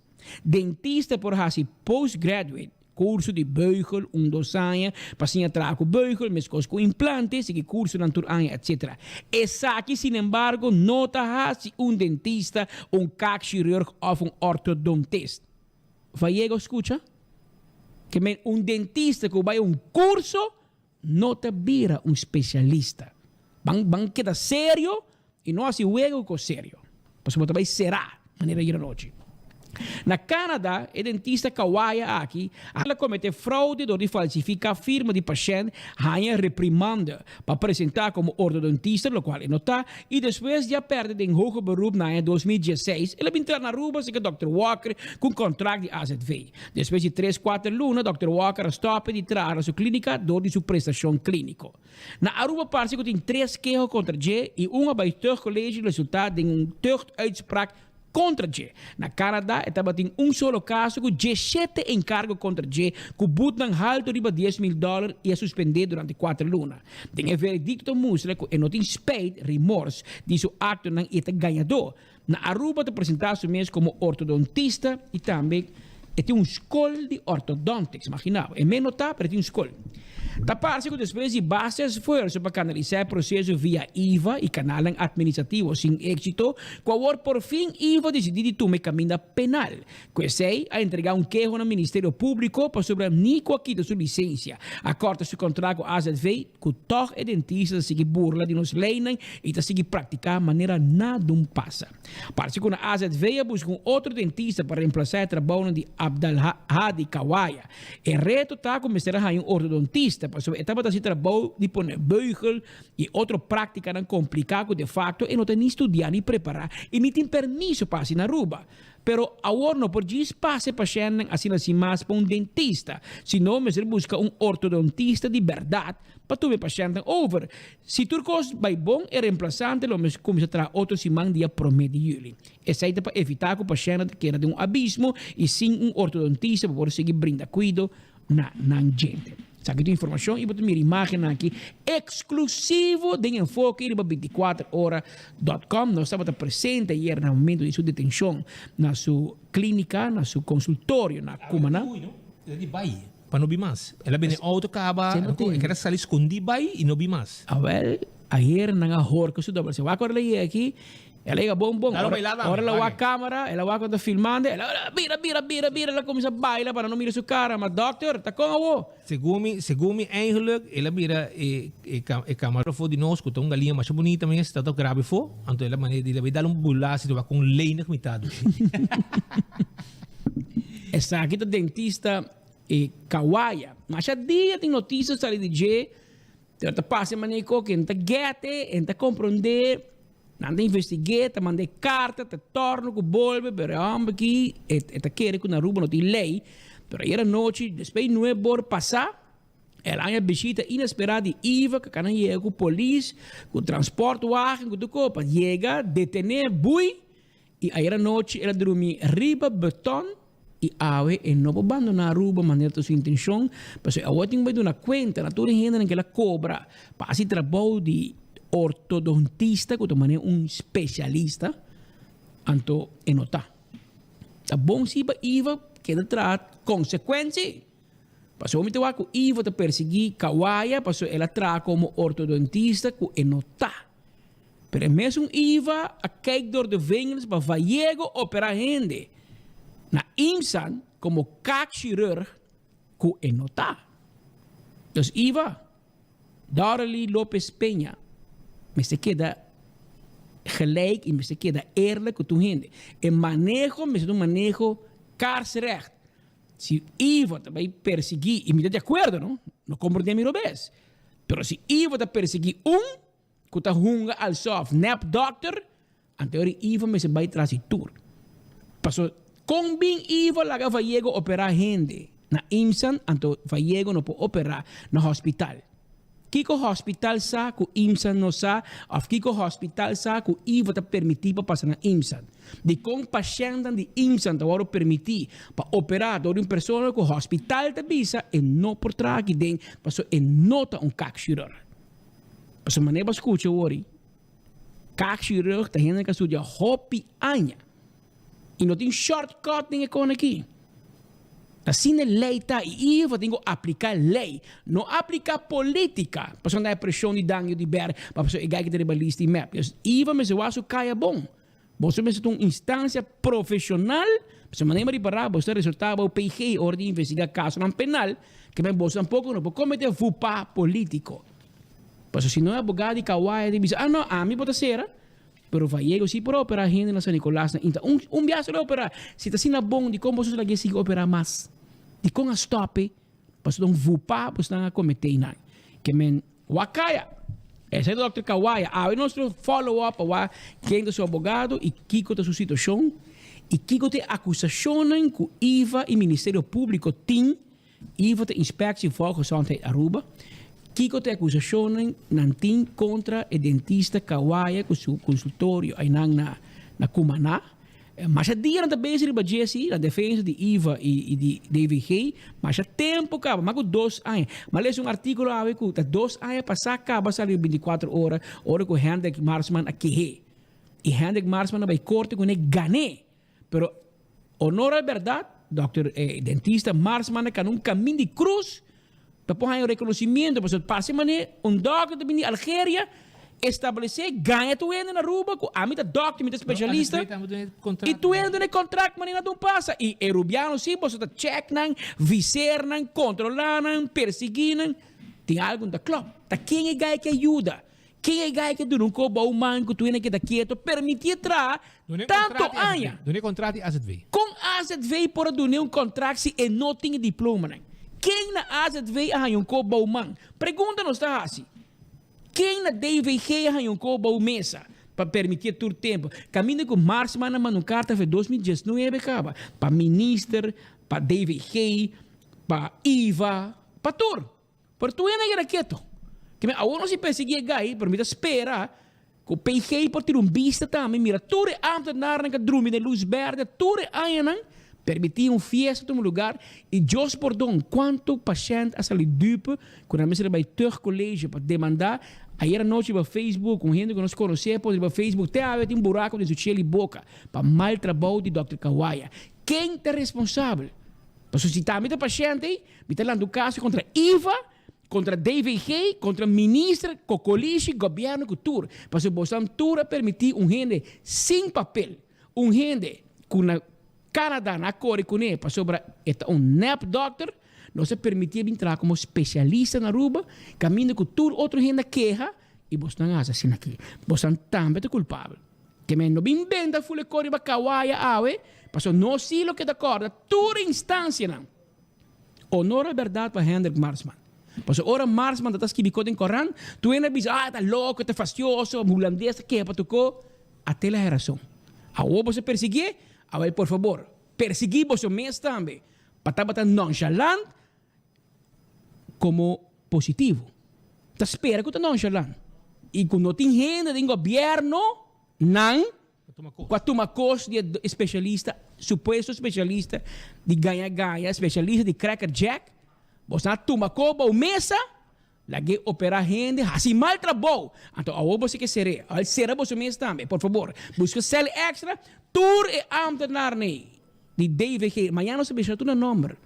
Dentista por haci postgraduate, curso di beugel un dos aña pa siña traha cu beugel mescos cu implante, sigui cursonan tur aña etc. Esaki sinembargo no ta haci un dentista, un kaakchirurg of un orthodontist. Vallego scucha? Ke men un dentista ku bai un curso no ta bira un specialista. Ban ban keda serio y no haci wego cu serio. Pasobra bo ta bai cera manera ayer anochi. Na Canada, e dentista Kawaya aki a comete fraude door di falsifica firma di pashent, haña reprimanda pa presenta como ortodontista, locual e no ta, y despues di a perde den hoger beroep na aña 2016, el a bin traha na Aruba cerca Dòkter Walker cu un contract di AZV. Despues di tres cuater luna, Dòkter Walker a stop di traha na su clinica door di su prestacion clinico. Na Aruba parce cu tin tres keho contra dje y un a bay tuchtcollege resulta den un tuchtuitspraak kontra dje. Na Canada e tabatin un solo kaso ku djeshete enkargo kontra dje ku butnan haltu riba 10,000 dòler i a suspendé durante kuater luna. Den e veredikto ta mustra ku e no tin spijt, remors, di su aktonan i e ta gañadó. Na Aruba ta presentá su mes komo ortodontista i tambe e tin un skol di orthodontics. Magina bo, e mes no ta pero e tin un skol. Ta parse ku despues di basta esfuerso pa kanalisá e proseso via IVA i kanalnan atministrativo sin éksito, ku awor por fin IVA disidí di tuma e kaminda penal. Ku esei, a entregá un keho na Ministerio Públiko pasobra Nico a kita su lisensia, a kòrta su kontrakt ku AZV, ku tòg e dentista ta sigui burla di nos leinan i ta sigui praktiká manera nadun pasa. Parse ku na AZV a buska un otro dentista pa remplasá e trabounan di Abdalhadi Kawaya. E reto ta ku mester a haña un ortodontista pasobra e tabata hasi trabou di pone beugel i otro práktikanan kompliká ku defakto e no ta ni studiá ni prepará i ni tin permiso pa hasi na Aruba. Pero awor no por djis pasa e pashèntnan asina sin mas pa un dentista, sino mester buska un ortodontista di bèrdat pa tuma e pashèntnan over. Si tur kos bai bon, e remplasante lo mester kuminsá traha otro siman dia promé di yüli. Esei ta pa evitá ku pashèntnan ta keda den un abismo i sin un ortodontista pa por sigui brinda kuido na nan djente. Esaki ta informashon i bo ta mira imágennan aki eksklusivo den Enfoke riba 24 ora dòt kòm. Nos tabata presente ayer na momento di su detenshon na su klínika, na su konsultorio na Cumaná. Pa no bin mas. El a bini auto caba, e keda sali scondi bay y no bin mas. Awel, ayer nan a horca su dobel. Se wak ora el a yega aki, el a yega bon bon. Dalo baila tambe, Ora el a wak wak. camera, el a wak cuando ta filmando, el a bira, bira, bira, bira, el a cuminsa baila pa nan no mira su cara. Ma dokter, ta con awo? Segun mi, segun mi eigenlijk, el a bira e, e, e camarofo di nos, cu ta un galiña masha bunita mes, ta tok grabe fo. Anto el a manda di, el a bay dal un bula, si wak con lenig mi ta dushi. Esaki ta dentista e Kawaya. Masha dia tin noticia sali di dje, pero ta pasa e manera ku e ta gete, e ta komprondé, nan ta investig'é, ta mand'é karta, ta torno ku bolbe, pero e hòmber aki e ta kere ku na Aruba no tin lei. Pero ayer anochi, despues di nuebe or pasá, el haña bishita inesperá di Iva ku a yega ku polis, ku transportwagen, ku tur kos, pa yega detené Bui. I ayer anochi el a drumi riba beton i awe e no por bandoná Aruba manera ta su intencion, pasobra e awor tin ku bai duna kuenta na tur e hendenan ku el a kobra pa hasi trabou di ortodontista ku ta manera un spesialista, anto e no ta. Ta bon si pa Iva keda traha konsekuensia, pasobra mi ta wak ku Iva ta persiguí Kawaya pasobra el a traha komo ortodontista ku e no ta. Pero e mesun Iva a kijk door de vingers pa Vallego opera hende na Imsan como kaakchirurg cu e no ta. Dus Iva, Dorely Lopez Peña mester keda gelijk y mester keda eerlijk cu tur hende. E maneho mester ta un maneho kaarsrecht. Si Iva ta bay persigui, y mi ta di acuerdo no, no comprende mi robes, pero si Iva ta persigui un, Ku ta hunga alsof nep dokter, anto ori Ivo mester bai tras di tur. Paso kon bin Ivo laga Vallego operá hende na Imsan anto Vallego no por operá na hospital? Kiko hospital sa ku Imsan no sa òf kiko hospital sa ku Ivo ta permití pa pasa na Imsan? Dikon pashèntnan di Imsan ta wòrdu permití pa operá dor di un persona ku hospital ta bisa e no por traha aki den paso e no ta un kakshirurg? Pasobra manera bo a skucha wori, kaakchirurg ta hende ku a studia hopi aña i no tin shortcut den e kos aki. Asina e lei ta i IVA tin ku apliká lei, no apliká polítika pasobra nan e preshon di Dangio di Ber pa pasobra e gai ku ta riba lista di mep. Dus IVA mester wak su kaya bon. Boso mester ta un instancia profesional, pasobra manera mi a ripará boso ta resultá bou PG ora di investigá kasonan penal, ke men boso tampoco no por comete faux pas politico. Pasobra si no e abogado di Kawaya ta bisa, ah no, ami bo ta sera. Pero Vallejo si por a opera hende na San Nicolas na Inta. Un un biaha lo opera. Si ta asina bon, dikon boso lagu'e sigui opera mas? Dikon a stop e? Pasobra un vupa boso nan a comete einan. Ke men wak kaya. Esei ta Dòkter Kawaya. Awe nos lo follow up pa wak ken ta su abogado y kiko ta su situacion y kiko ta e acusacionnan cu IVA y Ministerio Publico tin. IVA ta Inspectie Volksgezondheid Aruba. Kiko ta e acusacionnan nan tin contra e dentista Kawaya cu su consultorio einan na na Cumaná? Masha dia nan ta bezig riba dje si, na defensa di IVA y di DVG. Masha tempo caba, mas cu dos aña. Mi a lesa un articulo awe cu ta dos aña pasa caba sali riba binticuatro ora, ora cu Hendrik Marsman a kehe. Y Hendrik Marsman a bay corte cu ne gane. Pero honor al berdad, dokter e dentista Marsman a cana un camin di cruz pa por haña un reconocimiento, pasobra parse manera un dokter ta bini di Algeria establece gaña tur hende na Aruba cu ami ta dokter, mi ta specialista y tur hende duna e contract manera nan ta un pasa y e Rubiano si boso ta check nan, viseer nan, controla nan, persigui nan, tin algo no ta klop. Ta ken e gay ke yuda? Ken e gay ke duna un kop bou man ku tur hende keda keto permitié traha tanto aña? Duna e kontrakt di AZV. Kon AZV por a dun'é un kontrakt si e no tin e diplomanan? Ken na AZV a haña un kop bou man? Pregunta nos ta hasi. Ken na DVG a haña un kop bou mesa pa permitié tur tempu? Kaminda ku Marsman a manda un karta fe 2019 kaba pa minister, pa DVG, pa IVA, pa tur. Pero tur hende a keda keto. Ke men awor nos si persiguí e gai, pero mi ta spera ku PG por tira un bista tambe, mira tur e ambtenarnan ku a drumi den lus berde tur e añanan, permití un fiesta tuma lugar i Dios pordon kuantu pashènt a sali dupe ku nan mester a bai tuchtcollege pa demandá. Ayer anochi riba Facebook un hende ku nos konosé a pone riba Facebook te awe tin buraku den su chel i boka pa mal trabou di dòkter Kawaya. Ken ta responsabel? Pasobra si tambe ta pashènt ei, Mi ta lanta un kaso kontra IVA, kontra DVG, kontra minister, kokolishi, gobièrnu ku tur. Pasobra bosan tur a permití un hende sin papel, un hende ku na Canada nan a kore kuné pasobra e ta un nèp dòkter, nos a permitié bin traha komo spesialista na Aruba, kaminda ku tur otro hende a keha i bosnan a hasi asina aki. Bosan tambe ta kulpabel. Ke men no bin benta ful e kor riba kawaya awe, pasobra nos sí lo keda kòrda tur instansianan. Honor al berdad pa Hendrik Marsman. Pasobra ora Marsman ta ta skibi ko den koran, tur hende a bisa, ah, e ta loko, e ta fastioso, hulandes ta keha pa tur ko. Até la e rason. Awor boso persiguié? Awel, por fabor, persiguí boso mes tambe pa tabata nonchalant komo positivo. Ta spera ku ta nonchalant i ku no tin hende den gobièrnu nan Ku a tuma kos di e spesialista, supuesto spesialista di gaña gaña, spesialista di cracker jack, boso a tuma ko bou mesa, lag'é operá hende, hasi mal trabou. Anto awor boso ke ser'é, awor sera boso mes tambe, por fabor. Buska sèl èkstra, tur e ámtenarnan di DVG, mañana nos ta bisa tur nan nòmber,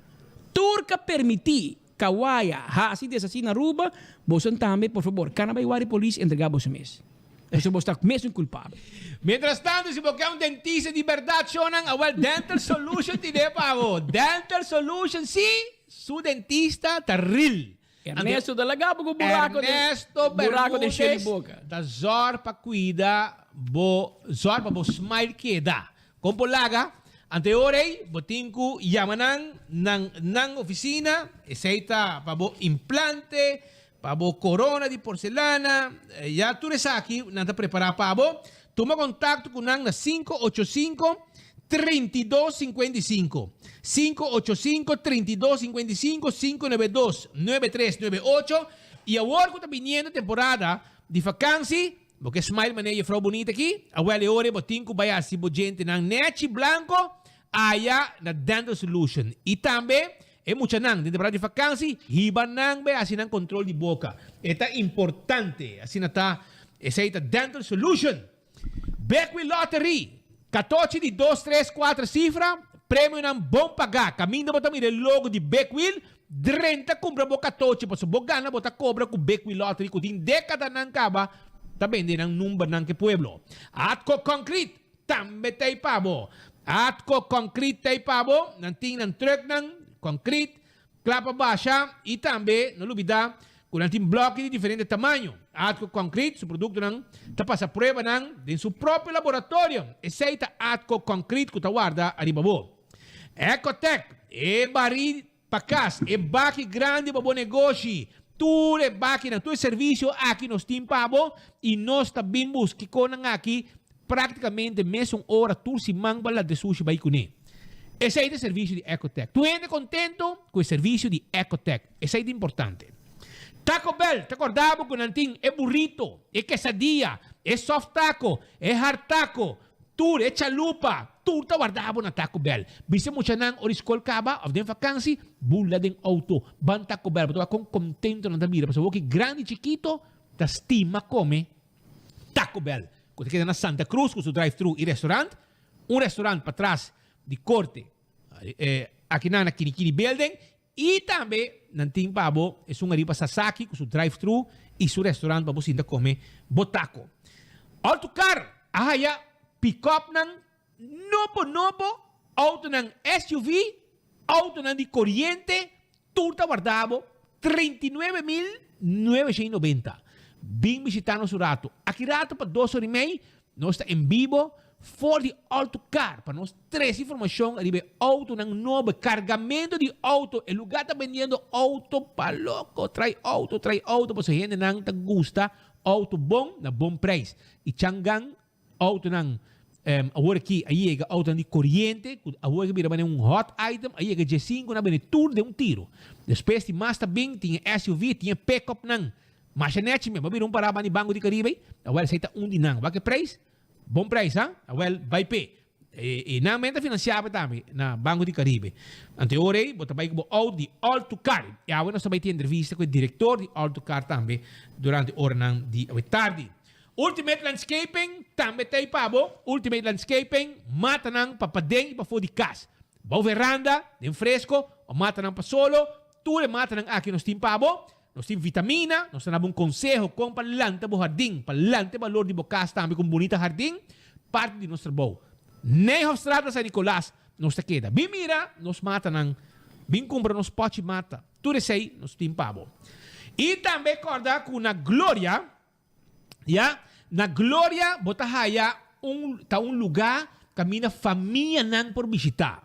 tur ka permití Kawaya, hasi desasi na Aruba, boso tambe, por fabor, kana bai wari polis entrega boso mes. Pasobra boso ta mesun kulpabel. Mientras tanto, si bo ke un dentista di berdad, shownan, awel Dental Solution tine pa bo. Dental Solution, si, su dentista ta real. Ernesto ta laga bo ku buraco den, Ernesto buraco den shel di Bermudez boka. ta zòrg pa kuida bo, zòrg pa bo smile keda. Kon por laga? Anto e ora ei bo tin ku yama nan nan nan ofisina, esei ta pa bo implante, pa bo korona di porselana, ya tur esaki nan ta prepará pa bo. Tuma kontakto ku nan na 585 32 55, 585 32 55, 592 9398. I awor ku ta biniendo temporada di fakansi, Bo ke smile manera jefrou bunita aki? Awel e ora bo tin ku bai hasi bo djentenan nechi blanko aya na Dental Solution. I tambe e muchanan den temporada di fakansi hiba nan bai hasi nan kontrol di boka. E ta importante. Asina ta esei ta Dental Solution. Bekwil Lottery, katochi di dos, tres, kuater sifra, premionan bon pagá. Kaminda bo ta mira e logo di Bekwil, Drenta kumpra bo katochi pasobra bo gana bo ta kobra ku Bekwil Lottery ku tin dekadanan kaba ta bende nan numbernan ke pueblo. Atco Concrete tambe ta ei pa bo. Atco Concrete ta ei pa bo. Nan tin nan trucknan, concrete, kla pa basha i tambe no lubida ku nan tin bloki di diferente tamaño. Atco Concrete su produktonan ta pasa pruebanan den su propio laboratorio. Esei ta Atco Concrete ku ta warda ariba bo. Ecotec, e barí pa kas, e baki grandi pa bo negoshi. Tur e bakinan, tur e servisio aki nos tin pa bo i nos ta bin buska e konan aki práktikamente mesun ora tur siman pa lanta e sushi bai kuné. Esei ta e servisio di Ecotec. Tur hende kontento ku e servisio di Ecotec. Esei ta importante. Taco Bell ta korda bo ku nan tin e burrito, e quesadilla, e soft taco, e hard taco, tur e chalupa, tur ta warda bo na Taco Bell. Bisa e muchanan ora e skol kaba òf den fakansi, bula den outo, ban Taco Bell. Bo ta wak kon kontento nan ta bira pasobra bo ki grandi i chikito ta stima kome Taco Bell ku ta keda na Santa Cruz ku su drive thru i restaurant, un restaurant patras di korte akinan na Kinikini Building I tambe nan tin pa bo esun ariba Sasaki ku su drive thru i su restaurant pa bo sinta kome bo taco. Autocar a haya pickupnan nobo nobo, autonan SUV, autonan di koriente, tur ta warda bo 39.990. Bin bishita nos un rato. Aki rato pa dos ora i mei Nos ta en bibo for di Autocar pa nos trece informacion riba e autonan nobo, e cargamento di auto. E lugar ta bendiendo auto pa loco. Trae auto, trae auto pasobra hendenan ta gusta auto bon na bon prijs. Y Changan autonan awor aki a yega autonan di coriente cu awor aki bira manera un hot item a yega djesinku nan a bende tur den un tiro. Despues tin mas ta bin, tin e SUV, tin e pickupnan. Masha nechi mi, bo bira un pará banda di Banco di Caribe ei? Awel esei ta un di nan. Wak e prijs? Bon prijs, ha? Awel, bai p'e. E nan men ta financiá bo tambe na Banco di Caribe. Anto e ora ei bo ta bai ku bo auto di All to Car. I awe nos ta bai tin entrevista ku e direktor di All to Car tambe durante oranan di awe tardi. Ultimate Landscaping tambe ta ei pa bo. Ultimate Landscaping, matanan pa paden i pafó di kas. Bou veranda, den fresko, o matanan pa solo, tur e matanan aki nos tin pa bo. Nos tin vitamina, nos ta na bo un konseho kon pa lanta bo hardin, pa lanta e balor di bo kas tambe ku un bunita hardin, parti di nos trabou. Nijhofstraat na San Nicolas nos ta keda. Bin mira nos matanan, bin kumpra nos pochi mata, tur esei nos tin pa bo. I tambe kòrda ku na Gloria, ya, na Gloria bo ta haya un, ta un lugá kaminda famianan por bishitá.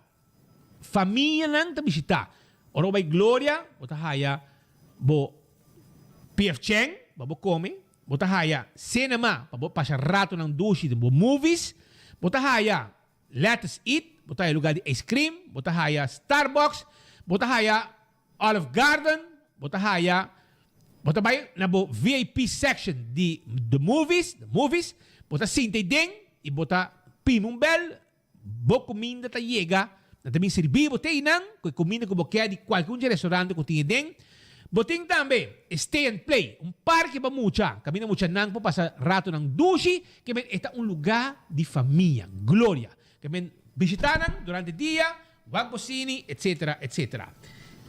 Famianan ta bishitá. Ora bo bai Gloria, bo ta haya bo PF Chang pa bo kome, bo ta haya cinema pa bo pasha ratonan dushi den bo movies, bo ta haya Lettuce Eat, bo ta haya lugar di ice cream, bo ta haya Starbucks, bo ta haya Olive Garden, bo ta haya, bo ta bai na bo VIP section di the movies, the movies, bo ta sinta ei den i bo ta pimi un bel Bo kuminda ta yega, nan ta bin sirbi bo te einan ku e kuminda ku bo ke di kualke un dje restaurante ku tin eden. Bo tin tambe e Stay and Play, un parke pa mucha, kaminda muchanan por pasa ratonan dushi, ke men e ta un lugá di famia. Gloria! Ke men bishita nan durante dia, wak bo sini, etcetera, etcetera.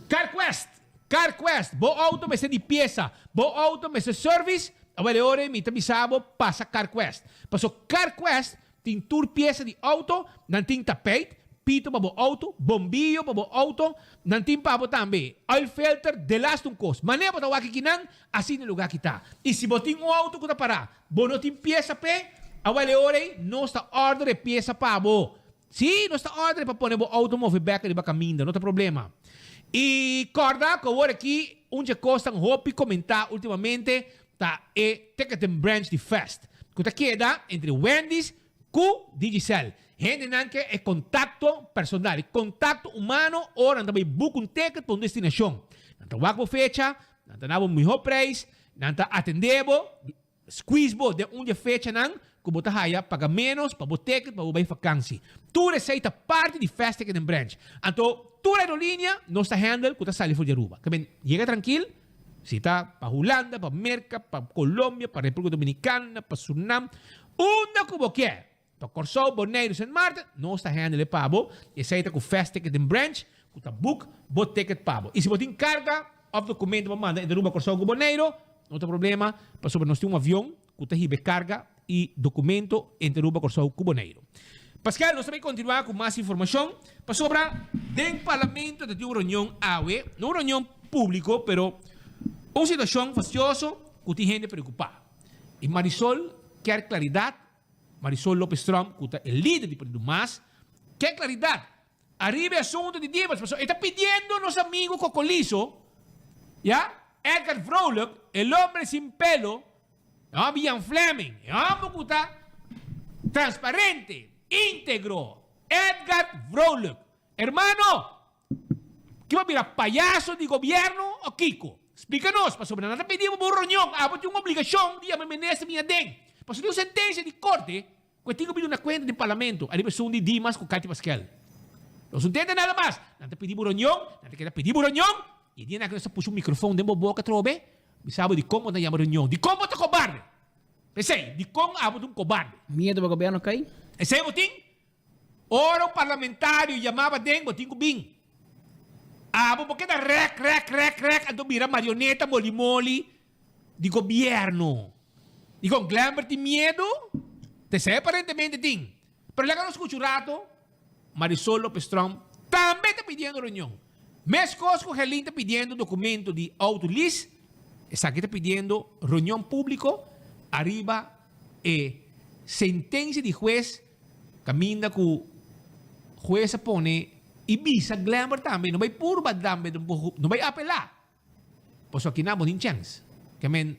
CarQuest! CarQuest! Bo outo mester di piesa, bo outo mester service, awel e ora ei mi ta bisa bo pasa CarQuest. Paso CarQuest Tin tur piesa di auto, nan tin tapijt, pito pa bo auto, bombillo pa bo auto, nan tin pa bo tambe oil filter, delaste un kos. Manera bo ta wak kinan, asina e lugar ki ta. I si bo tin un auto ku ta pará, bo no tin piesa p'e, awel e ora ei nos ta order e piesa pa bo. Sí, nos ta order pa pone bo auto move bek riba kaminda, no ta problema. I kòrda ku awor aki un dje kosnan hopi komentá ultimamente ta e Ticketing Branch di Fest, ku ta keda entre Wendy's ku Digicel. Hendenan ke e kontakto personal, e kontakto humano ora nan ta bai boek un ticket pa un destinashon. Nan ta wak bo fecha, nan ta na bo mihó preis, nan ta atendé bo, squeeze bo den un di e fechanan ku bo ta haya paga ménos pa bo ticket pa bo bai fakansi. Tur esei ta parti di Fest Ticketing Branch. Anto tur aerolínea nos ta handle ku ta sali for di Aruba. Ke men yega trankil. Si ta pa Hulanda, pa Merka, pa Colombia, pa República Dominicana, pa Surinam, unda ku bo kier, pa Kòrsou, Boneiru, Sint Maarten, nos ta handle pa bo. Esei ta ku Fast Ticket den branch ku ta book bo ticket pa bo. I si bo tin karga òf dokumento pa manda entre Aruba, Kòrsou ku Boneiru, no ta problema pasobra nos tin un avion ku ta hiba e karga i dokumento entre Aruba, Kòrsou ku Boneiru. Paskel, nos ta bai kontinuá ku mas informashon pasobra den Parlamento ta tin un reunion awe, no un reunion públiko, pero un situashon fastioso. ku tin hende preokupá. I Marisol kier klaridat, Marisol Lopez Tromp ku ta e lider di Partido mas, kier klaridat ariba e asuntu di Dimas pasobra e ta pidiendo nos amigo Cocoliso, ya, Edgar Vrolijk, el hombre sin pelo, e homber Jan Flemming, e homber ku ta transparente, integro, Edgar Vrolijk. Hermano! Ki bo a bira payaso di gobierno o kiko? Splika nos, pasobra nan ta pidi bo bo reunion, abo tin un obligashon di yama e minister bin aden. Pasobra tin un sentensia di korte ku e tin ku bin duna kuenta den parlamento ariba esun di Dimas ku Cathy Paskel. Nos no tende nada mas. Nan ta pidi bo reunion, nan ta keda pidi bo reunion, i e dia nan ku nos ta pushi un mikrofon den bo boka atrobe, bisa bo dikon bo ta yama reunion, dikon bo ta kobarde. P'esei, dikon abo ta un kobarde. Miedo pa gobierno kai? Esei bo tin? Ora un parlamentario yamaba den bo tin ku bin. Abo bo keda rèk rèk rèk rèk anto bira marioneta moli moli di gobièrnu. Dikon Glenbert tin miedu? T'esei aparentemente tin. Pero laga nos skucha un rato, Marisol Lopez Tromp tambe ta pidiendo reunion. Meskos ku Gerlin ta pidiendo dokumento di auto lease, esaki ta pidiendo reunion públiko ariba e sentensia di hues Caminda cu hues a pone y bisa Glenber tambe no bay purba tambe no bay apela pasobra aki nan bo tin chens. Ke men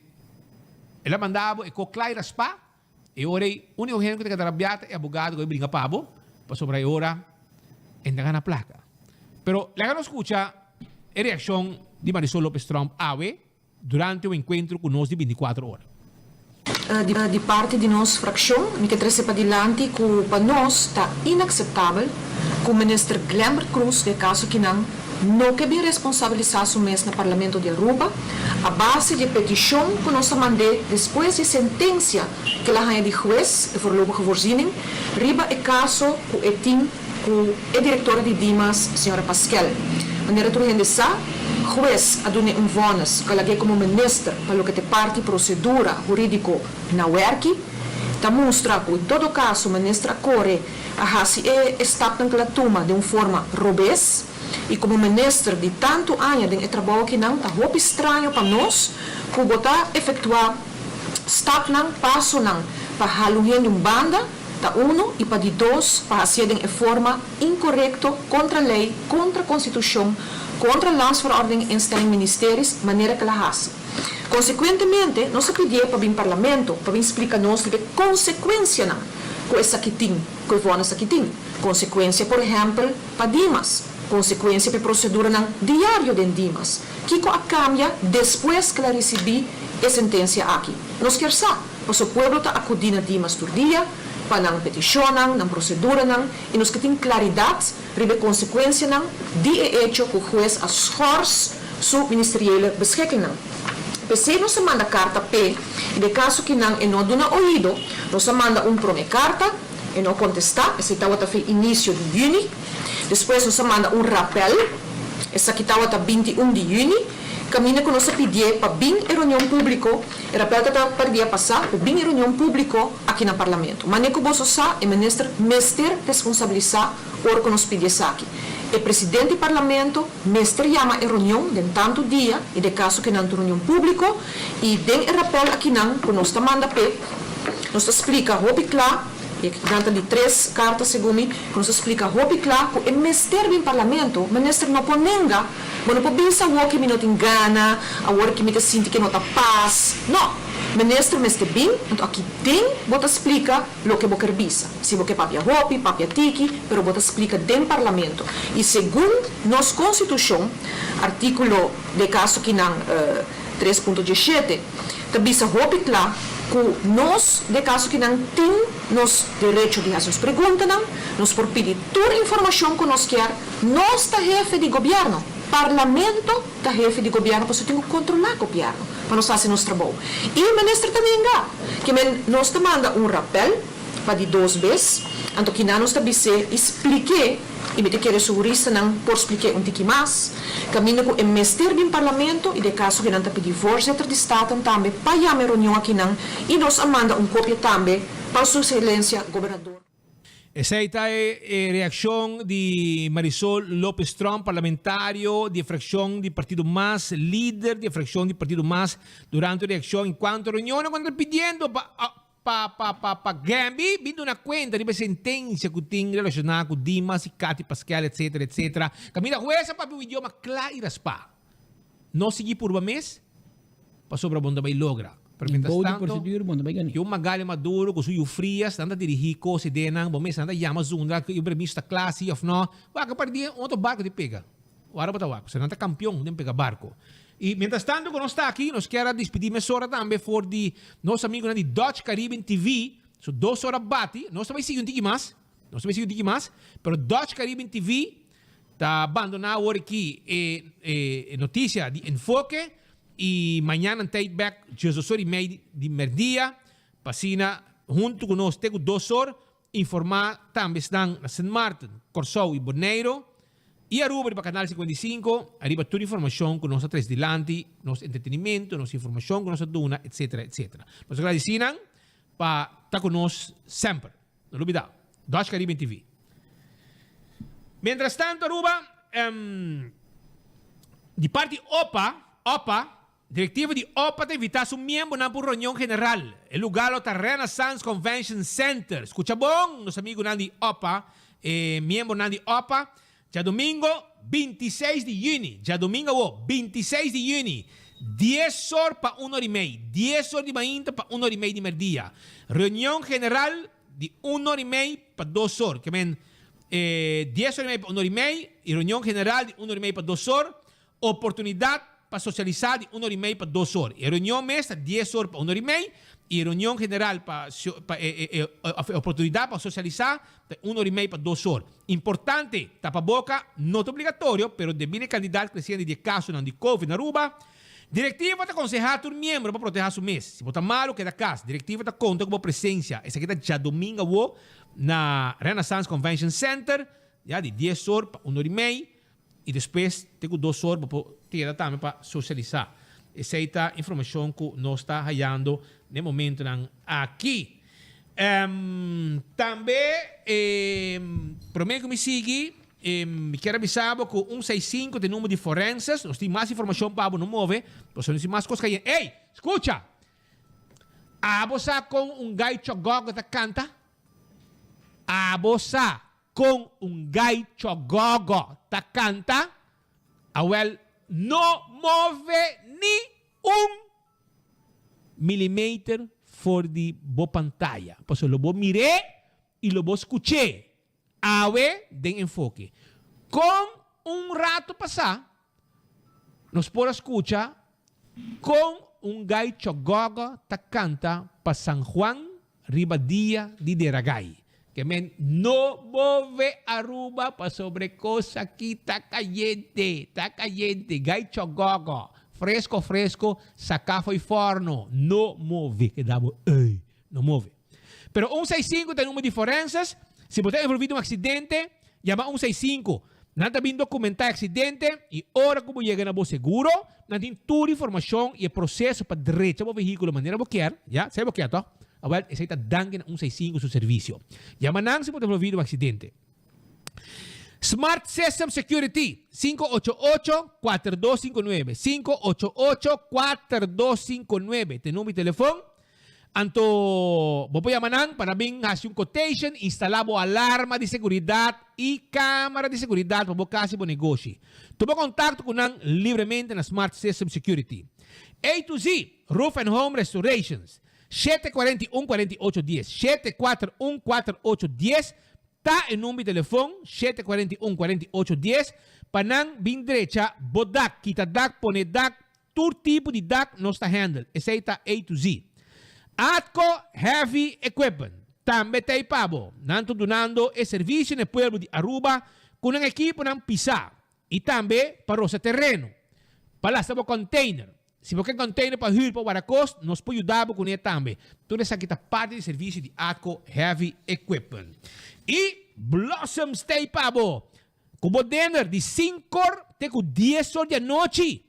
el a manda bo e ko clai raspa e ora ey unico hende cu ta keda rabia ta e abogado cu bay bringa pa bo pasobra e ora e ta gana placa. Pero laga nos scucha e reaccion di Marisol Lopez Tromp awe. Durante un enkuentro ku nos di bintikuater ora. Di parti di nos frakshon mi ke trese padilanti ku pa nos ta inakseptabel ku Minister Glenbert Croes di e kaso kinan no ke bin responsabilisá su mes na Parlamento di Aruba a base di e petishon ku nos a mand'é despues di e sentensia ku el a haña di hues, e voorlopige voorziening, riba e kaso ku e tin ku e direktora di Dimas, señora Paskel. Manera tur hende sa, hues a dun'é un vònes ku a lag'é komo minister pa loke t'e parti prosedura hurídiko na wèrki. Ta mustra ku en todo kaso minister a kore a hasi e stapnan ku el a tuma den un forma robes. I komo minister di tantu aña den e trabou akinan ta hopi straño pa nos ku bo ta efektuá stapnan, pasonan pa halu hende un banda, Ta uno y pa di dos pa hacié den e forma incorecto, contra ley, contra Constitucion, contra Landsverordening Instelling Ministeries, manera cu el a haci. Consecuentemente, nos a pidié pa bin Parlamento pa bin splica nos riba e consecuencianan cu esaki tin, cu e vonnis aki tin. Consecuencia, por ehempel, pa Dimas, consecuencia pa e proceduranan diario den Dimas. Kico a cambia despues cu el a ricibi e sentencia aki? Nos kier sa. Paso pueblo ta akudí na Dimas tur dia pa nan petishonnan, nan proseduranan i nos ke tin klaridat riba e konsekuensianan di e echo ku hues a schors su ministeriële beschikkingnan. P'esei nos a manda karta p'e i den kaso ki nan e no a duna oido, nos a manda un promé karta, e no a kontestá, esei tabata fe inisio di yüni. Despues nos a manda un rapèl, esaki tabata 21 di yüni, kaminda ku nos a pidié pa bin e reunion públiko. E rapèl ta ta par dia pasá ku bin e reunion públiko aki na Parlamento. Manera ku boso sa, e minister mester responsabilisá ora ku nos pidi esaki. E presidente di Parlamento mester yama e reunion den tantu dia i den kaso ku nan ta un reunion públiko i den e rapèl akinan ku nos ta manda p'e, nos ta splika hopi kla, i akinan ta di tres karta segun mi, ku nos ta splika hopi kla ku e mester bin Parlamento, minister no por nenga. Bo no por bisa awor ke mi no tin gana, awor ke mi ta sinti ke no ta pas. No! Minister mester bin, anto aki den bo ta splika loke bo ker bisa. Si bo ke papia hopi, papia tiki, pero bo ta splika den Parlamento. I segun nos Konstitushon, artíkulo den e kaso kinan tres punto diesshete, ta bisa hopi kla ku nos den e kaso kinan tin nos derecho di hasi nos preguntanan, nos por pidi tur informashon ku nos kier, Nos ta hefe di gobierno, Parlamento ta hefe di gobierno pasobra tin cu controla gobierno pa nos haci nos trabou. Y minister ta nenga. Ke men nos ta manda un rappel pa di dos bes, anto kina nos ta bis'é y spliké, y mi ta kere su huristanan por spliké un tiki mas, caminda cu e mester bin Parlamento y den caso cu nan ta pidi voorzitter di Staten tambe pa yama e reunion akinan y nos a manda un copia tambe pa su excelencia gobernador. Esei ta e reaccion di Marisol Lopez Tromp, parlamentario di e fraccion di partido mas, lider di e fraccion di partido mas, durante un reaccion en cuanto reunionnan cu nan ta pidiendo pa pa pa pa pa Gambi bin duna cuenta riba e sentencia cu tin relaciona cu Dimas y Cathy Paskel etc etc. Caminda huez a papia un idioma cla y raspa. No sigui purba mes pasobra bo no ta bay logra. Pero mientras Bou di tanto, procedura bo no ta bay gana. Yu Magali Maduro cu su yu Frias nan ta dirigi cos y denan, bo mes nan ta yama zundra cu e permiso ta cla si of no. Wak a parti un otro barco di pega. Ora bo ta wak, pasobra nan ta campeon den pega barco. Y mientras tanto cu nos ta aki, nos kier a dispidi mesora tambe for di nos amigonan di Dutch Caribbean TV. So dos ora bati, nos ta bay sigui un tiki mas, nos ta bay sigui un tiki mas, pero Dutch Caribbean TV Ta bandona awor aki e e noticia di Enfoke y mañana nan ta bek diesdos or y mei di merdia pa asina hunto cu nos te cu dos or informa tambe esnan na Sint Maarten, Corsou y Boneiro y Aruba riba Canal 55 ariba tur informacion cu nos a trece dilanti, nos entretenimento, nos informacion cu nos a duna etc. Etc. Nos a gradici nan pa ta cu nos semper. No lubida, Dutch Caribbean TV. Mientras tanto Aruba, di parti opa, opa, directiva di opa ta invita su miembronan pa un reunion general. E lugar lo ta Renaissance Convention Center. Scucha bon, nos amigunan di opa, e miembronan di opa, Djadomingo 26 di yüni, djadomingo awo, 26 di yüni, dies or pa un or i mei, dies or di mainta pa un or i mei di merdia. Reunion general di un or i mei pa dos or, ke men dies or i mei pa un or i mei, i reunion general di un or i mei pa dos or. Oportunidat pa sosialisá di un or i mei pa dos or. E reunion mes ta dies or pa un or i mei i e reunion general pa pa e e òf e oportunidat pa sosialisá ta un or i mei pa dos or. Importante, tapaboka no ta obligatorio, pero debí na e kantidat kresiente di e kasonan di covid na Aruba, direktiva ta konsehá tur miembro pa protehá su mes. Si bo ta malu, keda kas. Direktiva ta konta ku bo presensia. Esaki ta djadomingo awo na Renaissance Convention Center, ya di dies or pa un or i mei. I despues te ku dos or bo por keda tambe pa sosialisá. Esei ta informashon ku nos ta hayando n'e momentonan aki. Tambe promé ku mi sigui mi kier a bisa bo ku un seis sinku ta e number di forenses. Nos tin mas informashon pa bo, no move pasobra nos tin mas kos kayen. Ey! Skucha! Abo sa kon un gai chògògò ta kanta? Abo sa Kon un gai chògògò ta kanta? Awèl, no move ni un milimeter for di bo pantaya, pasobra lo bo mir'é i lo bo skuch'é awe den Enfoke. Kon un ratu pasá nos por a skucha Kon un gai chògògò ta kanta pa San Juan riba dia di Deragai? Ke men no move Aruba pasobra e kos aki ta kayente, ta kayente. Gai chògògò, fresko fresko, saká fo'i fòrno, no move. Keda bo ey, no move. Pero un seis sinku ta e number di forenses, si bo ta envolví den un aksidente, yama un seis sinku. Nan ta bin dokumentá e aksidente i ora ku bo yega na bo seguro, nan tin tur informashon i e proseso pa drecha bo vehíkulo manera bo kier, ya, esei bo kier tòg? Awèl, esei ta danki na un seis sinku su servisio. Yama nan si bo ta envolví den un aksidente. Smart System Security, 588 4259, 588 4259 ta e number di telefon. Anto bo por yama nan pa nan bin hasi un quotation, instala bo alarma di seguridad y camara di seguridad pa bo cas y bo negoshi. Tuma contacto cu nan libremente na Smart System Security. A to Z Roof and Home Restorations, 741 48 dies, 741 48 dies ta e number di telefon, 741 48 dies, pa nan bin drecha bo dak, kita dak, pone dak, Tur tipo di dak nos ta handle, esey ta A to Z. Atco Heavy Equipment tambe ta ey pa bo. Nan ta dunando e servicio na e pueblo di Aruba cu nan equiponan pisa y tambe pa rosa tereno, pa lasta bo container. Si bo ke container pa huur pa warda cos, nos por yuda bo cune tambe. Tur esaki ta parti di servicio di Atco Heavy Equipment. Y Blossoms ta ey pa bo. Ku bo dinner di sinkor te ku dies or di anochi.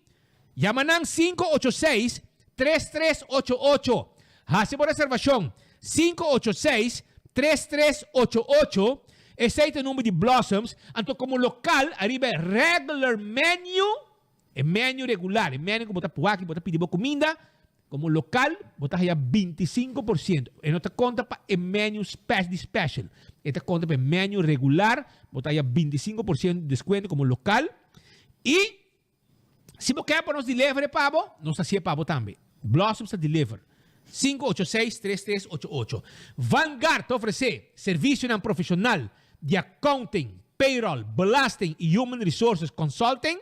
Yama nan 586 3388. Hasi bo reservashon 586. 3388, esei ta e number di Blossoms, anto komo lokal ariba e regular menu, e menu regular, e menu ku bo ta wak i bo ta pidi bo kuminda, komo lokal bo ta haya 25%. E no ta konta pa e menu spes di special, e ta konta pa e menu regular, bo ta haya 25% di deskuento komo lokal. I Si bo ke pa nos deliver e pa bo, nos ta hacié pa bo tambe. Blossoms ta deliver. 586 3388. Vanguard ta ofrece servicionan profesional di accounting, payroll, belasting y human resources consulting.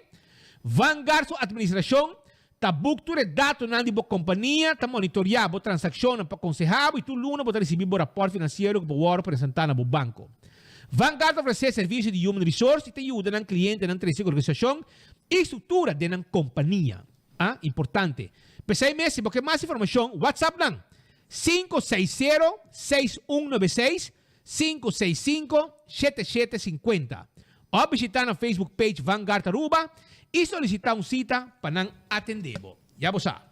Vanguard su administracion ta boek tur e datonan di bo compania, ta monitorea bo transaccionnan pa conseha bo y tur luna bo ta ricibi bo rapport financiero cu bo worde presenta na bo banco. Vanguard ta ofresé servisio di Human Resource i ta yuda nan klientenan trese organisashon i struktura den nan kompania. A, Importante. P'esei mes, si bo ke mas informashon, WhatsApp nan, 560 6196 565 7750 òf bishitá nan Facebook page Vanguard Aruba i solisitá un sita pa nan atendé bo. Ya bo sa.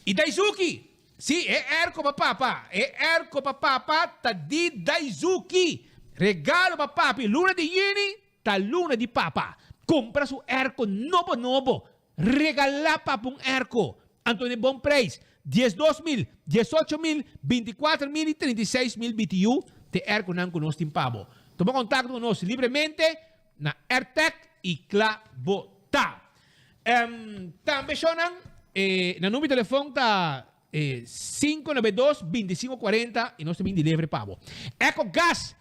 I Daizuki! Sí, e airco pa papa. E airco pa papa ta di Daizuki. Regalo pa papi luna di yüni ta luna di papa. Cumpra su airco nobo nobo. Regala papa un airco. Anto n'e bon prijs. 12000, 18000, 24000 y 36000 BTU t'e airconan cu nos tin pa bo. Tuma contacto cu nos libremente na Airtec y cla bo ta. Tambe shownan, nan number di telefon ta 592 25 40 y nos ta bin delivery pa bo. Eco Gas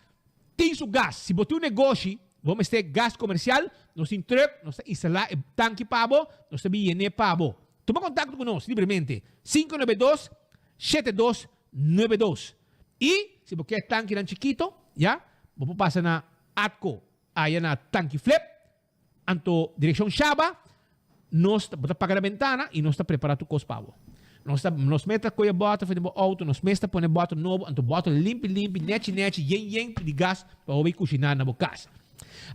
tin su gas. Si bo tin un negoshi, bo mester gas comercial, nos tin truck, nos ta instala e tanki pa bo, nos ta bin yene pa bo. Tuma contacto cu nos libremente, 592 7292. Y si bo kier tankinan chikito, ya, bo por pasa na Atco aya na Tanki Flip. Anto Direccion Shaba, nos ta, bo ta paga na bentana y nos ta prepara tur cos pa bo. Nos ta, nos mes ta coge boter for di bo auto, nos mes ta pone boter nobo, anto boter limpi limpi, nechi nechi, yen yen di gas pa bo bay cushiná na bo cas.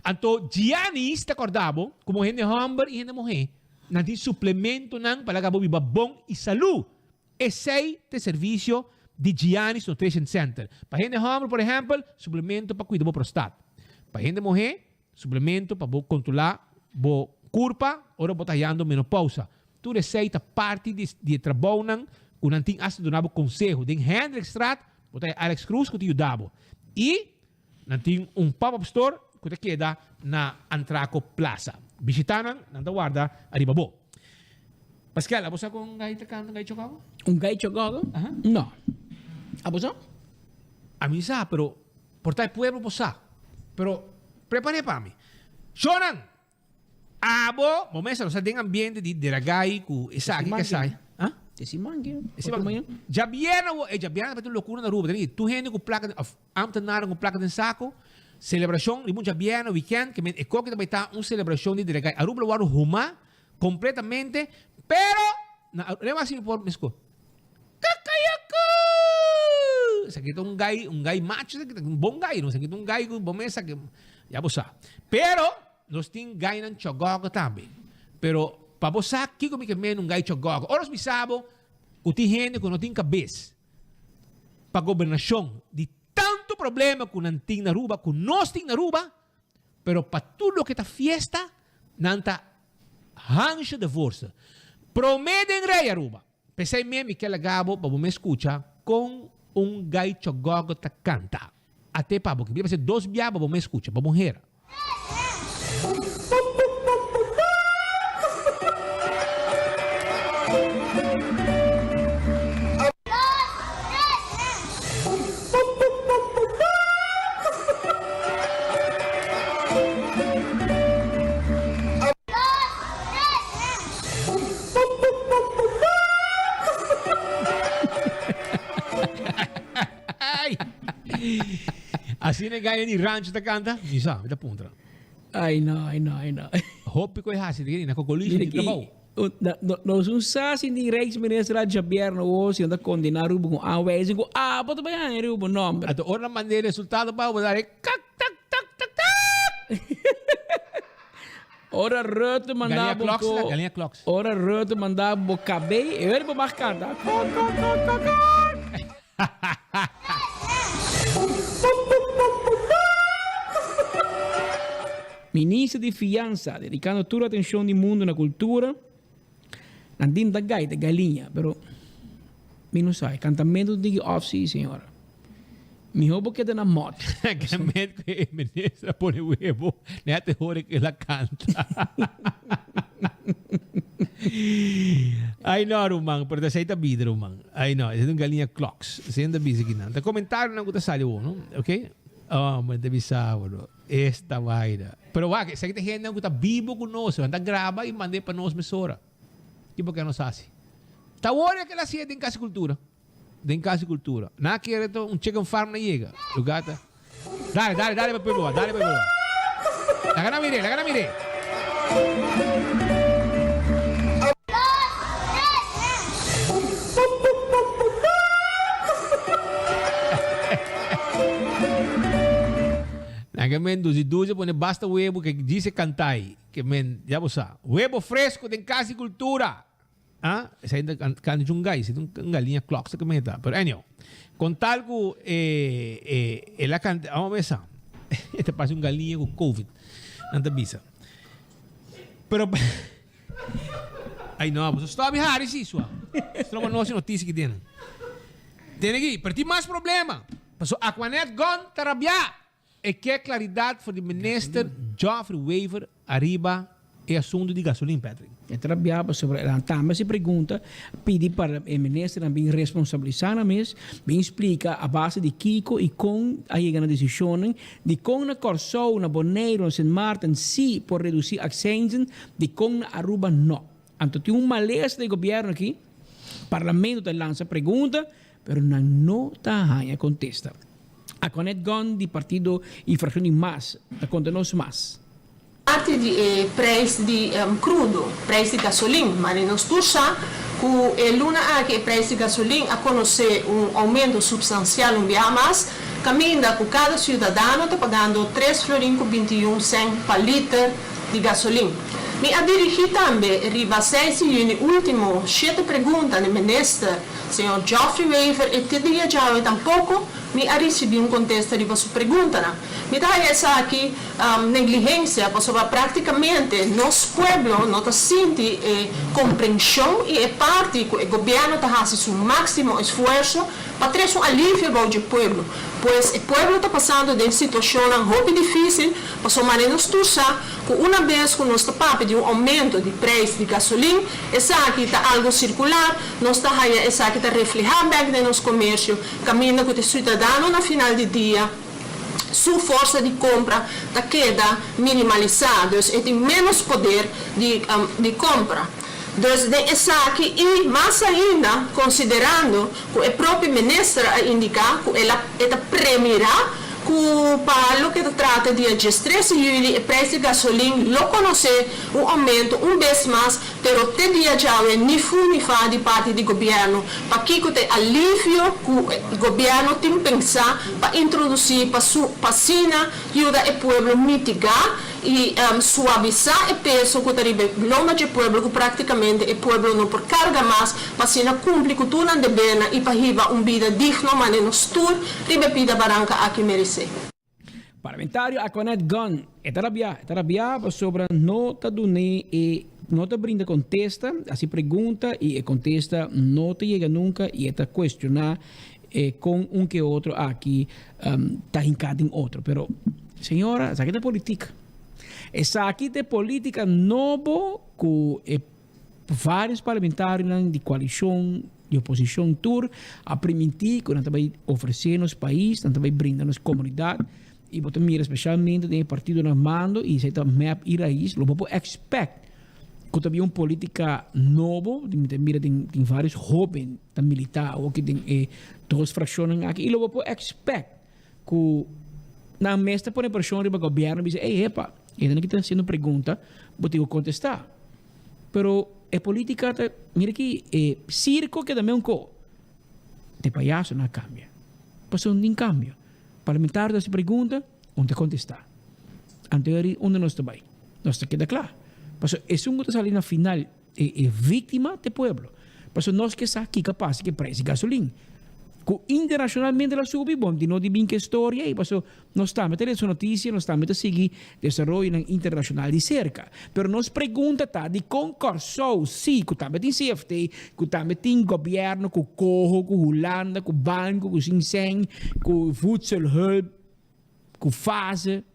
Anto Giannis ta corda bo como hende homber y hende muher, nan tin suplementonan pa laga bo biba bon y salú. Esey ta e servicio di Giannis Nutrition Center. Pa hende homber, por ehempel, suplemento pa cuida bo prostat. Pa hende muher, Suplemento pa bo controla bo curpa ora bo ta hayando menopausa. Tur esey ta parti di di e trabounan cu nan tin hasta duna bo conseho. Den Hendrikstraat bo ta haya Alex Cruz cu ta yuda bo. Y nan tin un pop-up store cu ta keda na Antraco Plaza. Bishita nan, nan ta warda ariba bo. Pascal, abo sa con un gai ta canta un gai chocogo? Un gai chocogo? No. Abo sa? Ami sa, pero Por ta e pueblo por sa. Pero prepar'é pa mi. Shownan! Abo, bo mester nos ta den ambiente di deragay ku esaki ku esai. Ha? E siman ki. E siman. Djabièrnè awo, e djabièrnè ta un lokura na Aruba. Tene tur hende ku plaka den, òf ambtenaren ku plaka den sako. Selebrashon riba un djabièrnè, wikènt, ke men e koki ta bai ta un selebrashon di deragay. Aruba lo wòrdu humá kompletamente, pero na Aruba, lema asi mi por meskos. Kakayaku! Esaki ta un gai, un gai macho, esaki ta un bon gai, no? Esaki ta un gai ku bo mes sa ke, ya bo sa. Pero, nos tin gainan chògògò tambe. Pero, pa bo sa kiko mi ke meen un gai chògògò, ora nos bisa bo ku tin hende ku no tin kabes pa gobernashon di tantu problema ku nan tin na Aruba, ku nos tin na Aruba, pero pa tur loke ta fiesta, nan ta hansha de voorste. Prome den rei Aruba. P'esei mi mi ke laga bo pa bo mes skucha kon un gai chògògò ta kanta. Ate pa bo ke bira p'esei dos bia pa bo mes skucha, pa bo hera. Asina e gaya di rancho ta canta? Mi sa, mi ta puntra. Ay no, ay no, ay no. Hopi cu e haci di na cocolishi di trabou. Nos un sa si di Rijksminister a djabièrnè wo si nan ta kondená Aruba ku aanwijzing ku abo ta bai haña riba bo nòmber. Anto ora nan mand'é resultado pa bo, bo ta haña kak tak tak tak tak. Ora Rutte manda Galiña bo kloks ko la, galiña kloks. Ora Rutte manda bo kabei, e ora bo mag kanta. Kok kok kok kok kok. Minister di Fiansa, dedicando tur atencion di mundo na cultura, nan tin ta gaita galiña, pero mi no sa, e cantamento tin ki off si, señora. Miho bo keda na mot. Met ku e minister a pone webo, net e hora ku el a kanta. Ai no ruman, pero ta esei ta bida ruman. Ai no, esei ta un galiña kloks. Esei nan ta bisa kinan. Ta comentarionan ku ta sali awor, no? Ok? Oh, men ta bisa bo no. Esta vaina. Pero wak, esaki ta hendenan ku ta bibo ku nos. Nan ta graba i mand'é pa nos mesora. Ki por ke nos hasi? Ta awor e ke el hasié den Kas di Kultura. Den Cas di Cultura. Nan a kere to un chicken farm na yega. Lugar ta. Dale, dale, dale pa pueblo dale pa pueblo. Laga nan mire, laga nan mire. Nan ke men duzi duzi pone basta webo ke djis e kantai. Ke men, ya bo sa. Webo fresco den Cas di Cultura. Ah, esei ta kan di un gai, esei ta un galiña klok sa kimen ta. Pero anyhow, kon tal ku e e el a kanta, amo mesa, e ta parse un galiña ku covid, nan ta bisa. Pero, ay no, boso stop di hari si sua. Stroba nos e notisia ki tenen. Tene aki, pero tin mas problema. Pasobra Aquanet Gon ta rabiá. E ke claridad for di Minister Geoffrey Wever ariba e asunto di gasolin, Patrick. E ta rabia pasobra el a tambe haci pregunta, pidi pa e ministernan bin responsabilisa nan mes, bin splica a base di kico y con a yega na decisionnan, dicon na Corsou, na Boneiru, na Sint Maarten si por reduci accijnzen, dicon na Aruba no. Anto tin un malesa di gobierno aki, Parlamento ta lansa pregunta, pero nan no ta haña contesta. Aquanet Gunn di partido y fraccion di mas ta conta nos mas. Parti di e prijs di crudo, prijs di gasolin, ma nos tur sa cu e luna aki e prijs di gasolin a conoce un aumento substancial un biaha mas, caminda cu cada ciudadano ta pagando tres florin cu 21 cent pa liter di gasolin. Mi a dirigi tambe riba seis di juni ultimo shete pregunta na minister Señor Geoffrey Wever e te dia djawe tampoco mi a ricibi un contesta riba su preguntanan. Mi ta haya esaki negligencia pasobra practicamente nos pueblo no ta sinti e comprension y e parti cu e gobierno ta haci su maximo esfuerzo pa trece un alivio bou dje pueblo. Pues e pueblo ta pasando den situacionnan hopi dificil pasobra mane nos tur sa cu una bes cu nos ta papia di un aumento di prijs di gasolin esaki ta algo circular, Nos ta haña esaki ta reflehá bèk den nos komersio, kaminda ku te siudadano na final di dia su forsa di kompra ta keda minimalisá, dus e tin ménos poder di di kompra. Dus den esaki i mas ainda konsiderando ku e propio minister a indiká ku el a e ta premirá ku pa loke ta trata dia diestres di yüli e preis di gasolin lo konosé un oumento un bes mas Pero te dia djawe ni fu ni fa di parti di gobierno. Pakico ta e alivio cu gobierno tin pensa pa introduci pa su pa asina yuda e pueblo mitiga y suavisa e peso cu ta riba e lomba dje pueblo cu practicamente e pueblo no por carga mas pa asina cumpli cu tur nan debernan y pa hiba un bida digno mane nos tur riba e pida baranca aki merece. Parlamentario Aquanet Gunn, E ta rabiá, e ta rabiá pasobra no ta dun'é e no ta brinda kontesta, hasi pregunta i e kontesta no ta yega nunka i e ta kuestioná e kon un ke otro aki ta hinká den otro. Pero señora, esaki ta politik. Esaki ta e politika nobo ku e Varios parlamentarionan di coalicion, di oposicion tur a priminti cu nan ta bay ofrece nos pais, nan ta bay brinda nos comunidad y bo ta mira specialmente den e partidonan mando y esey ta mep y raiz lo bo por expect cu ta bin un politica nobo, mi ta mira tin varios hoben ta milita awoki den e dos fraccionnan aki y lo bo por expect Ku nan mes ta pone preshon riba gobièrnu bisa, ey hepa, hende ki ta hasiendo pregunta, bo tin ku kontestá. Pero e polítika ta, mira aki, e sirko keda meun ko. Te payasonan a kambia. Pasobra no tin kambio. Parlamentario ta hasi pregunta, un ta kontestá. Anto eri unda nos ta bai? Nos ta keda kla. Pasobra esun ku ta sali na final E e víktima ta e pueblo. Pasobra nos ke sa kiko a pasa ku e preis di gasolin. Ku internashonalmente el a subi, bon di no di bin ku e storia ei, paso nos tambe ta lesa notisia, nos tambe ta sigui desaroyonan internashonal di serka. Pero nos pregunta ta, dikon Kòrsou si, ku tambe tin CFT, ku tambe tin gobièrnu, ku koho, ku Hulanda, ku banko, ku Sinseng, ku voedselhulp, ku fase,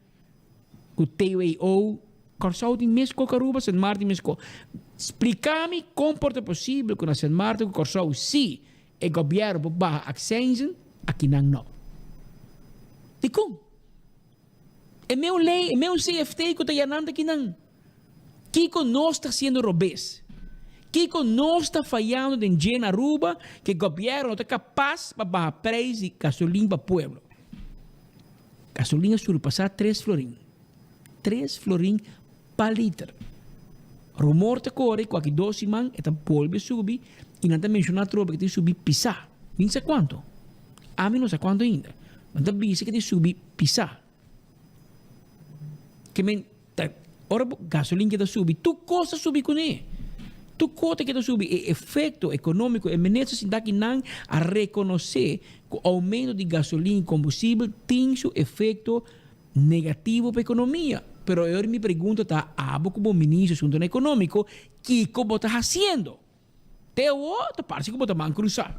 ku TWO, Kòrsou tin mes kos ku Aruba, Sint Maarten tin mes kos. Splika mi kon por ta posibel ku na Sint Maarten ku Kòrsou si e gobièrnu por baha akseinzen, akinan no. Dikon? E meu lei, e meu CFT ku ta yanan ta kinan. Kiko nos ta hasiendo robes? Kiko nos ta fayando den dje na Aruba ku e gobièrnu no ta kapas pa baha preis di gasolin pa pueblo? Gasolin a surpasá tres florin. Tres florin pa liter. Rumor ta kore ku aki dos siman e ta bolbe subi i nan ta menshoná atrobe ku e tin subi pisá. Mi no sa kuantu. Ami no sa kuantu ainda. Nan ta bisa ku e tin subi pisá. Ke men ta ora bo gasolin keda subi tur kos ta subi kuné. Tur kos ta keda subi. E efekto ekonómiko e minister sinta aki nan a rekonosé ku oumento di gasolin i kombustibel tin su efekto negativo pa ekonomia. Pero e ora mi pregunta ta abo komo minister asuntonan ekonómiko kiko bo ta hasiendo? Te awor ta parse ku bo ta man krusá.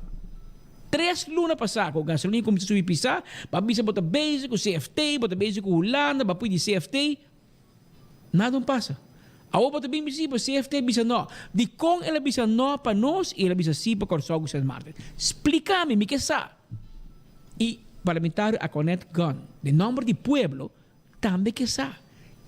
Tres luna pasá ku gasolina kuminsá subi pisá, bo a bisa bo ta bezig ku CFT, bo ta bezig ku Hulanda, bo a pidi CFT. Nada no pasa. Awor bo ta bin bisa bo CFT bisa no. Dikon el a bisa no pa nos i el a bisa sí pa Kòrsou ku Sint Maarten? Splika mi, mi ke sa. I parlamentario Aquanet Gunn, den nòmber di pueblo, Tambe ke sa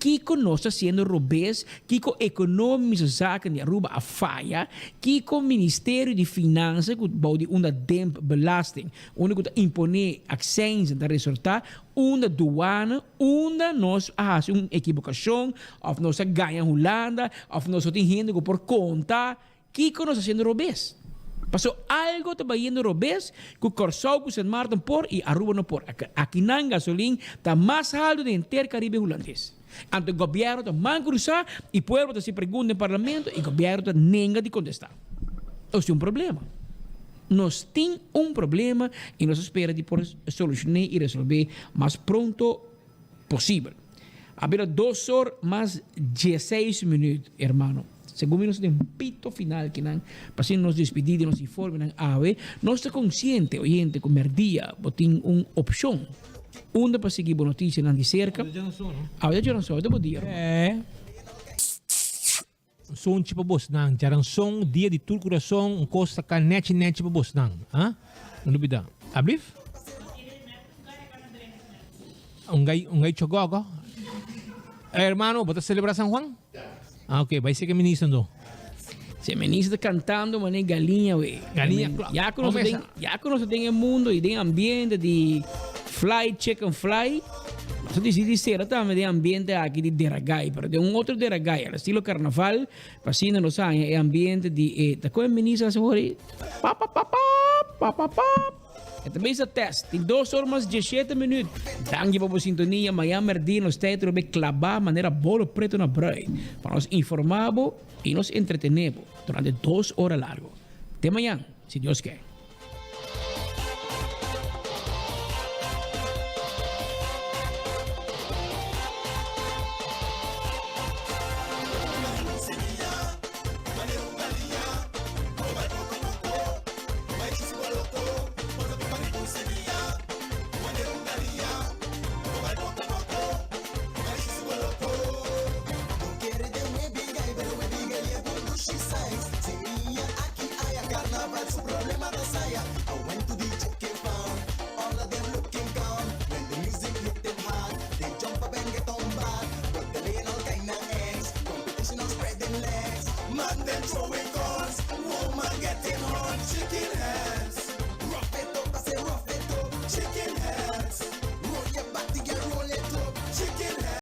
kiko nos ta hasiendo robes, kiko Economische Zaken di Aruba a faya, kiko Ministerio di Finansa ku bou di unda demp belasting, unda ku ta impone accijnzen ta resorta, unda douane, unda nos a hasi un ekibokashon of nos a gaña Hulanda of nos no tin hende ku por konta Kiko nos hasiendo robes? Paso algo ta bayendo robes ku Kòrsou ku Sint Maarten por i Aruba no por. Akinan gasolin ta mas haltu den henter Karibe Hulandes. Anto gobièrnu ta man krusá i pueblo ta hasi pregunta den parlamento i gobièrnu ta nenga di kontestá. Nos tin un problema. Nos tin un problema i nos ta spera di por solushoné i resolvé mas pronto posibel. A bira dos or mas dieseis minuut, hermano. Segun mi nos ta den pito final kinan, pa asina nos despidi di nos informenan awe. Nos ta konsiente, oyente, ku merdia bo tin un opshon unda pa sigui bo notisianan di serka. Awe ta djaranson, awe ta bo dia, hermano. Un sonchi pa bosnan. Djaranson, dia di tur kurason, un kos ta ka nechi nechi pa bosnan. Ha? No lubida. Ablif? Un gai, un gai chogogo. Eh, hermano, bo ta celebra San Juan? Ah, ok, bai seke minister ando. Se minister ta cantando mane galiña we. Galiña, klok. Ya ku nos den, ya ku nos den e mundo y den ambiente di fly chicken fly. Nos a disidí sera tambe den ambiente aki di Deragai, pero den un otro Deragai, al estilo carnaval, pa asina nos haña e ambiente di e, ta kon e minister hasi hoor ei? Pa pa pa pa, pa pa pa. E ta bisa test. Tin dos or mas diesshete minuut. Danki pa bo sintonia. Mañan merdí nos ta atrobe klabá manera bolo preto na brui pa nos informá bo i nos entretené bo durante dos ora largo. Te mañan, si Dios ke.